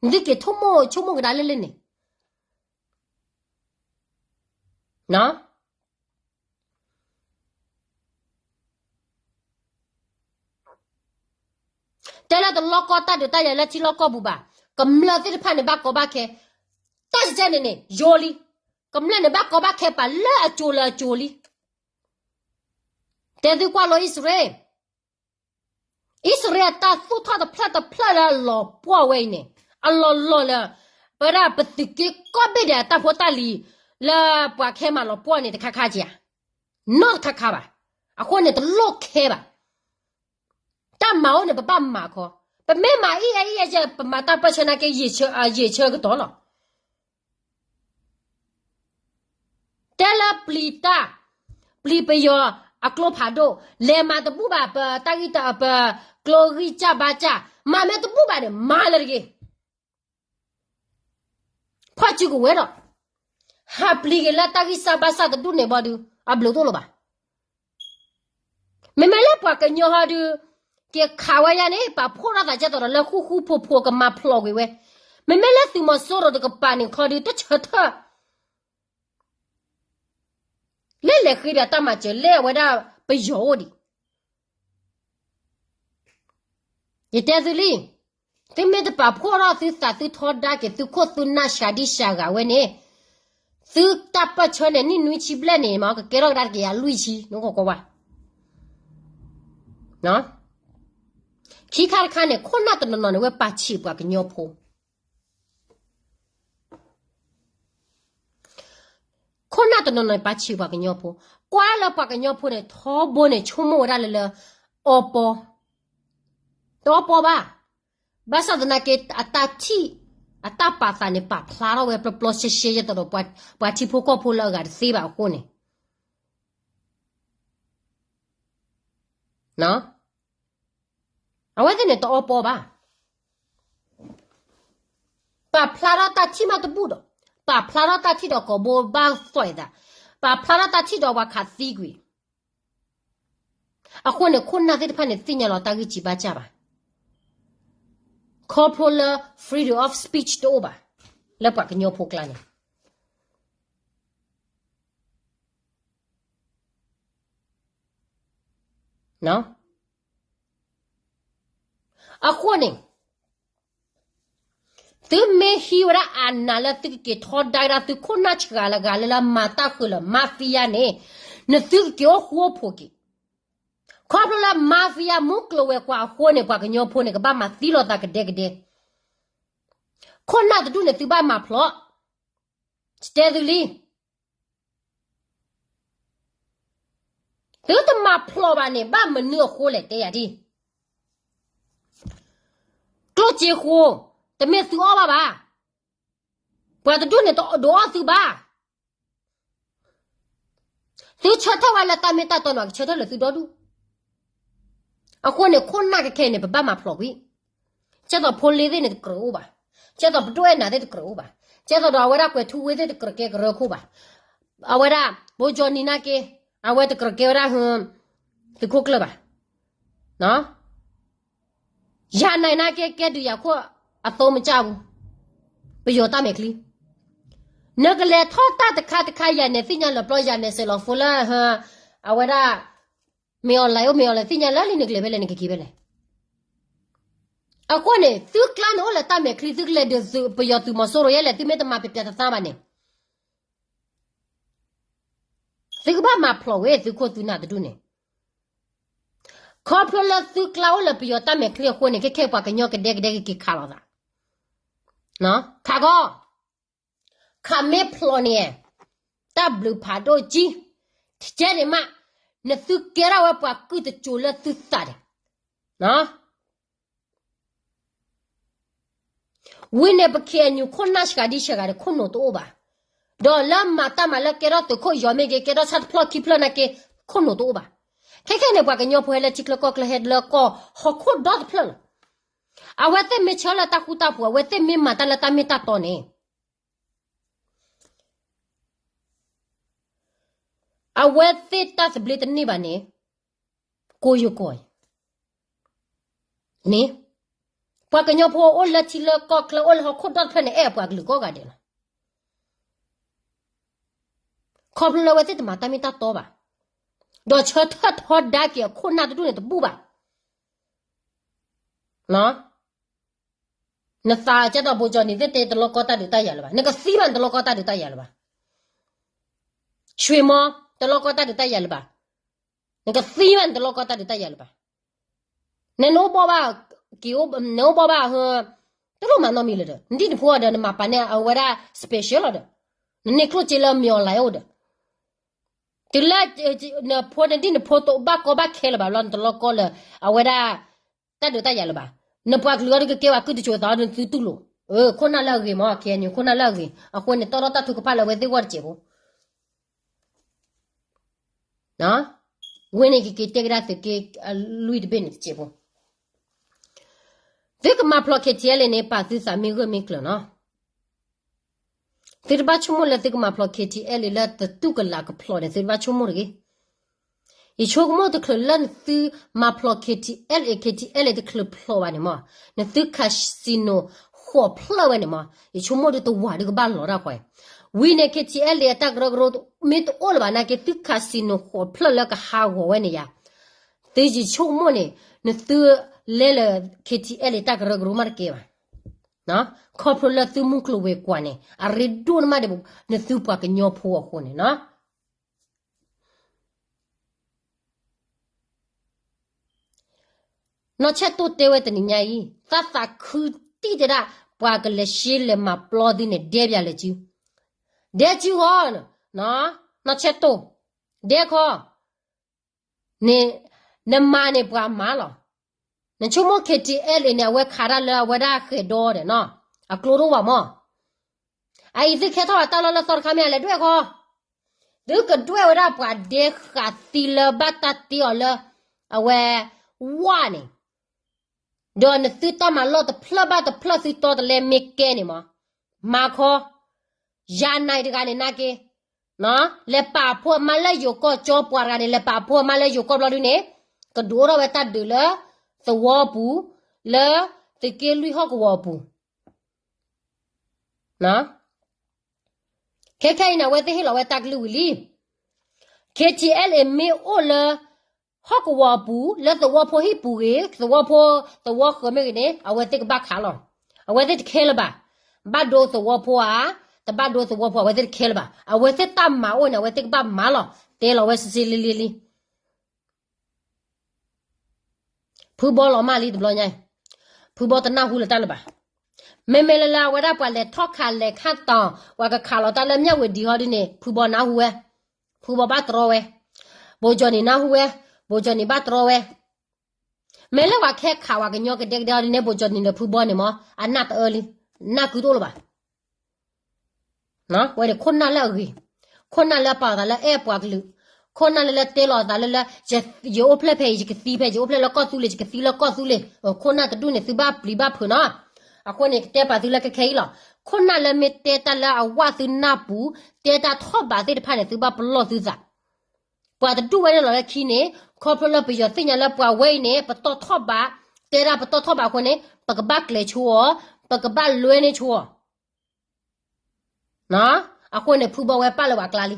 နသုက့ၤဆိကမိၣ်ကဒါလၢလၢန့ၣ်, တဲလၢတလီကီၢ်တၢ်ဒုးတၢ်ယၤလၢထံလီၢ်ကီၢ်ပူၤဘၣ်, ကမျၢၢ်သ့ၣ်တဖၣ်န့ၣ်ဘၣ်ကီဘၣ်ခဲ, တၢ်ယတဲန့ၣ်န့ၣ် ယိလံ, ကမျၢၢ်န့ၣ်ဘၣ်ကီဘၣ်ခဲပာ်လၢအစိၤလၢအစိၤလံ. တဲသုကွၢ်လီၤအံၣ်စရ့လး, အံၣ်စရ့လးအတၢ်သူၣ်ထီၣ်တဖျၢၣ်တဖျၢၣ်လၢအလီၤပှီၢ်ဝဲအံၤန့ၣ်, အလီၤလီၤလၢ ပဝဲဒၣ်ပသုးက့ကိးဘ့ၣ်ဒဲးအတၢ်ဖိတၢ်လံၤ လၢပှၤခဲမၤလီၤပှီၢ်န့ၣ်တခါခါကဧါ, နီတခါခါဘၣ်, အဃိန့ၣ်တလိၣ်ခဲဘၣ်. တၢ်မၤအိၣ်န့ၣ် ပဘၣ်မၤခီ, ပမ့ၢ်မၤအံၣ်အံၣ်အံၣ် ပမၤတၢ်ပၢၢ်ဆၢနာ်က့ ယံာ်ဆၢကတီၢ်လီၤ. တဲလၢပျံၤတၢ်, ပျံၤပယီၤအကျိဖးဒိၣ်, လဲၤမၤတဘူၣ်ဘၣ် ပတၢ်ဂံၢ်တၢ် ပကျိဂံၢ်စၢ်ဘါစၢ်, မၤမ့ၢ်တဘူၣ်ဘၣ်န့ၣ် မၤလၢတဂ့ၤ. ဖီၣ်စုကဝဲၤဒီး ဟးပျံၤက့ၤလၢတၢ်ဂံၢ်စၢ်ဘါစၢ်တဒူၣ်န့ၣ်ဘီဒုး အဘျုးတအိၣ်လၢၤဘၣ်. မ့မ့ၢ်လၢပှၤကညီဟီဒုး က့ၤခးဝဲညါန့ၣ် ပာ်ဖှိၣ်ထီၣ်သးကဲသိးဒီးလၢဃူဃူဖိးဖိးကမၤဖျိးကွံာ်ဝဲ, မ့မ့ၢ်လၢသုးမီၤစိရိၤတကပၤန့ၣ်ခီဒုး တဆၢထၢၣ် လၢလဲၤဃ့ဘၣ်တၢ်မၤစၢၤလၢအဝဲဒၣ်ပယီၤအိၣ်ဒံး, ယတဲသုလံ, သုမ့ၢ်တပာ်ဖှိၣ်ထီၣ်သုသးသုထီဒါက့ၤ သုခိၣ်သုနၢ်စှၤဒံစှၤဂၤဝဲန့ၣ်, သုတၢ်ပၢၢ်ဆၢန့ၣ် နံၣ်နွံဆံဘျဲၣ်န့ၣ် မ့ၢ်ကကဲထီၣ်ကဒါတကယၤလွံၢ်ဆံ နကွၢ်ကွၢ်ဝဲ. ခံခါတခါန့ၣ် ခိၣ်နၢ်တနီၤနီၤန့ၣ် ဝဲပာ်ဆံးပှၤကညီဖိ ခိၣ်နၢ်တနီၤနီၤန့ၣ် ပာ်ဆံးပှၤကညီဖိ, ကွၢ်လၢပှၤကညီဖိန့ၣ် ထီဘိန့ၣ် ဆိကမိၣ်ဝဲဒၣ်လၢလၢ အီပီ, တအီပီဘၣ်. ဘၣ်ဆၣ်သနာ်က့ အတၢ်ထံၣ် အတၢ်ပာ်သးန့ၣ် ပာ်ဖျါထီၣ်ဝဲပျီပျီရှဲရှဲ ယဲသိးဒီးပှၤထံဖိကီၢ်ဖိလၢအဂၤတသ့ဘၣ်အဃိန့ၣ် အဝဲသ့ၣ်န့ၣ်တအီပီဘၣ်. ပာ်ဖျါထီၣ်တၢ်ထံၣ်မးတဘူၣ်ဒီး, ပာ်ဖျါထီၣ်တၢ်ထံၣ်ဒီးကိာ်ဘိဘၣ်သွဲးသး, ပာ်ဖျါထီၣ်တၢ်ထံၣ်ဒီးပှၤခးသံကွံာ်. အဃိန့ၣ် ခိၣ်နၢ်သ့ၣ်တဖၣ်န့ၣ် သ့ၣ်ညါလီၤတၢ်ဂံၢ်စၢ်ဘါစၢ်ဘၣ်. ခီဖျိလၢ freedom of speech တအိၣ်ဘၣ် လၢပှၤကညီဖိကျါန့ၣ် အဃိန့ၣ် သုမ့ၢ်ဟံးဝဲဒၣ်အနးလၢသုကက့ၤထီဒါကဒါသုခိၣ်နၢ်စှၤလၢဂၤလၢလၢမၤတၢ်ဃုာ်လၢ mafia န့ၣ်, နသုကက့ၤအိၣ်ဃူအိၣ်ဖိးက့ၤ. ခီဖျိလၢ mafia မူကျိၤဝဲၤကွာ်အဃိန့ၣ် ပှၤကညီဖိန့ၣ် ကဘၣ်မၤသံလိာ်သးကဒဲကဒဲ. ခိၣ်နၢ်တဒူၣ်န့ၣ် သုဘၣ်မၤဖျိး, တဲသုလံ. သုတမၤဖျိးဘၣ်န့ၣ် ဘၣ်မနုၤအဃိလဲၣ် တဲယၤဒ်. ကျိၣ်စ့ဃိ, တမ့ၢ်သုအီၣ်ဘၣ်ဘၣ်. ပှၤတဒူၣ်န့ၣ်တဒုးအီၣ်သုဘၣ်. သုဆၢထၢၣ်ဝဲလၢတၢ်မ့ၢ်တၢ်တီန့ၣ် ကဆၢထၢၣ်လၢသုဒီဒူၣ်. အဃိန့ၣ် ခိၣ်နၢ်ကခဲအံၤန့ၣ် ပဘၣ်မၤဖျိးကွံာ်. ကဲသိးဖိလ့သ့ၣ်န့ၣ်တကြၢးအိၣ်ဘၣ်. ကဲသိးပဒိၣ်အဲၣ်နၤသ့ၣ်တကြၢးအိၣ်ဘၣ်. ကဲသိးဒီးအဝဲဒၣ်ကွဲၤထူဝ့သ့ၣ်တကြၢးကဲကရၢခိၣ်ဘၣ်. အဝဲဒၣ် ဘိကၠီနံၤနာ်က့ အဝဲတကြၢးကဲဝဲဒၣ် သုးခိၣ်ကျၢၢ်ဘၣ်. ယၤနၤနာ်က့ ကဲဒုးယၤခိၣ်အသိမကၢ်ဘူး. ပယီၤတၢ်မဲာ်ချံ နကလဲၤထီၣ်တၢ်တခါတခါ ယၤနဲၤသ့ၣ်ညါလၢပျီ ယၤနဲၤစဲးလီၤဖိလၢ အဝဲဒၣ် မ့ၢ်အီၤလဲၣ်အိၣ် မ့ၢ်အီၤလဲၣ် သ့ၣ်ညါလၢလံနကလဲၤဖဲလဲၣ် နကက့ၤဖဲလဲၣ်. အဃိန့ၣ် သုကျါန့ၣ်အိၣ်လၢတၢ်မဲာ်ချံ သုကလဲၤဒုးသုးပယီၤသုးမီၤစိရိၤယဲလဲၣ် သုမ့ၢ်တမၤပျဲးပျဲးသးသးဘၣ်န့ၣ် သုကဘၣ်မၤဖျိးဝဲ သုခိၣ်သုနၢ်တဒူၣ်န့ၣ်. ခီဖျိလၢသုကျါအိၣ်လၢပယီၤတၢ်မဲာ်ချံအဃိန့ၣ် ခဲခဲပှၤကညီကဒဲကဒဲကက့ၤခးလိာ်သး. ခးကီ ခးမ့ၢ်ဖျိးန့ၣ် တၢ်ဘျုးဖးဒိၣ်ကံ ကဲန့ၣ်မး နသုကဲထီၣ်ဝဲပှၤကုၢ်တစိၤလၢသုသးန့ၣ် ဝံၤန့ၣ် ပ ခ့ၣ်အဲၣ်ယူၣ် ခိၣ်နၢ်စှၤဒံစှၤဂၤဒီး ခိၣ်နူာ်တအိၣ်ဘၣ်. ဒီးလၢမၤတၢ်မၤလၢကဲထီၣ်သုးခိၣ်ယီၤမ့ၢ်ဂ့ၤ ကဲထီၣ်ဆၣ်တဖျၢၣ်ခံဖျၢၣ်နာ်က့ ခိၣ်နူာ်တအိၣ်ဘၣ်. ခဲခဲန့ၣ် ပှၤကညီဖိဟဲလၢထံချၢကီၢ်ချၢ ဟဲလၢကီၢ်ဟီၣ်ခိၣ်ဒီတဖျၢၣ်လီၤ. အဝဲသ့ၣ်မ့ၢ်ဆၢလၢတၢ်ဃူတၢ်ဖိး အဝဲသ့ၣ်မ့ၢ်မၤတၢ်လၢတၢ်မ့ၢ်တၢ်တီန့ၣ် အဝဲသ့ၣ်တၢ်သဘျ့တန့ၢ်ဘၣ်န့ၣ် ကိးယကိးအံၤန့ၣ် ပှၤကညီဖိအိၣ်လၢထံလၢကီၢ်ချၢ အိၣ်လၢဟီၣ်ခိၣ်ဒီတဖျၢၣ်န့ၣ် အဲၣ်ပှၤကလုာ်ကိးဂၤဒဲးလီၤ. ခီဖျိလၢအဝဲသ့ၣ်တမၤတၢ်မ့ၢ်တၢ်တီဘၣ်, ဒီးဆၢထၢၣ်ထီဒါက့ၤအခိၣ်နၢ်တဒူၣ်န့ၣ်တဘူၣ်ဘၣ်. နသးကဲဒီး ဘိကၠီနံၤသ့ၣ်တဲ တလီကီတၢ်ဒုးတၢ်ယၤလၢၤဘၣ်, နကသံဘၣ်နတလီကီတၢ်ဒုးတၢ်ယၤလၢၤဘၣ်. ဆွ့မီ တလီကီတၢ်ဒုးတၢ်ယၤလၢၤဘၣ်, နကသံဘၣ်နတလီကီတၢ်ဒုးတၢ်ယၤလၢၤဘၣ်. နနအိၣ်ဘီၣ်ဘၣ်, က့ၤ, နအိၣ်ဘီၣ်ဘၣ်, တလိၣ်မၤနီတမံၤလၢၤဒီး နဒံၣ်နဖိဒီး နမၤပာ်န့ၢ်အဝဲဒၣ် special လီၤဒီး, နန့ၢ်ကျိၣ်စ့လၢအမံၤအီၤလဲၣ်အိၣ်ဒီး, တုၤလၢ နဖိနဒံၣ်နဖိတဘၣ်ကီဘၣ်ခဲလၢၤဘၣ်လီၤ နတလီကီလၢၤ အဝဲဒၣ် တၢ်ဒုးတၢ်ယၤလၢၤဘၣ်. နပှၤကလုာ်အံၤဒီးကကဲဝဲကုၢ်တစိၤသးအီၤဒီး နသုတူၢ်လိာ်, ခိၣ်နၢ်လၢအဂ့ၤမး, ကဲန့ၣ် ခိၣ်နၢ်လၢအဂ့ၤ, အဃိန့ၣ် တီထီၣ်တၢ်ထုကဖၣ်လၢအဝဲသ့ၣ်ဂီၢ်တစဲးဖိ ဝဲန့ၣ်ကက့ၤတဲကဒါသုးက့ လွံၢ်တဘ့ၣ်န့ၣ်တစဲးဖိ, သုကမၤဖျိး KTLA န့ၣ် ပာ်သုသးမ့ၢ်ဂၢၢ်မ့ၢ်ကျၢၤနီၤ. သုတဘၣ်ဆိကမိၣ်လၢသုကမၤဖျိး KTLA လၢတတူၢ်ကလာ်ကဖျိးန့ၣ် သုတဘၣ်ဆိကမိၣ်တဂ့ၤ. ယဆိကမိၣ်တချုးလၢနသုမၤဖျိး KTLA, KTLA တချုးဖျိးဘၣ်န့ၣ်မး, နသု casino ဃိးဖျၢၣ်ဝဲန့ၣ်မး, ယဆိကမိၣ်ဒုးတဝာ်ဒုးကဘၣ်လီၤတၢ်ဃီ, ဝံၤန့ၣ် KTLA အတၢ်ကရၢကရိမ့ၢ်တအိၣ်လၢၤဘၣ်နာ်က့ သု casino ဃိးဖျၢၣ်လၢကဟးဂီၤဝဲန့ၣ်ယါ, သုယဆိကမိၣ်န့ၣ် နသုလဲၤလၢ KTLA တၢ်ကရၢကရိမးတကဲဘၣ်. ခီဖျိလၢသုမုၢ်ကျိၤဝဲၤကွာ်န့ၣ် အရ့ဒိၣ်န့ၢ်မးဒီး နသုပှၤကညီဖိအဃိန့ၣ်နီၤ. နီၢ်ဆဲၣ်တိၢ်တဲဝဲတနံၤညါအံၤ သးသးခုတံၢ်တဲဒၣ် ပှၤကလဲၤရှဲလဲၤမၤပျီသုန့ၣ် ဒဲဘၣ်လဲၤစု, ဒဲစုဃီ, နီၢ်ဆဲၣ်တိၢ်, ဒဲခီ, နမၤန့ၣ်ပှၤမၤလီၤ. နဆိကမိၣ် KTLA န့ၣ် အဝဲခးတၢ်လၢအဝဲဒၣ်ဃဲၤဒီဒီးနီၤ, အကျိတအိၣ်ဘၣ်မး. အအံၤသုခဲထီၣ်အတၢ်လီၢ်လၢသီတခါမ့ၢ် အလဲၤဒွဲၣ်ဃီ, သုကဒွဲၣ်ဝဲဒၣ်ပှၤဒဲဃးသံလၢဘၣ်တၢ်တ့အီၤလၢ အဝဲ ဝါန့ၣ်, ဒီးနသုတၢ်မၤလီၢ်တဖျၢၣ်ဘၣ်တဖျၢၣ်သုတီတလဲမ့ၢ်ကဲန့ၣ်မး, မၤခီ, ယၤနၤတဂၤန့ၣ်နာ်က့ လဲၤပာ်ဖှိၣ်မးလၢယိၤကီၢ်ကၠီပှၤတဂၤန့ၣ် လဲၤပာ်ဖှိၣ်မးလၢယိၤကီၢ်ဘျီဒုန့ၣ်, ကဒုးအိၣ်ထီၣ်ဝဲတၢ်ဒုးလၢ သဝီပူၤ, လၢသုးက့လွံၢ်ဟီၣ်ကဝီၤအပူၤ. ခဲခဲအံၤန့ၣ် အဝဲသ့ၣ်ဟ့ၣ်လီၤဝဲတၢ်ကလုၢ်ဝံၤလံ. KTLA မ့ၢ်အိၣ်လၢ ဟီၣ်ကဝီၤအပူၤ လၢသဝီဖိဟံၣ်ပူၤဂ့ၤ, သဝီဖိသဝီဃၢၤမ့ၢ်ဂ့ၤန့ၣ် အဝဲသ့ၣ်ကဘၣ်ခးလီၤ. အဝဲသ့ၣ်တခဲလၢၤဘၣ်. ဘၣ်ဒိသဝီဖိဧါ, တဘၣ်ဒိသဝီဖိ အဝဲသ့ၣ်တခဲလၢၤဘၣ်. အဝဲသ့ၣ်တၢ်မၤအိၣ်န့ၣ် အဝဲသ့ၣ်ကဘၣ်မၤလီၤ. တဲလီၤဝဲစ့စ့လ့လ့လံ. ဖုဘီလီၤမၢ်လံတဘျီညါအံၤ, ဖုဘီတနၢ်ဟူလၢၤတၢ်လၢၤဘၣ်. မ့မ့ၢ်လၢလၢအဝဲဒၣ်ပှၤလဲၤထီၣ်ခးလဲၤခါတီၤ ပှၤကခးလီၤတၢ်လၢမၠၣ်ဝ့ၤဒံဟီဒ်န့ၣ် ဖုဘီနၢ်ဟူဝဲ, ဖုဘီဘၣ်တြီဝဲ, ဘိကၠီနံၤနၢ်ဟူဝဲ, ဘိကၠီနံၤဘၣ်တြီဝဲ. မ့ၢ်လၢပှၤခဲခးပှၤကညီကဒဲကဒဲဟီဒ်န့ၣ် ဘိကၠီနံၤဒီးဖုဘီန့ၣ်မး အနၢ်တအၢလံ, နၢ်ကုတအိၣ်လၢၤဘၣ်. ဝဲန့ၣ်ခိၣ်နၢ်လၢအဂ့ၤ, ခိၣ်နၢ်လၢအပာ်အသးလၢအဲၣ်ပှၤကလုာ်, ခိၣ်နၢ်လၢလၢတဲလီၤအသးလၢလၢ ယအိၣ်ဖျဲၣ်ဖဲအံၤ ယကသံဖဲ, ယအိၣ်ဖျဲၣ်လၢကီၢ်သူလ့ၤ ယကသံလၢကီၢ်သူလ့ၤ. ခိၣ်နၢ်တဒူၣ်န့ၣ် သုဘၣ်ပျံၤဘၣ်ဖုးနီၤ. အဃိန့ၣ် ကတဲပာ်သုလၢခဲခဲအံၤလီၤ. ခိၣ်နၢ်လၢမ့ၢ်တဲတၢ်လၢအဝၣ်သုနၢ်ပူၤ, တဲတၢ်ထီၣ်ဘးသ့ၣ်တဖၣ်န့ၣ် သုဘၣ်ပလီၢ်သုသး. ပှၤတဒူၣ်ဝဲန့ၣ်လီၤလၢခံန့ၣ် ခီဖျိလၢပယီၤသ့ၣ်ညါလၢပှၤဝဲအံၤန့ၣ် ပတီၢ်ထီၣ်ဘး, တဲဒၣ်ပတီၢ်ထီၣ်ဘးအဃိန့ၣ် ပကဘၣ်ကျဲၤဆိအီၤ, ပကဘၣ်လွဲန့ၢ်ဆိအီၤ. အဃိန့ၣ် ဖုဘီဝဲပာ်လၢပှၤကျါလံ.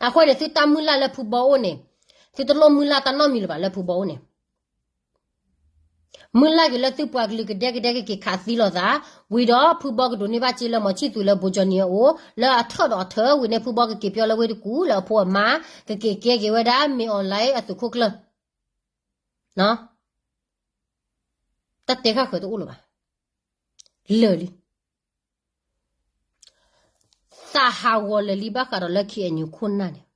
အဃိန့ၣ် သုတၢ်မုၢ်လၢ်လၢဖုဘီအိၣ်န့ၣ်, သုတလိၣ်မုၢ်လၢ်တၢ်နီတမံၤလၢၤဘၣ်လၢဖုဘီအိၣ်န့ၣ်. မုၢ်လၢ်က့ၤလၢသုပှၤကလုာ်ကဒဲကဒဲကက့ၤခးသံလိာ်သး, ဝံၤဒီးဖုဘီကဒိးန့ၢ်ဘၣ်စ့လၢမီၤဆံၣ်သူးလၢဘိကၠီနံၤအအိၣ်, လၢအထၢၣ်ဒီးအထၢၣ်ဝံၤန့ၣ် ဖုဘီကက့ၤပၠီလၢဝ့ၢ်တကူၣ်လၢအဖိအမါ, ကက့ၤကဲက့ၤဝဲဒၣ် မင်းအောင်လှိုင် အသုးခိၣ်ကျၢၢ်. တၢ်တဲဃၣ်ဃၢၤတအိၣ်လၢၤဘၣ်. လၢာ်လံ. သးဟးဂီၤလၢာ်လံဘၣ်ဃးဒီးလၢ KNU ခိၣ်နၢ်န့ၣ်.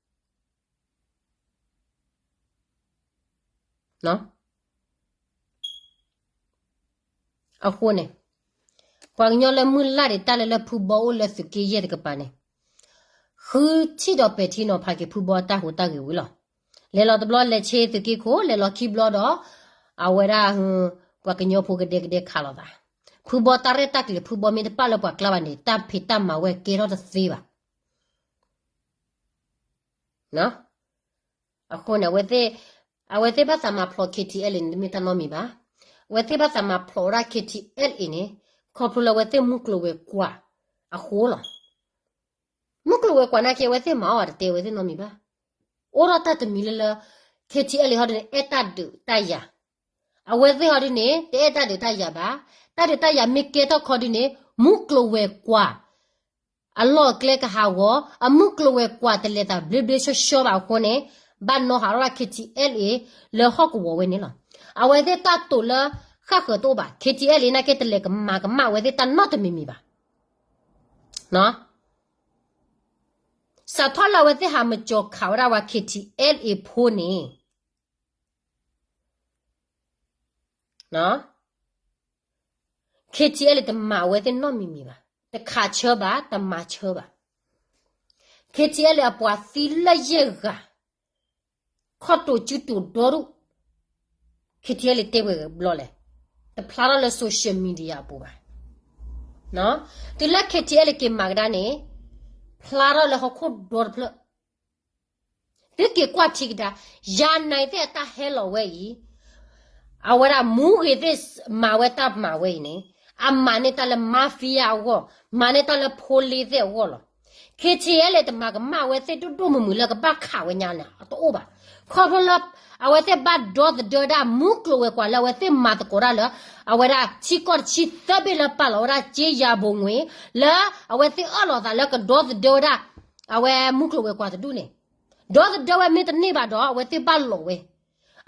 အဃိန့ၣ် ပှၤကညီလၢမုၢ်လၢ်ဒံးတၢ်လၢလၢဖုဘီအိၣ်လၢသုးက့ယဲၢ်တကပၤန့ၣ်, ဃုထံၣ်ဒီးပဲာ်ထံနီၤဖးက့ၤဖုဘီတၢ်ဟူးတၢ်ဂဲၤဝံၤလီၤ. လဲၤလီၤတဘျီလဲၤဆ့သုးက့ခိၣ်, လဲၤလီၤခံဘျီဒီး အဝဲဒၣ် ပှၤကညီဖိကဒဲကဒဲခးလိာ်သး. ဖုဘီတၢ်ရဲၣ်တၢ်ကျဲၤ ဖုဘီမ့ၢ်တပာ်လၢပှၤကျါဘၣ်န့ၣ် တၢ်ဖံးတၢ်မၤဝဲကဲထီၣ်တသ့ဘၣ်. အဃိန့ၣ် အဝဲသ့ၣ်ဘၣ်သးမၤဖျိး KTLA န့ၣ် တမ့ၢ်တၢ်နီတမံၤဘၣ်. အဝဲသ့ၣ်ဘၣ်သးမၤဖျိးဝဲဒၣ် KTLA န့ၣ် ခီဖျိလၢအဝဲသ့ၣ်မုၢ်ကျိၤဝဲၤကွာ်အဃိလီၤ. မုၢ်ကျိၤဝဲၤကွာ်နာ်က့ အဝဲသ့ၣ်မၤအီၣ်ဘၣ်တတဲဝဲသ့ၣ်နီတမံၤဘၣ်. အိၣ်ထီၣ်တၢ်တမံၤလၢလၢ ခ့ထံအဲလ့ဟီဒုန့ၣ် အဲၣ်တၢ်ဒုးတၢ်ယၤ, အဝဲသ့ၣ်ဟီဒုန့ၣ် တအဲၣ်တၢ်ဒုးတၢ်ယၤဘၣ်. တၢ်ဒုးတၢ်ယၤမ့ၢ်ကဲထီၣ်ခီဒုန့ၣ် မုၢ်ကျိၤဝဲၤကွာ် အလီၢ်အကျဲကဟးဂီၤ, အမုၢ်ကျိၤဝဲၤကွာ်တလဲၤသးဘျ့ဘျ့ဆှီဆှီဘၣ်အဃိန့ၣ်, ဘၣ်နီၣ်ဟးထီၣ်ဒၣ် ခ့ထံအဲလ့ လၢဟီၣ်ကဝီၤဝဲန့ၣ်လီၤ. အဝဲသ့ၣ်တၢ်တိာ်လၢဃၣ်ဃၢၤတအိၣ်ဘၣ်, ခ့ထံအဲလ့နာ်က့ တလဲၤကမၤကမၣ်ဝဲသ့ၣ်တၢ်နီတမံၤမံၤဘၣ်. စးထီၣ်လၢအဝဲသ့ၣ်ဟးမၤကၠီၤခးဝဲဒၣ်ပှၤ ခ့ထံအဲလ့ ဖိန့ၣ် ခ့ထံအဲလ့ တမၤအဝဲသ့ၣ်နီတမံၤမံၤဘၣ်, တခးဆၢဘၣ်, တမၤဆၢဘၣ်. ခ့ထံအဲလ့ အပှၤသံလၢယဲၢ်ဂၤ, ခီၣ်တိာ်စုတိာ်ဒီဒူၣ်, ခ့ထံအဲလ့ တဲဝဲဘျီလဲၣ်, တဖျါထီၣ်လၢ social media အပူၤဘၣ်. တုၤလၢ ခ့ထံအဲလ့ က့ၤမၤကဒါန့ၣ်, ဖျါထီၣ်လၢဟီၣ်ခိၣ်ဒီတဖျၢၣ် သုက့ၤကွၢ်ထံကဒါ, ယၤနၤသ့ၣ်အတၢ်ဟဲလီၤဝဲအံၤ, အဝဲဒၣ်မူဂ့ၤသ့ၣ်မၤဝဲတၢ်မၤဝဲအံၤန့ၣ်, အမၤန့ၢ်တၢ်လၢ mafia အဂီၢ်, မၤန့ၢ်တၢ်လၢဖိလ့သ့ၣ်အဂီၢ်လီၤ. ခ့ထံအဲလ့ တမၤကမၣ်ဝဲသ့ၣ်ဒိၣ်ဒိၣ်မုၢ်မုၢ်လၢကဘၣ်ခးဝဲညါန့ၣ် အတအိၣ်ဘၣ်. ခီဖျိလၢ အဝဲသ့ၣ်ဘၣ်ဒီသဒၢဒၣ် မုၢ်ကျိၤဝဲၤကွာ်လၢအဝဲသ့ၣ်မၤသကိးတၢ်လၢ အဝဲဒၣ်ထံကီၢ်တဆံသၢဘ့ၣ်လၢပာ်လီၤဝဲဒၣ် ကြေးရာပုံငွေ လၢအဝဲသ့ၣ်အၢၣ်လီၤသးလၢကဒီသဒၢဝဲဒၣ် အဝဲမုၢ်ကျိၤဝဲၤကွာ်တဒူၣ်န့ၣ်, ဒီသဒၢဝဲမ့ၢ်တန့ၢ်ဘၣ်ဒီး အဝဲသ့ၣ်ဘၣ်လီၤဝဲ.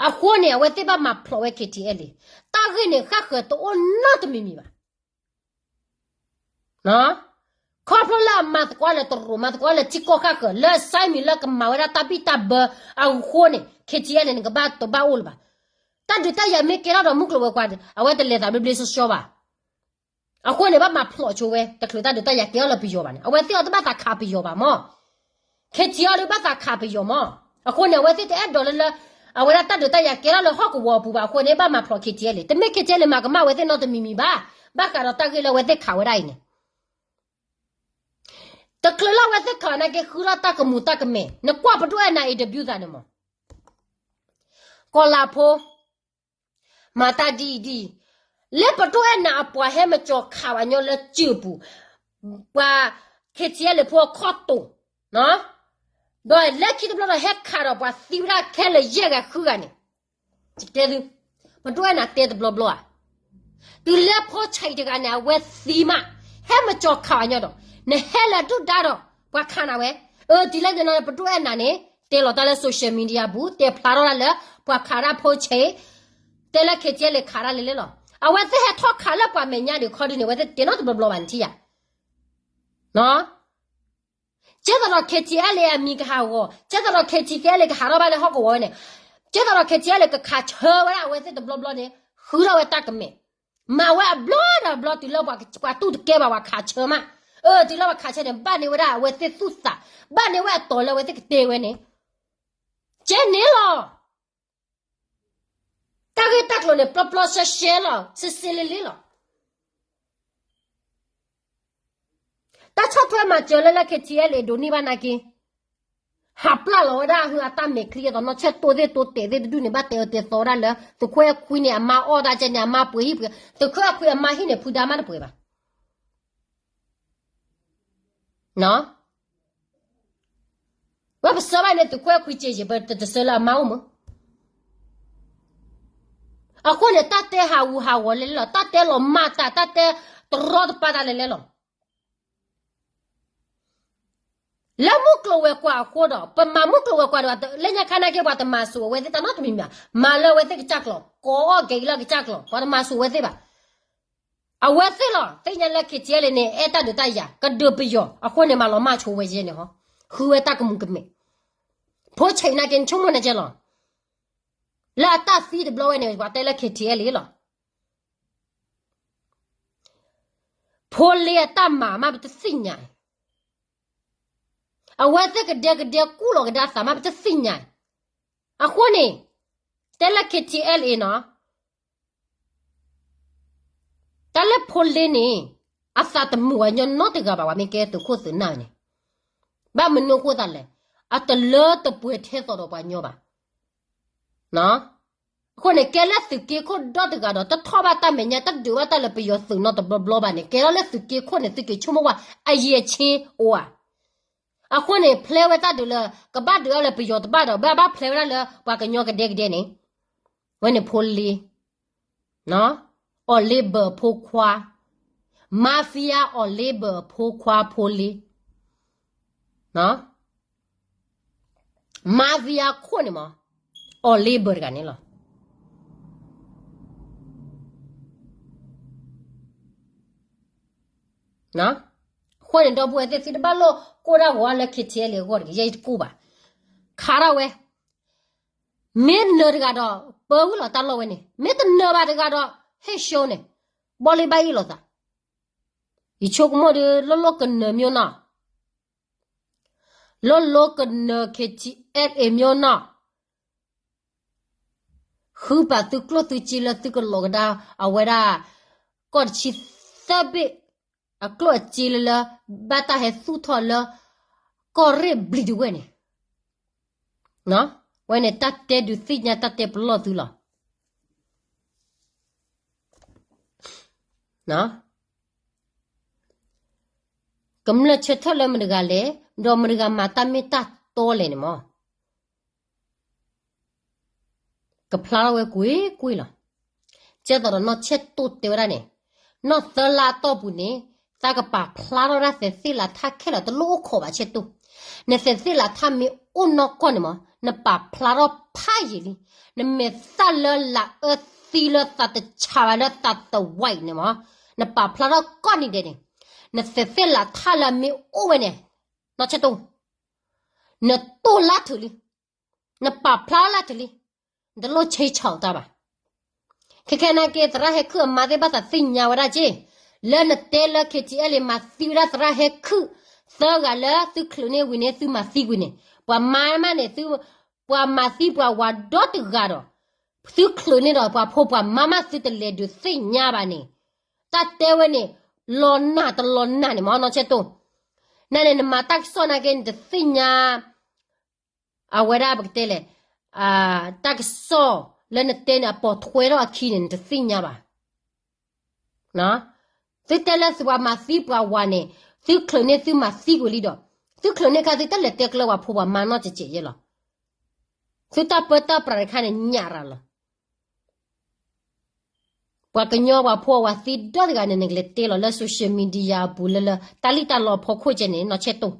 အဃိန့ၣ် အဝဲသ့ၣ်ဘၣ်မၤဖျိးဝဲ ခ့ထံအဲလ့. တၢ်ဂ့ၢ်န့ၣ် ဃၣ်ဃၢၤတအိၣ်နီတမံၤမံၤဘၣ်. ခီဖျိလၢအမၤသကိးလၢတရူး မၤသကိးလၢထံကီၢ်ဃၣ်ဃၢၤ လၢအစဲမံၤလၢကမၤဝဲဒၣ်တၢ်ဘံၣ်တၢ်ဘၢအဃိန့ၣ် ခ့ထံအဲလ့ န့ၣ် နကဘၣ်တဘၣ်အိၣ်လၢၤဘၣ်. တၢ်ဒုးတၢ်ယၤမ့ၢ်ကဲထီၣ်ဒီးမုၢ်ကျိၤဝဲၤကွာ် အဝဲတလဲၤသးဘျ့ဘျ့ဆှီဆှီဘၣ်. အဃိန့ၣ် ဘၣ်မၤဖျိးဆိဝဲ တချုးတၢ်ဒုးတၢ်ယၤကဲထီၣ်လၢပယီၤဘၣ်န့ၣ် အဝဲသ့ၣ်အီၤတဘၣ်သးခးပယီၤဘၣ်မၢ်. ခ့ထံအီၤဒုးဘၣ်သးခးပယီၤမၢ်. အဃိန့ၣ် အဝဲသ့ၣ်တအဲၣ်ဒိးလၢလၢ အဝဲဒၣ်တၢ်ဒုးတၢ်ယၤကဲထီၣ်လၢဟီၣ်ကဝီၤအပူၤဘၣ်အဃိန့ၣ် ဘၣ်မၤဖျိး ခ့ထံအဲလ့. တမ့ၢ် ခ့ထံအဲလ့ မၤကမၣ်ဝဲသ့ၣ်နီတမံၤမံၤဘၣ်. ဘၣ်ဃးဒီးတၢ်ဂ့ၢ်လၢအဝဲသ့ၣ်ခးဝဲဒၣ်အံၤန့ၣ် တချုးလၢအဝဲသ့ၣ်ခးနာ်က့ ဃုထီၣ်တၢ်ကမူၤတၢ်ကမဲာ် နကွၢ်ပဒိၣ်အဲၣ်နၤ interview သးန့ၣ်မၢ်. ကီၤလၤဖိ မၤတၢ်ဒ်အံၤဒ်အံၤ, လၢပဒိၣ်အဲၣ်နၤအပှၤဟဲမၤကၠီၤခးပှၤညီလၢစၢၢ်ပူၤ, ပှၤ ခ့ထံအဲလ့ ဖိအခီၣ်တိာ်, ဒီးလၢခံတဘျီဒီးဟဲခးဒီးပှၤသံဝဲဒၣ်ခဲလၢာ်ယဲၢ်ဂၤဃုဂၤန့ၣ်, ယတဲသု, ပဒိၣ်အဲၣ်နၤတဲတဘျီဘျီဧါ. တုၤလၢဖိဆံးတဂၤန့ၣ် အဝဲသံမး, ဟဲမၤကၠီၤခးပှၤညီဒီး, နဟဲလၢဒုၣ်ဒါဒီး ပှၤခးနၤဝဲ. အၢ တုၤလၢန့ၣ် ပဒိၣ်အဲၣ်နၤန့ၣ် တဲလီၤတၢ်လၢ social media ပူၤ တဲဖျါထီၣ်ဒၣ်လၢ ပှၤခးဒၣ်ဖိဆံး, တဲလၢ ခ့ထံအဲလ့ ခးဒၣ်လဲၣ်လဲၣ်လီၤ. အဝဲသ့ၣ်ဟဲထီၣ်ခးလၢပှၤမဲာ်ညါဒံးခီဒုန့ၣ် အဝဲသ့ၣ်တဲနီတဘျီဘျီဘၣ်န့ၣ်ထံၣ်ဧါ. ကဲသိးဒီး ခ့ထံအဲလ့ အမံၤကဟးဂီၤ, ကဲသိးဒီး ခ့ထံအဲလ့ ကဟးထီၣ်ဘၣ်လၢဟီၣ်ကဝီၤဝဲန့ၣ်, ကဲသိးဒီး ခ့ထံအဲလ့ ကခးဆၢဝဲဒၣ်အဝဲသ့ၣ်တဘျီဘျီန့ၣ်, ဃုထီၣ်ဝဲတၢ်ကမဲာ်, မၤဝဲအဘျီဒီးအဘျီ တုၤလၢပှၤတူၢ်တကဲဘၣ်ပှၤခးဆၢမး. အၢ တုၤလၢပှၤခးဆၢန့ၣ် ဘၣ်န့ၢ်ဝဲဒၣ်အဝဲသ့ၣ်သူၣ်သး, ဘၣ်န့ၢ်ဝဲအတီၤလၢအဝဲသ့ၣ်ကတဲဝဲန့ၣ်, ကဲန့ၣ်လီၤ. တၢ်ဂ့ၢ်တၢ်ကျိၤန့ၣ် ပျီပျီရှဲရှဲလီၤ, စ့စ့လ့လ့လီၤ. တၢ်ဆီၣ်ထွဲမၤစၢၤလၢလၢ ခ့ထံအဲလ့ ဒိးန့ၢ်ဘၣ်နာ်က့, ဟးပျၢ်လီၤဝဲဒၣ်ဟုအတၢ်မဲာ်ချံအသိး နီၢ်ဆဲၣ်တိၢ်သ့ၣ်တိၢ်တဲာ်သ့ၣ်တဒူၣ်န့ၣ် ဘၣ်တဲအၢတဲသီဝဲဒၣ်လၢ သုးခိၣ်အဲၣ်ခွံန့ၣ် အမါအီၣ်တၢ်ကဲန့ၣ် အမါပှ့ၤဟံၣ်ပှ့ၤ, သုးခိၣ်အဲၣ်ခွံအမါဟံၣ်န့ၣ် ဖုဒါမးတပှဲၤဘၣ်. ဝဲပဆၢဘၣ်န့ၣ် သုးခိၣ်အဲၣ်ခွံက့ယဲၢ် ပတတဆၢလၢအမါအိၣ်မး. အဃိန့ၣ် တၢ်တဲဟးဂူာ်ဟးဂီၤလဲၣ်လဲၣ်လီၤ, တၢ်တဲလီၤမၢ်တၢ်, တၢ်တဲတရီတပါတၢ်လဲၣ်လဲၣ်လီၤ. လၢမုၢ်ကျိၤဝဲၤကွာ်အဃိဒီး ပမၤမုၢ်ကျိၤဝဲၤကွာ်ဒီး လၢညါခါနာ်က့ ပှၤတမၤဆူၣ်အဝဲသ့ၣ်တၢ်နီတမံၤမံၤ, မၤလၢအဝဲသ့ၣ်ကစၢ်ကျိာ်, ကိးအီၣ်က့ၤလၢကစၢ်ကျိာ်, ပှၤတမၤဆူၣ်အဝဲသ့ၣ်ဘၣ်. အဝဲသ့ၣ်လီၤ သ့ၣ်ညါလၢ ခ့ထံအဲလ့ န့ၣ် အဲၣ်တၢ်ဒုးတၢ်ယၤ ကဒုးပယီၤ အဃိန့ၣ် မၤလီၤမၢ်ဆိဝဲယဲန့ၣ်ဟီ, ဃုဝဲတၢ်ကမူၤကမဲာ်. ဖိဆံးနာ်က့ နဆိကမိၣ်နကဲလီၤ. လၢအတၢ်သံတဘျီဝဲန့ၣ် ပှၤတဲလၢ ခ့ထံအဲလ့ လီၤ. ဖိလ့အတၢ်မၤမး ပတသ့ၣ်ညါ, အဝဲသ့ၣ်ကဒဲကဒဲကူၣ်လီၤကဒါသးမး ပတသ့ၣ်ညါ. အဃိန့ၣ် တဲလၢ ခ့ထံအဲလ့ နီၤ, တၢ်လၢဖိလ့န့ၣ် အသးတမုာ်ပှၤညီနီတဂၤဘၣ် ပှၤမ့ၢ်ကဲသုးခိၣ်သုးနၢ်န့ၣ်. ဘၣ်မနုၤအဃိသတးလဲၣ်, အတလၢတပှဲၤထဲသိးဒီးပှၤညီဘၣ်. အဃိန့ၣ် ကဲလၢသုးက့ခိၣ်ဒီတဂၤဒီး တထီၣ်ဘၣ်တၢ်မဲာ်ညါ တဒုးဘၣ်တၢ်လၢပယီၤသုးနီတဘျီဘျီဘၣ်န့ၣ် ကဲထီၣ်လၢသုးက့ခိၣ်န့ၣ် သုးက့ၤဆိကမိၣ်ဝဲ အရည်အချင်းအိၣ်ဧါ. အဃိန့ၣ် ဖျဲဝဲတၢ်ဒုးလၢ ကဘၣ်ဒုးအီၤလၢပယီၤတဘၣ်ဒီး ဘၣ်ဘၣ်ဖျဲဝဲဒၣ်လၢပှၤကညီကဒဲကဒဲန့ၣ်, ဝဲန့ၣ်ဖိလ့, အီၤလ့ဘၢၣ်အဖိခွါ, mafia အီၤလ့ဘၢၣ်အဖိခွါဖိလ့, mafia ခိၣ်န့ၣ်မး, အီၤလ့ဘၢၣ်တဂၤန့ၣ်လီၤ. အဃိန့ၣ် ဒီပုၢ်ဝဲၢ်သ့ၣ် သုတဘၣ်လိၣ်ကိၢ်တၢ်ဂီၤအါလၢ KTLA အဂီၢ်တဂ့ၤ, ယဲယတကိၢ်ဘၣ်. ခးထီၣ်ဝဲ, မ့ၢ်နၢၤတဂၤဒီး ပၢဝံၤလီၤတၢ်လီၢ်ဝဲန့ၣ်, မ့ၢ်တနၢၤဘၣ်တဂၤဒီး ဟ့ၣ်ရှူန့ၣ်, ဘီလ့ဘၣ်အ့ၣ်လိာ်သး. ယဆိကမိၣ်ဒီး လိၣ်လိၣ်ကနၢၤ မျိုးနော်, လိၣ်လိၣ်ကနၢၤ KTLA မျိုးနော်, ဃုပာ်သုကျိၣ်သုစ့လၢသုကလီၤကဒါ အဝဲဒၣ် ကီၢ်တဆံသၢဘ့ၣ် အကျိၣ်အစ့လၢလၢ ဘၣ်တၢ်ဟဲသူၣ်ထီၣ်လၢ ကီၢ်ရ့ၣ်ဘျံၤတဝဲၢ်န့ၣ်, ဝဲန့ၣ် တၢ်တဲဒုးသ့ၣ်ညါ တၢ်တဲပလီၢ်သုလီၤ. ကမျၢၢ်ဆၢထၢၣ်လၢမတဂၤလဲၣ်, ဒီးမတဂၤမၤတၢ်မ့ၢ်တၢ်တီလဲၣ်န့ၣ်မး, ကဖျါထီၣ်ဝဲကွ့ၢ်ကွ့ၢ်လီၤ. ကဲသိးဒီးနီၢ်ဆဲၣ်တိၢ်တဲဝဲဒၣ်န့ၣ်, နီၢ်သၢလါအတီၢ်ပူၤန့ၣ် သးကပာ်ဖျါထီၣ်ဒၣ်သဲးသ့ၣ်လးထၣ်ခဲလၢာ် တလိၣ်အိၣ်ခိးဘၣ်ဆဲၣ်တိၢ်. နသဲးသ့ၣ်လးထၣ်မ့ၢ်အိၣ်နီၢ်ကီၢ်န့ၣ်မး နပာ်ဖျါထီၣ်ဖးယံာ်လံ. နမဲာ်သၣ်လၢလာ်အၢသံလၢသးတဆးဘၣ်လၢသးတဝဲအံၤန့ၣ်မး နပာ်ဖျါထီၣ်ကိးနံၤဒဲးန့ၣ်, နသဲးသ့ၣ်လးထၣ်လၢမ့ၢ်အိၣ်ဝဲန့ၣ်, နီၢ်ဆဲၣ်တိၢ်, နတိၢ်လၢထုးလံ, နပာ်ဖျါလၢထုးလံ, နတလိၣ်ဆဲးဆီၣ်တၢ်ဘၣ်. ခဲခဲနာ်က့ သရၣ်ဟဲခုၣ်အမါသ့ၣ်ဘၣ်သးသ့ၣ်ညါဝဲဒၣ်က့, လၢနတဲလၢ KTLA မၤသံဝဲဒၣ်သရၣ်ဟဲခုၣ် သၢဂၤလၢသုချုးန့ၢ်ဝံၤန့ၣ် သုမၤသံကွံာ်န့ၣ်, ပှၤမါမးန့ၣ် ပှၤမၤသံပှၤဝၤဒီတဂၤဒီး သုချုးန့ၢ်ဒီးပှၤဖိပှၤမါမး သုတလဲၤဒုးသ့ၣ်ညါဘၣ်န့ၣ်, တၢ်တဲဝဲန့ၣ် လီၤနၢ်တလီၤနၢ်န့ၣ်မး နီၢ်ဆဲၣ်တိၢ်. နန့ၣ် နမၤတၢ်ကစီၣ်နာ်က့ နတသ့ၣ်ညါ အဝဲဒၣ်ပကတဲလဲၣ်, တၢ်ကစီၣ်လၢနတဲန့ၣ် အပိာ်ထွဲထီၣ်အခံန့ၣ် နတသ့ၣ်ညါဘၣ်. သုတဲလၢသုပှၤမၤသံပှၤဝၤန့ၣ်, သုချုးန့ၢ်သုမၤသံကွံာ်လံဒီး, သုချုးန့ၢ်ခါသုတလဲၤတဲကျၢၤပှၤဖိပှၤမါနီၢ်စဲးစဲးယဲလီၤ. သုတၢ်ပၢတၢ်ပြးတခါန့ၣ်ညၣ်ရၤလီၤ. ပှၤကညီပှၤဖိအဝၤသံဒီတဂၤန့ၣ် နကလဲၤတဲလီၤလၢ social media အပူၤလၢလၢ တၢ်လံၣ်တၢ်လီအဖီခိၣ်ကဲန့ၣ် နီၢ်ဆဲၣ်တိၢ်.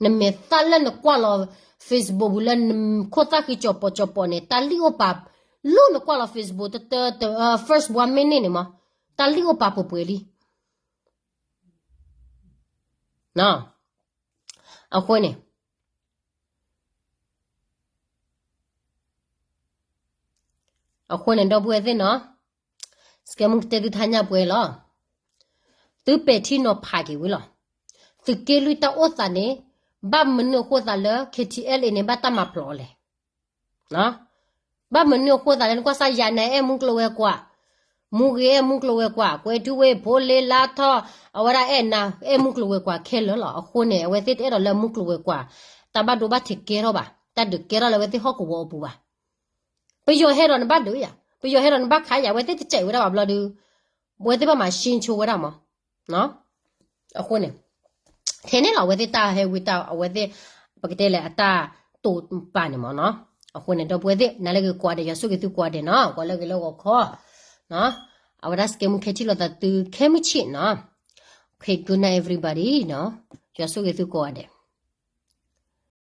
နမဲာ်သၣ်လၢနကွၢ်လီၤ Facebook ပူၤလၢ နခိၣ်သၣ်ဃံကၠီၤပီၤကၠီၤပီၤန့ၣ် တၢ်လံၣ်အိၣ်ပာ်, လၢနကွၢ်လီၤ Facebook တတၢ first one minute န့ၣ်မး, တၢ်လံၣ်အိၣ်ပာ်ပှဲၤပှဲၤလံ. အဃိန့ၣ် အဃိန့ၣ် ဒီပုၢ်ဝဲၢ်သ့ၣ်နီၤ, စကဲမူကတဲသုထါညၣ်ပှဲၤလီၤ. သုပဲာ်ထံနီၤဖးက့ၤဝံၤလီၤ. သုးက့လွံၢ်တၢ်အိၣ်သးန့ၣ် ဘၣ်မနုၤအဃိသးလၢ KTLA န့ၣ် ဘၣ်တၢ်မၤပျီအီၤလဲၣ်. ဘၣ်မနုၤအဃိသးလၢနကွၢ်စၢ်ယၤနဲအဲၣ်မူကျိၤဝဲၤကွာ်, မူဂ့ၤအဲၣ်မူကျိၤဝဲၤကွာ်, ကွဲၤထူဝ့ၣ်ဖိလ့လါထီၣ်, အဝဲဒၣ်အဲၣ်နၤအဲၣ်မူကျိၤဝဲၤကွာ်ခဲလၢာ်လီၤ. အဃိန့ၣ် အဝဲသ့ၣ်တအဲၣ်ဒိးလၢမူကျိၤဝဲၤကွာ် တၢ်ဘၣ်ဒိဘၣ်ထံးကဲထီၣ်ဘၣ်, တၢ်ဒုးကဲထီၣ်လၢအဝဲသ့ၣ်ဟီၣ်ကဝီၤအပူၤဘၣ်. ပယီၤဟဲဒီးနဘၣ်ဒုးယၤ, ပယီၤဟဲဒီးနဘၣ်ခးယၤ, အဝဲသ့ၣ်တစဲးဝဲဒၣ်ဘၣ်ဘျီဒီး အဝဲသ့ၣ်ဘၣ်မၤရှ့ဆိဝဲဒၣ်မး. အဃိန့ၣ် ထဲန့ၣ်လီၤ အဝဲသ့ၣ်တၢ်ဟဲဝံတၢ် အဝဲသ့ၣ် ပကတဲလဲၣ်အတၢ်တိာ်ပာ်န့ၣ်မးနီၤ. အဃိန့ၣ် ဒီပုၢ်ဝဲၢ်သ့ၣ် နၤလၢဂ့ၤကိးဂၤဒဲး ယွၤဆိၣ်ဂ့ၤသုကိးဂၤဒဲးနီၤ, ကိးလၢဂ့ၤလၢဂီၤခီ, အဝဲဒၣ်စကဲမူခဲထံၣ်လိာ်သးသုခဲမုၢ်ဆ့ၣ်နီၤ. Okay, good night everybody နီၤ, ယွၤဆိၣ်ဂ့ၤသုကိးဂၤဒဲး.